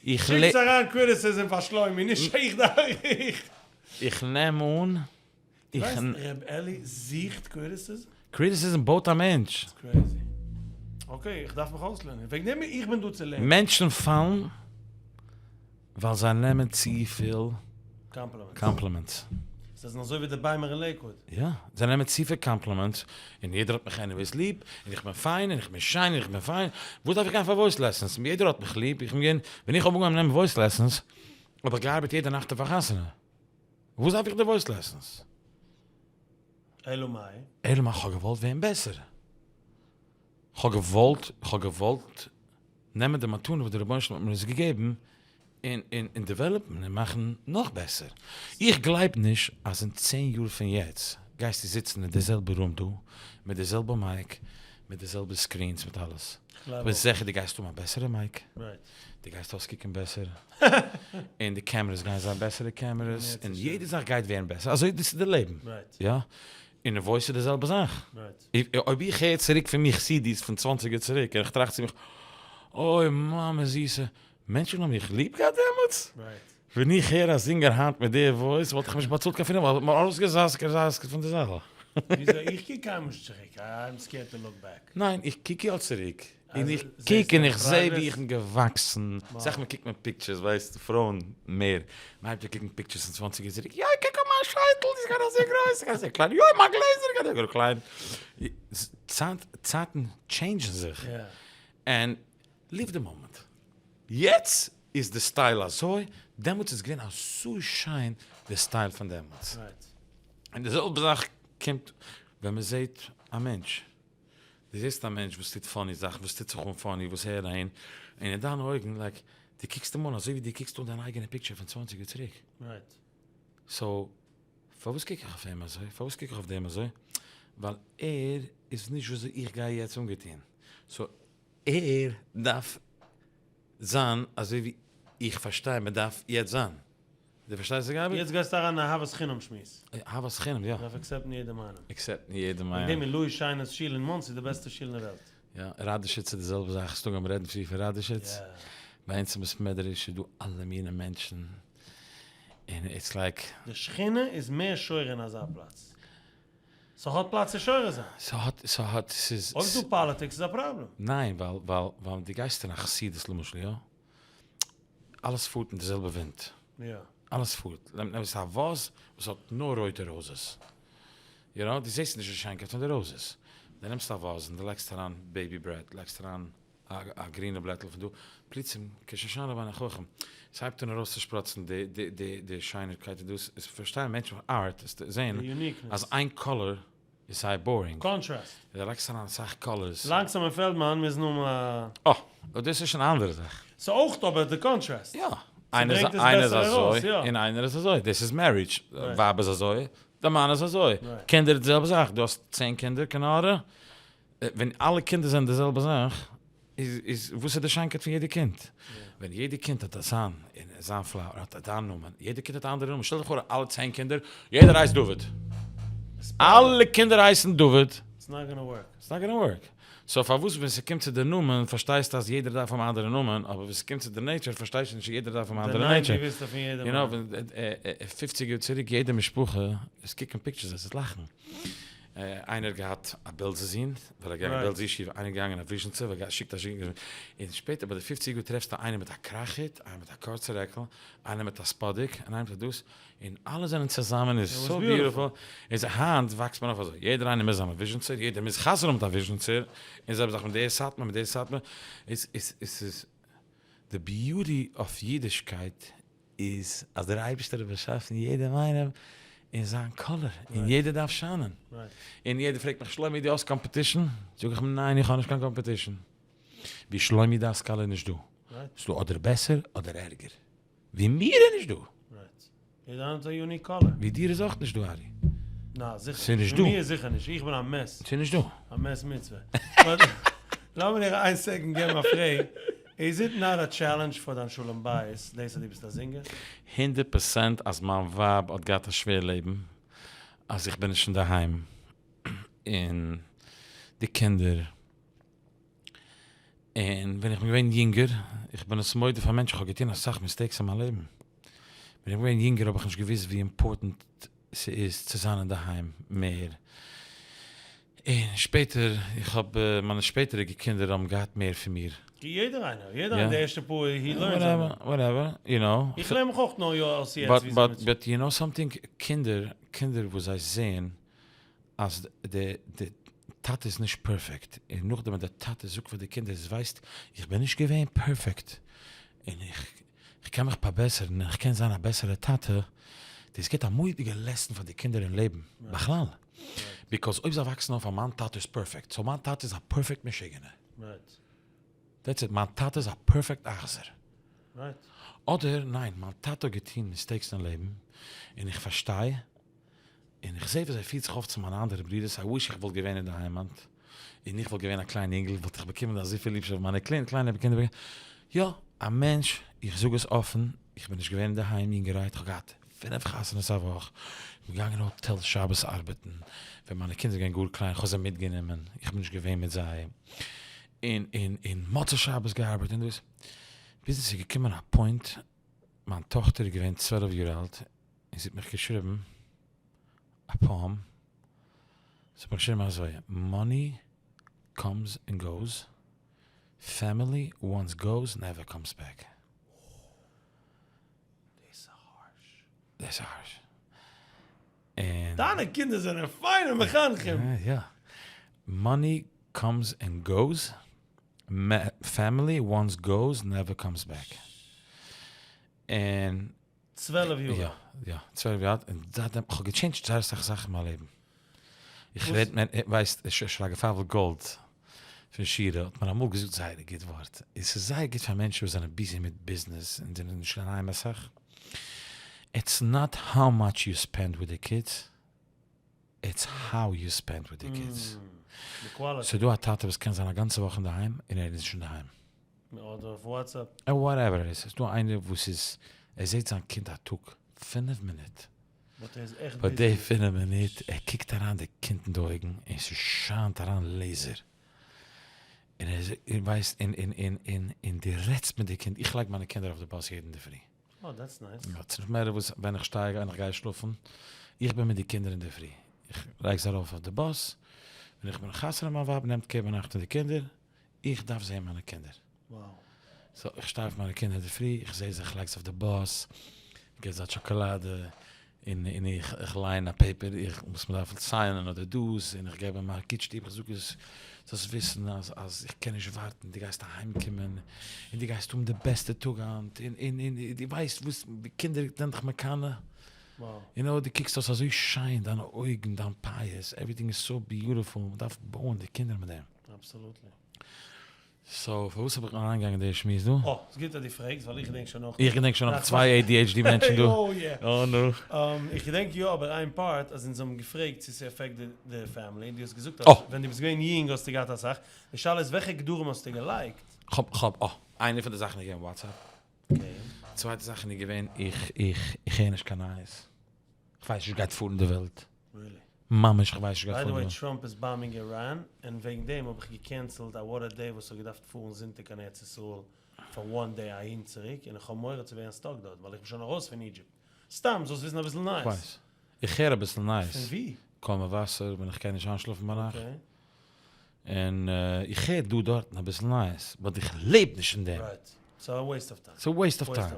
איך לע. שיקטס אריין criticism פאר שלומי, נישט איך דארף איך. איך נעם אן. דו ווייסט ר' אלי זוכט criticism? Criticism בויט א מענטש. It's crazy. Okay, איך דארף מיך אויסלערנען. וועגן דעם איך בין דא צו לערנען. מענטשן פאלן ווייל זיי נעמען צופיל compliments. זיי זענען אזוי ווי די ביימער אין לעיקוואוד. יא, זיי נעמען צופיל compliments, און יעדער האט מיך anyways ליב, און איך בין פיין, און איך בין שיין, און איך בין פיין, וואס דארף איך גיין פאר voice lessons, יעדער האט מיך ליב, איך בין געווען, ווען איך האב אנגעהויבן נעמען voice lessons, האב איך געארבעט יעדע נאכט אויף א חתונה, וואס דארף איך די voice lessons? אלא מאי? אלא מאי כ'האב געוואלט ווערן בעסער. כ'האב געוואלט, כ'האב געוואלט נעמען די מתנה וואס דער רבונו של עולם האט מיר עס געגעבן, און און און develop ן און מאכן נאך בעסער. איך גלייב נישט אז אין צען יאר פון יעצט גייסטו זיצן אין די זעלבע room דא, מיט די זעלבע mic, מיט די זעלבע screens, מיט אלעס. כ'בין זיכער דו גייסט האבן א בעסערע mic, דו גייסט אויסקוקן בעסער, און די cameras גייען זיין בעסערע cameras, און יעדע זאך גייט ווערן בעסער, אזוי דאס איז די לעבן, יא? און די voice איז די זעלבע זאך. אויב איך הער צוריק פון מיך CDs פון צוואנציג יאר צוריק, און איך טראכט צו מיך, אוי מאמע זיסע, מענטשן האבן מיך ליב געהאט דעמאלטס? ווען איך הער א זינגער היינט מיט די voice וואלט איך נישט באצאלט קיין פינף, וואלט מען ארויסגעזאסקעט פון די זאל. וויאזוי? איך קוק קיינמאל נישט צוריק, I'm scared to look back. ניין, איך קוק יא צוריק, און איך קוק און איך זע ווי איך בין געוואקסן, אסאך מאל קוקט מען pictures, ווייסט, פרויען מער, מען הייבט אן קוקן pictures פון צוואנציג יאר צוריק, יוי קוק אויף מיין שייטל, זי איז געווארן אזוי גרויס, זי איז געווארן אזוי קליין, יוי מיין גלעזער איז געווארן קליין, צייטן change ן זיך, and live the moment. יעצט איז די style אזוי, דעמאלטס איז געווען אזוי שיין די style פון דעמאלטס. און די זעלבע זאך קומט ווען מען זעט א מענטש, דו זעסט א מענטש וואס טוט funny זאכן, וואס טוט זיך אן funny, וואס הער אהין, און אין דיינע אויגן like, דו קוקסט אים אן אזוי ווי דו קוקסט אן דיין אייגענע picture פון צוואנציג יאר צוריק. So פארוואס קוק איך אויף אים אזוי? פארוואס קוק איך אויף דעם אזוי? ווייל ער איז נישט וויאזוי איך גיי יעצט אנגעטון. So ער דארף זיין אזוי ווי איך פארשטיי מען דארף יעצט זיין. דו פארשטייסט וואס איך גיי? יעצט גייסטו אריין אין אהבת חינם שמועס. אהבת חינם, יא. מ'דארף accept ן יעדעם איינעם. Accept ן יעדעם איינעם. וועגן דעם איז לואי שיינער'ס שול אין מאנסי די בעסטע שול אין די וועלט. יא, ראדישיץ איז די זעלבע זאך, האסט אנגעהויבן רעדן פריער פון ראדישיץ? ביי אונז אין בית מדרש איז דא אלע מיני מענטשן, און it's like. די שכינה איז מער שורה אין אזא פלאץ. ס'האט פלאץ צו שורה זיין. ס'האט, ס'האט, ס'איז. אויב ס'דא politics איז א פראבלעם. ניין, ווייל, ווייל, ווייל דו גייסט אין א חסידות למשל, יא? אלעס פארט אין די זעלבע ווינט. יא. אלעס פארט. נעם עס א vase וואס האט נאר רויטע ראזעס. You know, דו זעסט נישט די שיינקייט פון די ראזעס. דו נעמסט א vase און דו לייגסט אריין baby bread, לייגסט אריין א גרינע בלעטל פון דא, פלוצים כשושנה בין החוחים, עס הייבט אן ארויסצושפראצן די די די די שיינערקייט און דאס איז פארשטייען מענטשן פון art עס זעהן אז איין color איז זייער boring. Contrast. דו לייגסט אריין אסאך colors. לאנגסאם און פעלדמאן מוזן האבן א. אה, דאס איז שוין א אנדערע זאך. ס'איז אויך אבער די contrast. יא. איינער איז אזוי און איינער איז אזוי. דאס איז marriage. ווייב איז אזוי, די מאן איז אזוי. קינדער די זעלבע זאך. דו האסט צען קינדער, כנראה. ווען אלע קינדער זענען די זעלבע זאך, איז וואס איז די שיינקייט פון יעדע קינד? ווען יעדע קינד האט א זיין און זיין flower האט דיין נאמען, יעדע קינד האט א אנדערע נאמען, שטעל דיך פאר אלע צען קינדער, יעדער הייסט דוד. אלע קינדער הייסן דוד. It's not gonna work. It's not gonna work. So פארוואס ווען ס'קומט צו די נאמען פארשטייסטו אז יעדער דארף האבן א אנדערע נאמען, אבער ווען ס'קומט צו די nature פארשטייסטו נישט אז יעדער דארף האבן א אנדערע nature. You know, פופציג יאר צוריק יעדע משפחה איז קוקן pictures עס איז לאכן. איינער האט געהאט א בעלזע זון, ווייל ער איז געגאנגען בעלזע ישיבה, איינער איז געגאנגען א וויזשניצע, ווייל ער שיקט א זון, און שפעטער ביי די פופציג יאר טרעפסטו איינער מיט א קראך-הוט, איינער מיט א קורצע רעקל, איינער מיט א ספאדיק, און איינער מיט א דאס, און אלע זענען צוזאמען איז so beautiful, איז היינט וואקסט מען אויף אזוי, יעדער איינער מוז זיין א וויזשניצער, יעדער מוז חתונה האבן מיט א וויזשניצער, און זעלבע זאך מיט דער סאטמאר מיט דער סאטמאר, איז איז איז די beauty אויף אידישקייט איז אז דער אייבערשטער האט באשאפן יעדעם איינעם אין זיין color, און יעדער דארף שיינען, און יעדער פרעגט מיך שלומי דו האסט competition? זאג איך אים ניין איך האב נישט קיין competition, ווי שלומי דאסקאל איז נישט דא, ס'איז דא אדער בעסער אדער ערגער, ווי מיר איז נישט דא. ווי דיר איז אויך נישט דא ארי. נא זיכער ס'איז נישט דא. ווי מיר זיכער נישט, איך בין א mess. ס'איז נישט דא. א מת מצוה. לאמיר דיך איין second געבן א פרעג, איז it not a challenge פאר דיין שלום בית דאס אז דו ביסט א singer? 100% אז מיין ווייב האט געהאט א שווער לעבן אז איך בין נישט אינדערהיים און די קינדער און ווען איך בין געווען יונגער, איך בין עס מודה פאר מענטשן, איך האב געטון אסאך mistakes אין מיין לעבן, ווען איך בין געווען יונגער האב איך נישט געוואוסט ווי important ס'איז צו זיין אינדערהיים מער, און שפעטער, איך האב, מיינע שפעטעריגע קינדער האבן געהאט מער פון מיר. יעדער איינער, יעדער איינער די ערשטע פאר he learns. Whatever, whatever, you know. איך לערן מיך אויך נאר יא אויס יעצט ווי אזוי. But you know something, קינדער, קינדער וואס זיי זעען אז די די טאטע איז נישט perfect, און נאכדעם ווען די טאטע זאגט פאר די קינדער ווייסט איך בין נישט געווען perfect, און איך קען מיך פארבעסערן און איך קען זיין א בעסערע טאטע, דאס גיבט א מורא'דיגע lesson פאר די קינדער אין לעבן בכלל, because אויב זיי וואקסן אויף אז מיין טאטע איז perfect, so מיין טאטע איז א perfect משוגענער, that's it, מיין טאטע איז א perfect אכזר, אדער ניין מיין טאטע האט געטון mistakes אין לעבן און איך פארשטיי, און איך זעה וויאזוי ער פירט זיך אויף צו מיינע אנדערע ברידערס, I wish איך וואלט געווען אין די היימאנט, און איך וואלט געווען א קליין אינגל וואלט איך באקומען אזויפיל ליבשאפט מיינע קליינע קליינע קינדער, יא, א מענטש, איך זאג עס אפן, איך בין נישט געווען אינדערהיים יונגערהייט, איך האב געהאט פינף חתונות א וואך, איך בין געגאנגען אין האטעל שבת ארבעטן, ווען מיינע קינדער זענען געווען גאר קליין, איך האב זיי מיטגענומען, איך בין נישט געווען מיט זיי, און און און מוצאי שבת געארבעט און דאס, ביז עס איז געקומען א point, מיין טאכטער איז געווען 12 יאר אלט, און זי האט מיך געשריבן א poem, זי האט מיך געשריבן אזוי, money comes and goes, family once goes never comes back. דאס איז harsh. דאס איז harsh. און. דיינע קינדער זענען פיינע מחנכים. יא. Money comes and goes, family once goes never comes back. און. 12 יאר. יא, יא, 12 יאר אלט, און זייטדעם, איך האב גע change ט זייער אסאך זאכן אין מיין לעבן. איך רעד, מען, ווייסט, שרגא פייוול גאלד פון שירה האט מיר אמאל געזאגט זייער א גוט ווארט, און ס'איז זייער גוט פאר מענטשן וואס זענען busy מיט ביזנעס און זענען נישט אינדערהיים אסאך, it's not how much you spend with the kids, it's how you spend with the kids. ס'איז דא א טאטע וואס קען זיין א גאנצע וואך אינדערהיים און ער איז נישט אינדערהיים. אדער אויף WhatsApp. Whatever it is, ס'איז דא איינער וואס איז, ער זעט זיין קינד א טאג פינף מינוט, but ער איז עכט but די פינף מינוט, ער קוקט אריין די קינד אין די אויגן און ס'שיינט אריין לעיזער, און ער און ווייסט און און און און און דו רעדסט מיט די קינד, איך לייג מיינע קינדער אויף די באס יעדן אינדערפרי. אה, that's nice. יא, ס'נישט מער וואס ווען איך שטייג און איך גיי שלאפן, איך בין מיט די קינדער אינדערפרי, איך לייג זיי ארויף אויף די באס, ווען איך בין חתונה מיין ווייב נעמט care ביינאכט פון די קינדער, איך דארף זעהן מיינע קינדער. So איך שטיי אויף מיינע קינדער אינדערפרי, איך זעה זיי, איך לייג זיי אויף די באס, איך געב זיי א טשאקאלאדע, און און איך איך ליין א paper איך וואס מען דארף sign ען אדער דאס, און איך געב אים א גוט שטוב, איך זאג עס, זאלסט וויסן אז אז איך קען נישט ווארטן, דו גייסט אהיים קומען, און דו גייסט האבן די בעסטע טאג היינט, און און און דו ווייסט וואס, די קינדער זענען דיך מקנא, און אוי דו קוקסט אויס אזוי שיין, דיינע אויגן, דיין פיאות, everything איז so beautiful, מען דארף בויען די קינדער מיט דעם. Absolutely. So פארוואס האב איך אריינגעגאנגען אין די שמועס דא? אה, ס'איז גוט אז דו פרעגסט, ווייל איך געדענק שוין נאך. איך געדענק שוין נאך צוויי ADHD מענטשן דא. Oh yeah. אה נו. איך געדענק יא אבער איין part, אז אונז האבן געפרעגט צו ס' affect די family, און דו האסט געזאגט אז ווען דו ביסט געווען יונג האסטו געהאט אסאך, די שאלה איז וועלכע גדרים האסטו געלייגט? כ'האב, כ'האב, אה, איינע פון די זאכן איז געווען WhatsApp. Okay. צווייטע זאך איז געווען איך, איך, איך הער נישט קיין נייעס. כ'ווייס נישט וואס גייט פאר אין די וועלט. Really? ממש כ'ווייס נישט וואס גייט by פאר the אין וועי די וועלט. טראמפ איז bombing איראן, און וועגן דעם האב איך גע cancel ט א what a day וואס האט געדארפט פארן זונטאג קיין ארץ ישראל פאר one day אהין צוריק, און איך האב מורא צו ווערן stuck דארט ווייל איך בין שוין ארויס פון Egypt. סתם זאלסט וויסן אביסל נייעס. כ'ווייס. איך הער אביסל נייעס. פון ווי? קול מבשר ווען איך קען נישט איינשלאפן ביינאכט, און איך הער דא דארטן אביסל נייעס, but איך לעב נישט אין דעם. Right. ס'איז א waste of time. ס'איז א waste of time.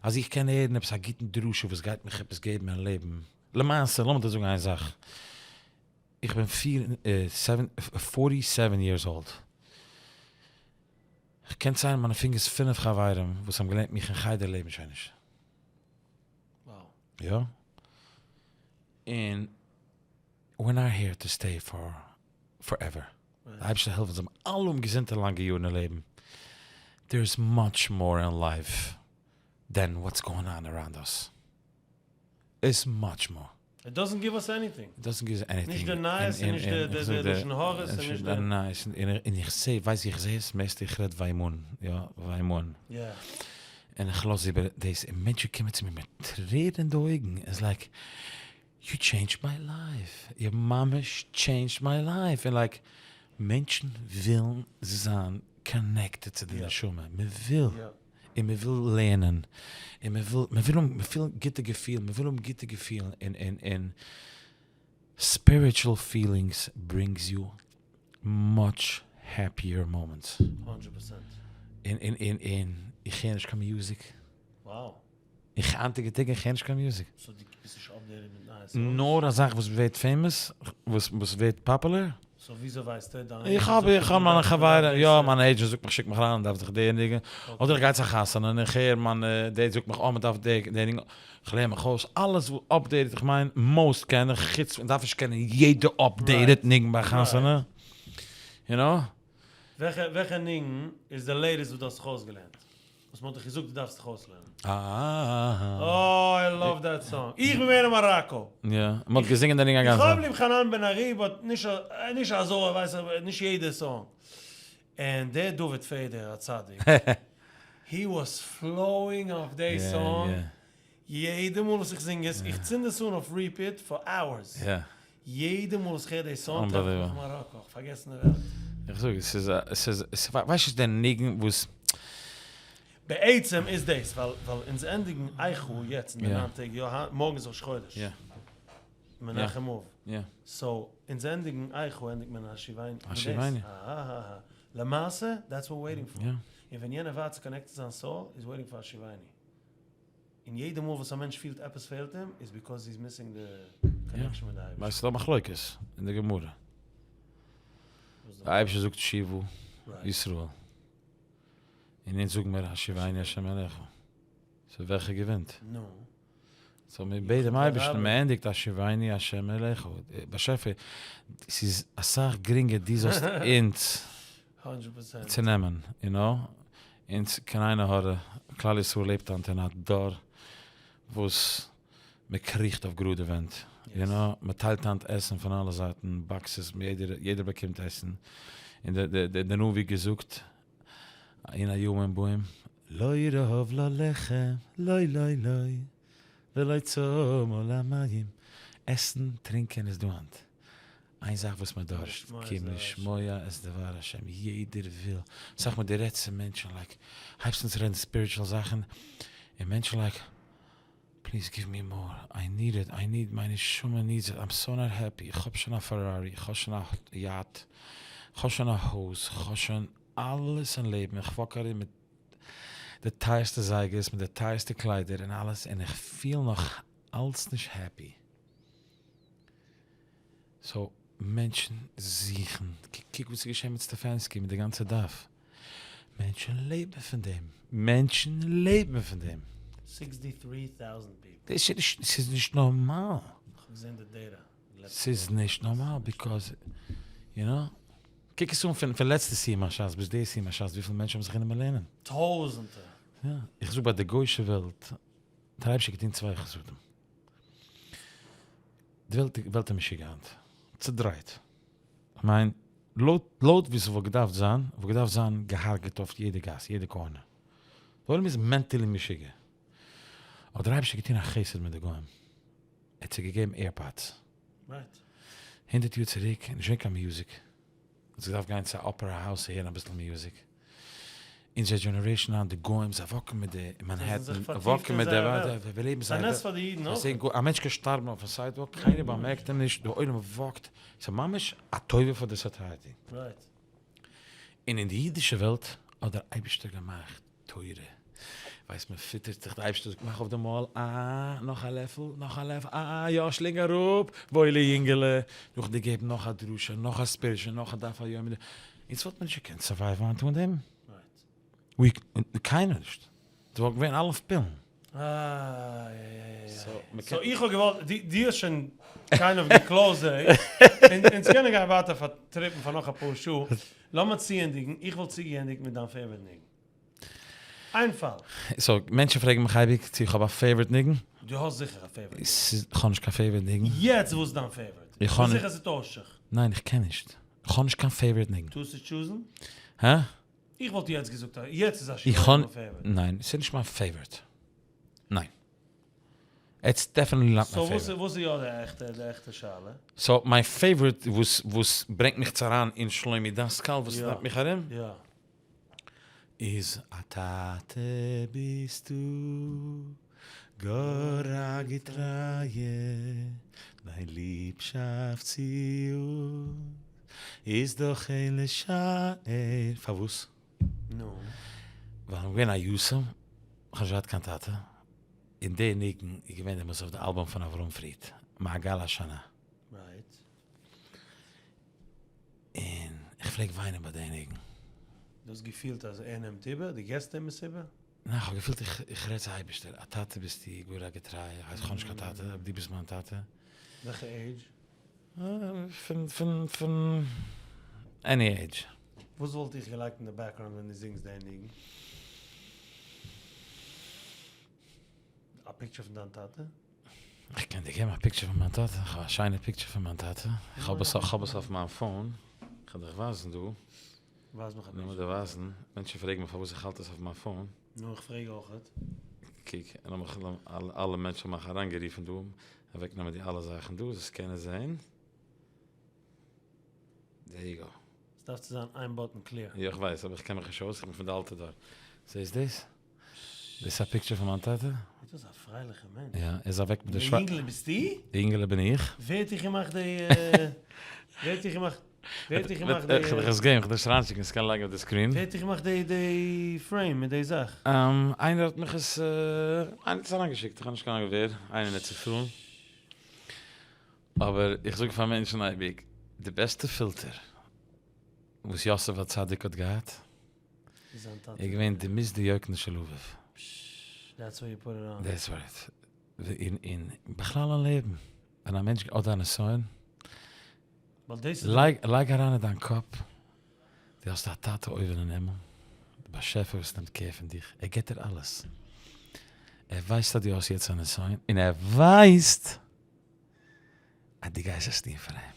אז איך קען הערן עפעס א גוטן דרשה וואס גייט מיך עפעס געבן אין לעבן. למעשה, לאמיר דיר זאגן איין זאך, איך בין פיר seven, forty seven years old. איך קען ציילן מיינע פינגערס פינף חברים וואס האבן געלערנט מיך אין חדר לעבן שוין נישט. יא. און we're not here to stay for forever. די אייבערשטער זאל העלפן זאל מען אלע האבן געזונטע לאנגע יארן אין לעבן. There is much more in life than what's going on around us. It's much more. It doesn't give us anything. It doesn't give us anything. נישט די נייעס און נישט די לשון הרע'ס און נישט די. נייעס און איך זע, ווייסט איך זע עס מערסטע איך רעד וימאן, יא וימאן. יא. און איך לאז איבער דאס און מענטשן קומען צו מיר מיט טרערן אין די אויגן, it's like you changed my life, you ממש tchanged my life, און like מענטשן ווילן זיין connected צו די נשמה, מען וויל. און מען וויל לערנען, און מען וויל, מען וויל האבן, מען וויל גוטע געפילן, מען וויל האבן גוטע געפילן, און און און spiritual feelings brings you much happier moments. הונדרעט פראצענט. און און און און איך הער נישט קיין music. Wow. איך היינטיגע טעג איך הער נישט קיין music. So דו ביסט נישט updated מיט נייע songs? נאר א זאך וואס ווערט famous, וואס וואס ווערט popular. So וויאזוי ווייסטו? דיין איך האב איך האב מיינע חברים, יא מיין agent זאגט מיך שיק מיך אריין דארף זיך די ניגון, אדער איך גיי צו א חתונה און איך הער מיין דעי זאגט מיך אה מען דארף די די ניגון, איך לערן מיך אויס אלעס updated, איך מיין most קען איך, חוץ מען דארף נישט קענען יעדע updated ניגון ביי א חתונה, you know. וועלכע ניגון איז די latest וואס דו האסט זיך אויסגעלערנט? וואס מ'האט דיך געזאגט דו דארפסט דיך אויסלערנען. אה. אה, I love that song. איך בין געווען אין מאראקא. יא, מ'האט געזינגען די ניגון א גאנצע צייט. איך האב ליב חנן בן ארי but נישט נישט אזוי ווייס איך נישט יעדע song. און דער דוד פעדער א צדיק. He was flowing אויף די song. יעדע מאל וואס איך זינג עס, איך צינד עס אן אויף repeat for hours. יעדע מאל וואס איך הער די song טרעף איך מיך אין מאראקא, איך פארגעס אין די וועלט. איך זאג עס איז א, עס איז, ווייסט נישט די ניגון וואס. בעצם איז דאס ווייל ווייל אונז ענדיגן איכה יעצט אין די ניין טעג, יא מארגן איז ראש חודש, מנחם אב, so אונז ענדיגן איכה ענדיגט מען השיבנו, השיבנו. למעשה that's what waiting for, און ווען יענער ווארט צו connect ן זיין soul איז waiting for השיבנו. און יעדע מאל וואס א מענטש פילט עפעס פעלט אים איז because he's missing די connection מיט די אייבערשטער. ווייל ס'איז דא מחלוקת אין די גמרא. די אייבערשטער זאגט שובה ישראל. און אונז זאגן מיר השיבנו השם אליך. So וועלכע געווינט? נו. So מיר בעט דעם אייבערשטן מען ענדיגט השיבנו השם אליך. באשעפער ס'איז אסאך גרינגער דו זאלסט אונז צונעמען, you know, אונז קיין עין הרע, כלל ישראל לעבט היינט אין א דור וואס מען קריכט אויף גראדע ווענט, you know, מען טיילט היינט עסן פון אלע זייטן, boxes, יעדער באקומט עסן, און דער נביא געזאגט, הנה הימים באים, לא רעב ללחם, לא לא לא, ולא צמא למים, עסן טרינקען איז דא היינט, איין זאך וואס מען דארשט, כי אם לשמוע את דבר השם, יעדער וויל, אסאך מאל דו רעדסט צו מענטשן like, הייבסט אן צו רעדן spiritual זאכן, און מענטשן like, please give me more, I need it, I need, מיין נשמה needs it, I'm so not happy, איך האב שוין א Ferrari, איך האב שוין א yacht, איך האב שוין א הויז, איך האב שוין אלעס אין לעבן, איך walk ארום מיט די טייערסטע זייגערס, מיט די טייערסטע קליידער און אלעס, און איך פיל נאך אלץ נישט happy. So מענטשן זוכן, קוק וואס איז געשען מיט סטעפענסקי מיט די גאנצע דארף, מענטשן לעבן פון דעם, מענטשן לעבן פון דעם. Sixty three thousand people. דאס איז נישט, ס'איז נישט נארמאל. כ'האב געזען די data. ס'איז נישט נארמאל because you know, קוק עס אן פון לעצטע סיום הש"ס ביז די סיום הש"ס וויפיל מענטשן האבן זיך גענומען לערנען. טויזענטער. יא, איך זאג ביי די גוישע וועלט האט דער אייבערשטער געטון צוויי חסדים. די וועלט וועלט איז משוגע היינט. צודרייט. כ'מיין, לויט לויט ווי ס'וואלט געדארפט זיין, וואלט געדארפט זיין געהארגעט אויף יעדע גאס, יעדע corner. די עולם איז mentally משוגע. האט דער אייבערשטער געטון א חסד מיט די גוים. ער האט זיי געגעבן AirPods. הונדערט יאר צוריק, נישט געווען קיין music. האט זיך געדארפט גיין צו א opera house צו הערן אביסל music. אונזער generation היינט די גוים זיי walk ן מיט די אין זיי זענען מאנהעטן זיך פארטיפט walk ן אין מיט די זייער וועלט. זיי לעבן ס'איז א זייער נס פאר די אידן זיי אויך. זעען גאר א מענטש קען שטארבן אויפן sidewalk קיינער באמערקט אים נישט די עולם walk ט ס'איז ממש א טובה פאר די society. Right. און אין די אידישע וועלט האט דער אייבישטער געמאכט תורה, ווייסט מען פיטערט זיך, די אייבישטער זאגט מאך אויף די מויל, אה, נאך א לעפל, נאך א לעפל, אה, יא, שלינג אראפ, וואוילע יונגעלע, נאכדעם געבן נאך א דרשה, נאך א spiritual, נאך א דף היומי, אונז וואלט מען נישט געקענט survive ן היינט אן דעם, קיינער נישט, ס'וואלט געווען אלע אויף פילן. So איך האב געוואלט, דו האסט שוין kind of גע closed די, אונז קענען גיין ווייטער פאר trip ן פאר נאך אפאר שעה, לאמיר צוענדיגן, איך וואלט צוגעענדיגט מיט דיין favorite ניגון. איין פאל. So מענטשן פרעגן מיך אייביג צו איך האב א favorite ניגון. דו האסט זיכער א favorite ניגון. איך האב נישט קיין favorite ניגון. יעצט וואס איז דיין favorite? איך האב נישט. זיכער ס'טוישט זיך. ניין איך קען נישט. איך האב נישט קיין favorite ניגון. טוסט נישט choose ן? הא? איך וואלט יעצט געזאגט אז יעצט איז א שיעור דיין favorite. ניין, ס'איז נישט מיין favorite. ניין. It's definitely not my favorite. So וואס איז יא די עכטע די עכטע שאלה? So מיין favorite וואס וואס ברענגט מיך צו אריין אין שלומי דאסקאל וואס נעמט מיך ארום. יא. איז א טאטע ביסטו גאר א געטרייע, דיין ליבשאפט צו אונז איז דאך אין לשער. פארוואס? נו. ווייל כ'בין געווען א יתום, כ'האב נישט געהאט קיין טאטע, און די ניגון איז געווען דעמאלטס אויף די אלבום פון אברהם פריד, מעגל השנה. Right. און איך פלעג וויינען ביי די ניגון. דו האסט געפילט אז ער נעמט איבער? דו געסט אים עס איבער? ניין, כ'האב געפילט איך רעד צו אייבערשטער, א טאטע ביסטו גאר א געטרייער, איך האב נישט קיין טאטע, אבער דו ביסט מיין טאטע. וועלכע עידזש? פון פון פון any age. וואס וואלט איך געלייגט אין די background ווען דו זינגסט די ניגון? א picture פון דיין טאטע? איך קען דיר געבן א picture פון מיין טאטע, איך האב א שיינע picture פון מיין טאטע, איך האב עס איך האב עס אויף מיין phone, איך וועל דיך ווייזן דא. ווייז מיך א picture. לאמיר דיר ווייזן, מענטשן פרעגן מיך פארוואס איך האלט עס אויף מיין phone. נו איך פרעג אויכעט. קוק, לאמיך אלע מענטשן האבן מיך אריינגערופן דא, אוועקנעמען די אלע זאכן דא, זאלסט קענען זען. There you go. ס'דארף צו זיין איין button clear. יא איך ווייס, אבער איך קען מיך נישט אויס, איך בין פון די אלטע דור. זעסט דאס? דאס איז א picture פון מיין טאטע. דו ביסט א פרייליכע מענטש. יא, ער איז אוועק מיט די די שווא. יונגעלע ביסטו? די יונגעלע בין איך. ווער האט דיך געמאכט די ווער האט דיך געמאכט ווער האט דיך געמאכט די. כ'וועל דיך עס געבן, כ'וועל דיר עס אריינשיקן, עס קען לייגן אויף די screen. ווער האט דיך געמאכט די די frame מיט די זאך? איינער האט מיך עס, איינער האט עס אריינגעשיקט, איך האב נישט קיין אנונג ווער, איינער אין ארץ ישראל. אבער איך זאג פאר מענטשן אייביג, די בעסטע פילטער וואס יוסף הצדיק האט געהאט, איז געווען די דמות דיוקנו של אביו. That's where you put it on. That's right. און בכלל אין לעבן, ווען א מענטש האט א נסיון, לייג אריין אין דיין קאפ, דו האסט א טאטע אויבן אין הימל, די באשעפער וואס נעמט care פון דיך, ער גיבט דיר אלעס, ער ווייסט אז דו האסט יעצט א נסיון, און ער ווייסט אז דו גייסט עס טון פאר אים.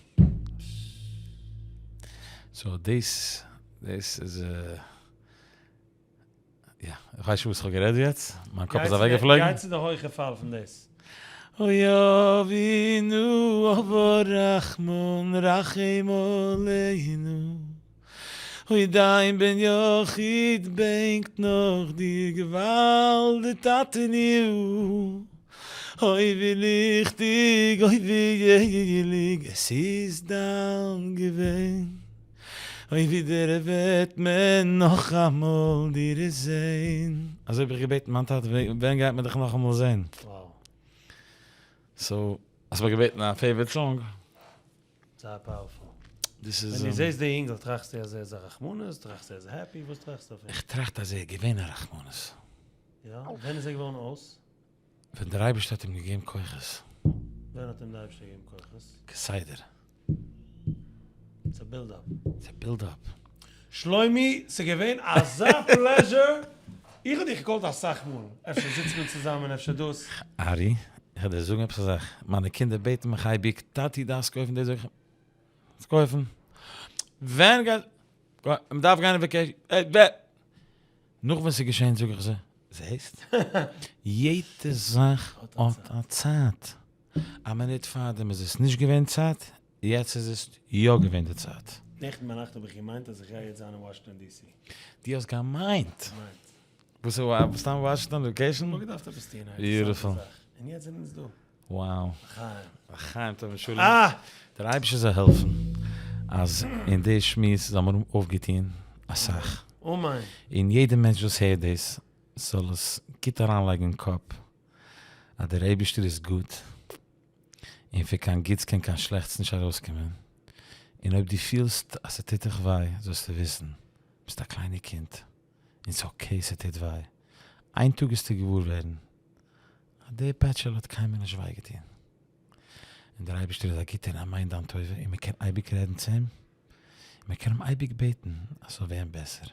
So דאס, דאס איז, יא, איך ווייס נישט וואס איך האב גערעדט יעצט, מיין קאפ איז אוועקגעפלויגן. גיי צו די הויכע פאל פון דאס. אוי אבינו אב הרחמן רחם עלינו, אוי דיין בן יחיד בענקט נאך דיר געוואלד טאטעניו, אוי ווי ליכטיג אוי ווי הייליג עס איז דיין געווען, אוי ווידער וועט מען נאכאמאל דיר זעהן. אזוי האב איך געבעטן מיין טאטע ווען גייט מען דיך נאכאמאל זעהן? So האסט מיך געבעטן א favorite song. זייער powerful. ווען דו זעסט די אינגל טראכסטו אז ער איז א רחמנות? טראכסטו ער איז happy? וואס טראכסטו אויף אים? איך טראכט אז ער איז געווען א רחמנות. יא? ווען איז ער געווארן אויס? ווען דער אייבערשטער האט אים געגעבן כוחות. ווען האט אים דער אייבערשטער געגעבן כוחות? כסדר. ס'איז א build up. ס'איז א build up. שלומי, ס'איז געווען אזא pleasure! איך האב דיך גע call ט אסאך מאל, אפשר זיצט מען צוזאמען, אפשר דאס. ארי, איך וועל דיר זאגן עפעס א זאך, מיינע קינדער בעטן מיך אייביג, טאטי דארפסט קויפן דאס, זאג איך, וואס קויפן? ווען גייט, מ'דארף גיין אין vacation, נאך ווען ס'איז געשען זאג איך זיי, זעסט? יעדע זאך האט א צייט. א מינוט פארדעם איז עס נישט געווען צייט, יעצט איז עס יא געווען די צייט. נעכטן ביינאכט האב איך געמיינט אז איך גיי יעצט זיין אין וואשינגטאן די סי. דו האסט געמיינט? געמיינט. וואס איז סתם וואשינגטאן location? כ'האב געדארפט עפעס טון א Beautiful. אינטערעסאנטע זאך. און יעצט זענען אונז דא. Wow. לחיים. לחיים טוב און שלום. אה! דער אייבערשטער זאל העלפן אז אין די שמועס זאל מען האבן אויפגעטון אסאך. אמן. און יעדער מענטש וואס הערט דאס זאל עס גוט אריינלייגן אין קאפ אז דער אייבערשטער איז גוט, און פון קיין גוטס קען קיין שלעכטס נישט ארויסקומען, און אויב דו פילסט אז ס'טוט דיך וויי זאלסטו וויסן, ביסט א קליינע קינד, און ס'איז okay ס'טוט וויי, איין טאג וועסטו געוואר ווערן אז די פעטשעלע האט קיינמאל נישט וויי געטון, און דער אייבערשטער איז א גוטער און ער מיינט דיין טובה, און מ'קען אייביג רעדן צו אים, און מ'קען אים אייביג בעטן אז ס'זאל ווערן בעסער.